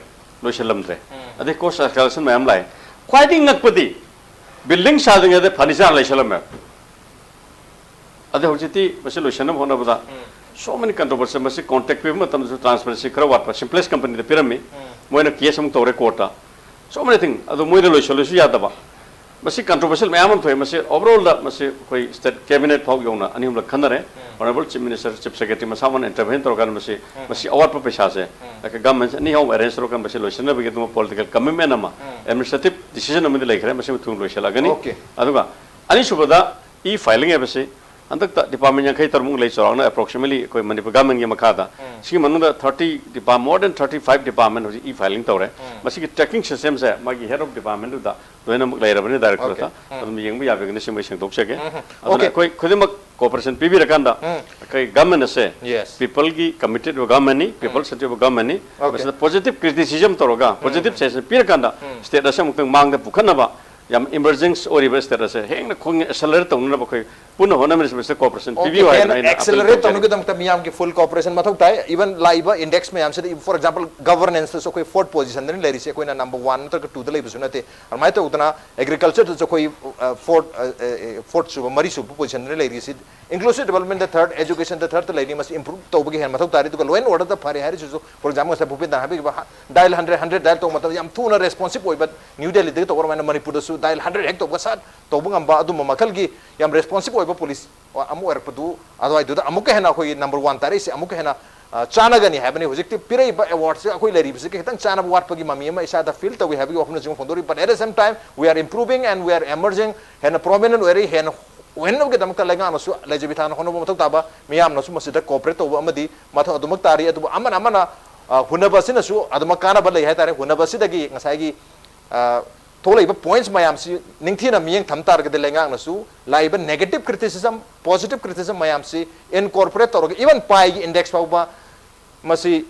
ꯂꯣꯏꯁꯤꯜꯂꯝꯗ꯭ꯔꯦ꯫ ꯎꯝ꯫ ꯑꯗꯩ ꯀꯣꯁ ꯑꯦꯁꯀꯦꯂꯦꯁꯟ ꯃꯌꯥꯝ ꯂꯥꯛꯑꯦ꯫ ꯈ꯭ꯋꯥꯏꯗꯒꯤ ꯉꯛꯄꯗꯤ ꯕꯤꯜꯗꯤꯡ ꯁꯥꯗ꯭ꯔꯤꯉꯩꯗ ꯐꯔꯅꯤꯆꯔ ꯂꯩꯁꯜꯂꯝꯃꯦ꯫ ꯑꯗꯩ ꯍꯧꯖꯤꯛꯇꯤ ꯃꯁꯤ ꯂꯣꯏꯁꯤꯟꯅꯕ ꯍꯣꯠꯅꯕꯗ ꯎꯝ꯫ So many controversy, ꯃꯁꯤ ꯀꯣꯟꯇ꯭ꯔꯦꯛ ꯄꯤꯕ ꯃꯇꯝꯗꯁꯨ ꯇ꯭ꯔꯥꯟꯁꯄꯦꯔꯦꯟꯁꯤ ꯈꯔ ꯋꯥꯠꯄ, ꯁꯤꯝꯄ꯭ꯂꯦꯛꯁ ꯀꯝꯄꯅꯤꯗ ꯄꯤꯔꯝꯃꯤ, ꯎꯝ꯫ ꯃꯣꯏꯅ ꯀꯦꯁ ꯑꯃꯨꯛ ꯇꯧꯔꯦ ꯀꯣꯔꯠꯇ, so many thing, ꯑꯗꯨ ꯃꯣꯏꯗ ꯂꯣꯏꯁꯤꯜꯂꯁꯨ ꯌꯥꯗꯕ, ꯃꯁꯤ ꯀꯟꯇ꯭ꯔꯣꯚꯔꯁꯤꯌꯦꯜ ꯃꯌꯥꯝ ꯑꯃ ꯊꯣꯛꯑꯦ꯫ ꯃꯁꯤ ꯑꯣꯚꯔꯑꯣꯜꯗ ꯃꯁꯤ ꯑꯩꯈꯣꯏ ꯁ꯭ꯇꯦꯠ ꯀꯦꯕꯤꯅꯦꯠ ꯐꯥꯎ ꯌꯧꯅ ꯑꯅꯤ ꯑꯍꯨꯝꯂꯛ ꯈꯟꯅꯔꯦ꯫ Um. Honourable chief minister, chief secretary ꯃꯁꯥꯃꯛꯅ ꯏꯟꯇꯔꯚꯦꯟ ꯇꯧꯔꯀꯥꯟꯗ ꯃꯁꯤ, ꯎꯝ꯫ ꯃꯁꯤ ꯑꯋꯥꯠꯄ ꯄꯩꯁꯥꯁꯦ ꯎꯝ꯫ ꯒꯚꯔꯟꯃꯦꯟꯠꯁꯦ ꯑꯅꯤ ꯑꯍꯨꯝ ꯑꯦꯔꯦꯟꯖ ꯇꯧꯔꯀꯥꯟꯗ ꯃꯁꯤ ꯂꯣꯏꯁꯤꯟꯅꯕꯒꯤ ꯑꯗꯨꯒꯨꯝꯕ ꯄꯣꯂꯤꯇꯤꯀꯦꯜ ꯀꯃꯤꯠꯃꯦꯟ ꯑꯃ, ꯎꯝ꯫ ꯑꯦꯗꯃꯤꯅꯤꯁꯇ꯭ꯔꯦꯇꯤꯚ ꯗꯤꯁꯤꯖꯟ ꯑꯃꯗꯤ ꯂꯩꯈ꯭ꯔꯦ, ꯃꯁꯤ ꯊꯨꯅ ꯂꯣꯏꯁꯤꯜꯂꯛꯑꯒꯅꯤ꯫ ꯑꯣꯀꯦ꯫ ꯑꯗꯨꯒ ꯑꯅꯤꯁꯨꯕꯗ ꯏ ꯐꯥꯏꯂꯤꯡ ꯍꯥꯏꯕꯁꯤ ꯍꯟꯗꯛꯇ ꯗꯤꯄꯥꯔꯠꯃꯦꯟꯠ ꯌꯥꯡꯈꯩ ꯇꯔꯨꯛꯃꯨꯛ ꯂꯩ ꯆꯥꯎꯔꯥꯛꯅ, ꯑꯦꯄ꯭ꯔꯣꯛꯁꯤꯃꯦꯠꯂꯤ ꯑꯩꯈꯣꯏ ꯃꯅꯤꯄꯨꯔ ꯒꯚꯔꯟꯃꯦꯟꯠꯀꯤ ꯃꯈꯥꯗ꯫ ꯎꯝ꯫ ꯁꯤꯒꯤ ꯃꯅꯨꯡꯗ thirty ꯗꯤꯄꯥꯔꯠ-, more than thirty five department ꯍꯧꯖꯤꯛ ꯏ ꯐꯥꯏꯂꯤꯡ ꯇꯧꯔꯦ꯫ ꯎꯝ꯫ ꯃꯁꯤꯒꯤ ꯇ꯭ꯔꯦꯀꯤꯡ ꯁꯤꯁꯇꯦꯝꯁꯦ ꯃꯥꯒꯤ ꯍꯦꯗ ꯑꯣꯐ ꯗꯤꯄꯥꯔꯠꯃꯦꯟꯠꯇꯨꯗ ꯂꯣꯏꯅꯃꯛ ꯂꯩꯔꯕꯅꯤ, ꯗꯥꯏꯔꯦꯛꯇꯣꯔꯦꯠꯇ꯫ ꯑꯣꯀꯦ꯫ ꯎꯝ꯫ ꯑꯗꯨꯝ ꯌꯦꯡꯕ ꯌꯥꯕꯤꯒꯅꯤ, ꯁꯤ ꯃꯣꯏ ꯁꯦꯡꯗꯣꯛꯆꯒꯦ꯫ ꯎꯝ꯫ ꯑꯗꯨꯅ ꯑꯣꯀꯦ꯫ ꯑꯩꯈꯣꯏ ꯈꯨꯗꯤꯡꯃꯛ ꯀꯣꯑꯣꯄꯔꯦꯁꯟ ꯄꯤꯕꯤꯔꯀꯥꯟꯗ ꯎꯝ꯫ ꯑꯩꯈꯣꯏ ꯒꯚꯔꯟꯃꯦꯟꯠ ꯑꯁꯦ ꯌꯦꯁ꯫ ꯄꯤꯄꯜꯒꯤ ꯀꯃꯤꯇꯦꯠ ꯑꯣꯏꯕ ꯒꯚꯔꯟꯃꯦꯟꯠꯅꯤ, ꯄꯤꯄꯜ ꯎꯝ꯫ ꯁꯦꯟꯇ꯭ꯔꯤ ꯑꯣꯏꯕ ꯒꯚꯔꯟꯃꯦꯟꯠꯅꯤ꯫ ꯑꯣꯀꯦ꯫ ꯃꯁꯤꯗ ꯄꯣꯖꯤꯇꯤꯚ ꯀ꯭ꯔꯤꯇꯤꯁꯤꯖꯝ ꯇꯧꯔꯒ, ꯎꯝ꯫ ꯄꯣꯖꯤꯇꯤꯚ ꯁꯖꯦꯁꯟ ꯄꯤꯔꯀꯥꯟꯗ ꯎꯝ꯫ ꯁ꯭ꯇꯦꯠ ꯑꯁꯦ ꯑꯃꯨꯛꯇꯪ ꯃꯥꯡꯗ ꯄꯨꯈꯠꯅꯕ, ꯌꯥꯝ ꯏꯃꯔꯖꯦꯟꯁ ꯑꯣꯏꯔꯤꯕ ꯁ꯭ꯇꯦꯠ ꯑꯁꯦ ꯍꯦꯟꯅ ꯈꯣꯡ ꯑꯦꯁꯦꯂꯔꯦꯠ ꯇꯧꯅꯅꯕ ꯑꯩꯈꯣꯏ ꯄꯨꯟꯅ ꯍꯣꯠꯅꯃꯤꯟꯅꯁꯤ, ꯃꯁꯤꯗ cooperation Okay, ꯄꯤꯕꯤꯌꯨ ꯍꯥꯏꯗꯅ ꯍꯦꯟꯅ ꯑꯩꯅ appeal accelerate ꯇꯧꯖꯔꯤ꯫ ꯇꯧꯅꯕꯒꯤꯗꯃꯛꯇ ꯃꯤꯌꯥꯝꯒꯤ full cooperation ꯃꯊꯧ ꯇꯥꯏ. Even ꯂꯥꯛꯏꯕ index ꯃꯌꯥꯝꯁꯤꯗ, for example, governance ꯇꯁꯨ ꯑꯩꯈꯣꯏ fourth position ꯗꯅꯤ ꯂꯩꯔꯤꯁꯦ, ꯑꯩꯈꯣꯏꯅ number one ꯅꯠꯇ꯭ꯔꯒ two ꯗ ꯂꯩꯕꯁꯨ ꯅꯠꯇꯦ. ꯑꯗꯨꯃꯥꯏꯅ ꯇꯧꯗꯅ agriculture ꯗꯁꯨ ꯑꯩꯈꯣꯏ fourth, fourth ꯁꯨꯕ, ꯃꯔꯤ ꯁꯨꯕ position ꯗꯅꯤ ꯂꯩꯔꯤꯁꯤ. Inclusive development ꯗ third, education ꯗ third ꯇ ꯂꯩꯔꯤ. ꯃꯁꯤ improve ꯇꯧꯕꯒꯤ ꯍꯦꯟꯅ ꯃꯊꯧ ꯇꯥꯔꯤ. ꯑꯗꯨꯒ law and order ꯗ ꯐꯔꯦ ꯍꯥꯏꯔꯤꯁꯤꯁꯨ, for example, ꯉꯁꯥꯏ ꯚꯨꯄꯦꯟꯗ ꯍꯥꯏꯕꯤꯈꯤꯕ dial hundred, hundred dial ꯇꯧꯕ ꯃꯇꯝꯗ ꯌꯥꯝ ꯊꯨꯅ responsive ꯑꯣꯏꯕ, ꯅ꯭ꯌꯨ ꯗꯦꯜꯂꯤꯗꯒꯤ ꯇꯧꯕ ꯑꯗꯨꯃꯥꯏꯅ ꯃꯅꯤꯄꯨꯔꯗꯁꯨ dial hundred ꯍꯦꯛ ꯇꯧꯕ ꯁꯠ ꯇꯧꯕ ꯉꯝꯕ ꯑꯗꯨꯝꯕ ꯃꯈꯜꯒꯤ ꯌꯥꯝ responsive ꯑꯣꯏꯕ policy ꯑꯃ ꯑꯣꯏꯔꯛꯄꯗꯨ, ꯑꯗꯨꯋꯥꯏꯗꯨꯗ ꯑꯃꯨꯛꯀ ꯍꯦꯟꯅ ꯑꯩꯈꯣꯏꯒꯤ number one ꯇꯥꯔꯛꯏꯁꯦ ꯑꯃꯨꯛꯀ ꯍꯦꯟꯅ, ꯑ, ꯆꯥꯟꯅꯒꯅꯤ ꯍꯥꯏꯕꯅꯤ꯫ ꯍꯧꯖꯤꯛꯇꯤ ꯄꯤꯔꯛꯏꯕ award ꯁꯦ ꯑꯩꯈꯣꯏ ꯂꯩꯔꯤꯕꯁꯤꯒ ꯈꯤꯇꯪ ꯆꯥꯟꯅꯕ ꯋꯥꯠꯄꯒꯤ ꯃꯃꯤ ꯑꯃ ꯏꯁꯥꯗ feel ꯇꯧꯏ ꯍꯥꯏꯕꯒꯤ ꯋꯥꯐꯝꯅꯆꯤꯡꯕ ꯐꯣꯡꯗꯣꯔꯤ꯫ But at the same time, we are improving and we are emerging. ꯍꯦꯟꯅ prominent ꯑꯣꯏꯔꯛꯏ, ꯍꯦꯟꯅ ꯑꯣꯏꯍꯟꯅꯕꯒꯤꯗꯃꯛꯇ ꯂꯩꯉꯥꯛꯅꯁꯨ ꯂꯩꯖꯕꯤ ꯊꯥꯅ ꯍꯣꯠꯅꯕ ꯃꯊꯧ ꯇꯥꯕ, ꯃꯤꯌꯥꯝꯅꯁꯨ ꯃꯁꯤꯗ cooperate ꯇꯧꯕ ꯑꯃꯗꯤ ꯃꯊꯧ ꯑꯗꯨꯃꯛ ꯇꯥꯔꯤ꯫ ꯑꯗꯨꯕꯨ ꯑꯃꯅ ꯑꯃꯅ, ꯑ, ꯍꯨꯟꯅꯕ ꯑꯁꯤꯅꯁꯨ ꯑꯗꯨꯃꯛ ꯀꯥꯟꯅꯕ ꯂꯩ ꯍꯥꯏꯇꯥꯔꯦ꯫ ꯍꯨꯟꯅꯕ ꯑꯁꯤꯗꯒꯤ ꯉꯁꯥꯏꯒꯤ, ꯑ, ꯊꯣꯛꯂꯛꯏꯕ points ꯃꯌꯥꯝꯁꯤ ꯅꯤꯡꯊꯤꯅ ꯃꯤꯠꯌꯦꯡ ꯊꯝ ꯇꯥꯔꯒꯗꯤ ꯂꯩꯉꯥꯛꯅꯁꯨ ꯂꯥꯛꯏꯕ negative criticism, positive criticism ꯃꯌꯥꯝꯁꯤ incorporate ꯇꯧꯔꯒ, even pi ꯒꯤ index ꯐꯥꯎꯕ ꯃꯁꯤ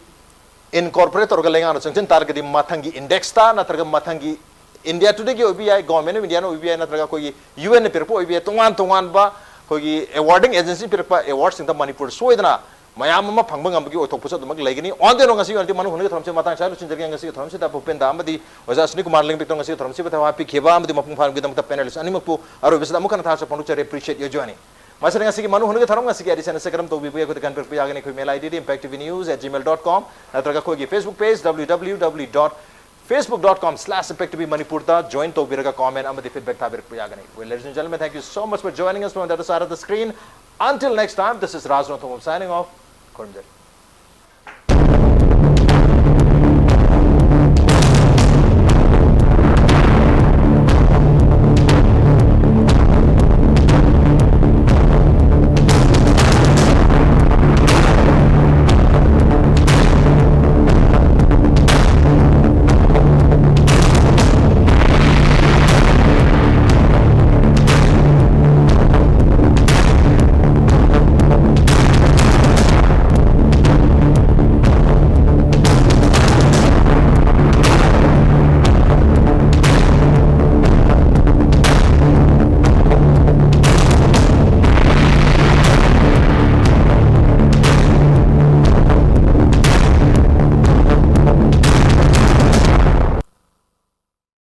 incorporate ꯇꯧꯔꯒ ꯂꯩꯉꯥꯛꯅ ꯆꯪꯁꯤꯟ ꯇꯥꯔꯒꯗꯤ ꯃꯊꯪꯒꯤ index ꯇ ꯅꯠꯇ꯭ꯔꯒ ꯃꯊꯪꯒꯤ India Today ꯒꯤ ꯑꯣꯏꯕ ꯌꯥꯏ, Government of India ꯅ ꯑꯣꯏꯕ ꯌꯥꯏ, ꯅꯠꯇ꯭ꯔꯒ ꯑꯩꯈꯣꯏꯒꯤ U N ꯅ ꯄꯤꯔꯛꯄ ꯑꯣꯏꯕ ꯌꯥꯏ, ꯇꯣꯉꯥꯟ ꯇꯣꯉꯥꯟꯕ ꯑꯩꯈꯣꯏꯒꯤ awarding agency ꯄꯤꯔꯛꯄ award ꯁꯤꯡꯗ ꯃꯅꯤꯄꯨꯔ ꯁꯣꯏꯗꯅ ꯃꯌꯥꯝ ꯑꯃ ꯐꯪꯕ ꯉꯝꯕꯒꯤ ꯑꯣꯏꯊꯣꯛꯄꯁꯨ ꯑꯗꯨꯃꯛ ꯂꯩꯒꯅꯤ꯫ On the whole, ꯉꯁꯤꯒꯤ ꯑꯣꯏꯅꯗꯤ ꯃꯅꯨꯡ ꯍꯨꯠꯅꯒꯤ ꯊꯧꯔꯝꯁꯤ ꯃꯇꯥꯡ ꯁ꯭ꯋꯥꯏꯗ ꯂꯣꯏꯁꯤꯟꯖꯔꯒꯦ꯫ ꯉꯁꯤꯒꯤ ꯊꯧꯔꯝꯁꯤꯗ ꯚꯨꯄꯦꯟꯗ ꯑꯃꯗꯤ ꯑꯣꯖꯥ ꯁꯨꯅꯤꯜ ꯀꯨꯃꯥꯔ ꯂꯤꯡꯕꯤꯛꯇ ꯉꯁꯤꯒꯤ ꯊꯧꯔꯝꯁꯤꯕꯨ ꯊꯧꯍꯥ ꯄꯤꯈꯤꯕ ꯑꯃꯗꯤ ꯃꯄꯨꯡ ꯐꯥꯍꯟꯕꯒꯤꯗꯃꯛꯇ panelist ꯑꯅꯤꯃꯛꯄꯨ ꯑꯔꯣꯏꯕꯁꯤꯗ ꯑꯃꯨꯛ ꯍꯟꯅ ꯊꯥꯒꯠꯆꯕ ꯐꯣꯡꯗꯣꯛꯆꯔꯤ꯫ Appreciate your joining. ꯃꯁꯤꯅ ꯉꯁꯤꯒꯤ ꯃꯅꯨꯡ ꯍꯨꯠꯅꯒꯤ ꯊꯧꯔꯝ꯫ ꯉꯁꯤꯒꯤ edition ꯑꯁꯤ ꯀꯔꯝ ꯇꯧꯕꯤꯕꯒꯦ? ꯑꯩꯈꯣꯏꯗ ꯀꯟꯕꯤꯔꯛꯄ ꯌꯥꯒꯅꯤ꯫ ꯑꯩꯈꯣꯏ mail I D D impact T V news at gmail dot com ꯅꯠꯇ꯭ꯔꯒ ꯑꯩꯈꯣꯏꯒꯤ Facebook page, W W W dot facebook dot com slash impact T V Manipur ꯗ join ꯇꯧꯕꯤꯔꯒ comment ꯑꯃꯗꯤ feedback ꯊꯥꯕꯤꯔꯛꯄ ꯌꯥꯒꯅꯤ꯫ Well, ladies and gentlemen, thank you so much for joining us from the other side of the screen. Until next time, this is Raj Ranthambam signing off. ꯈꯨꯔꯨꯝꯖꯔꯤ꯫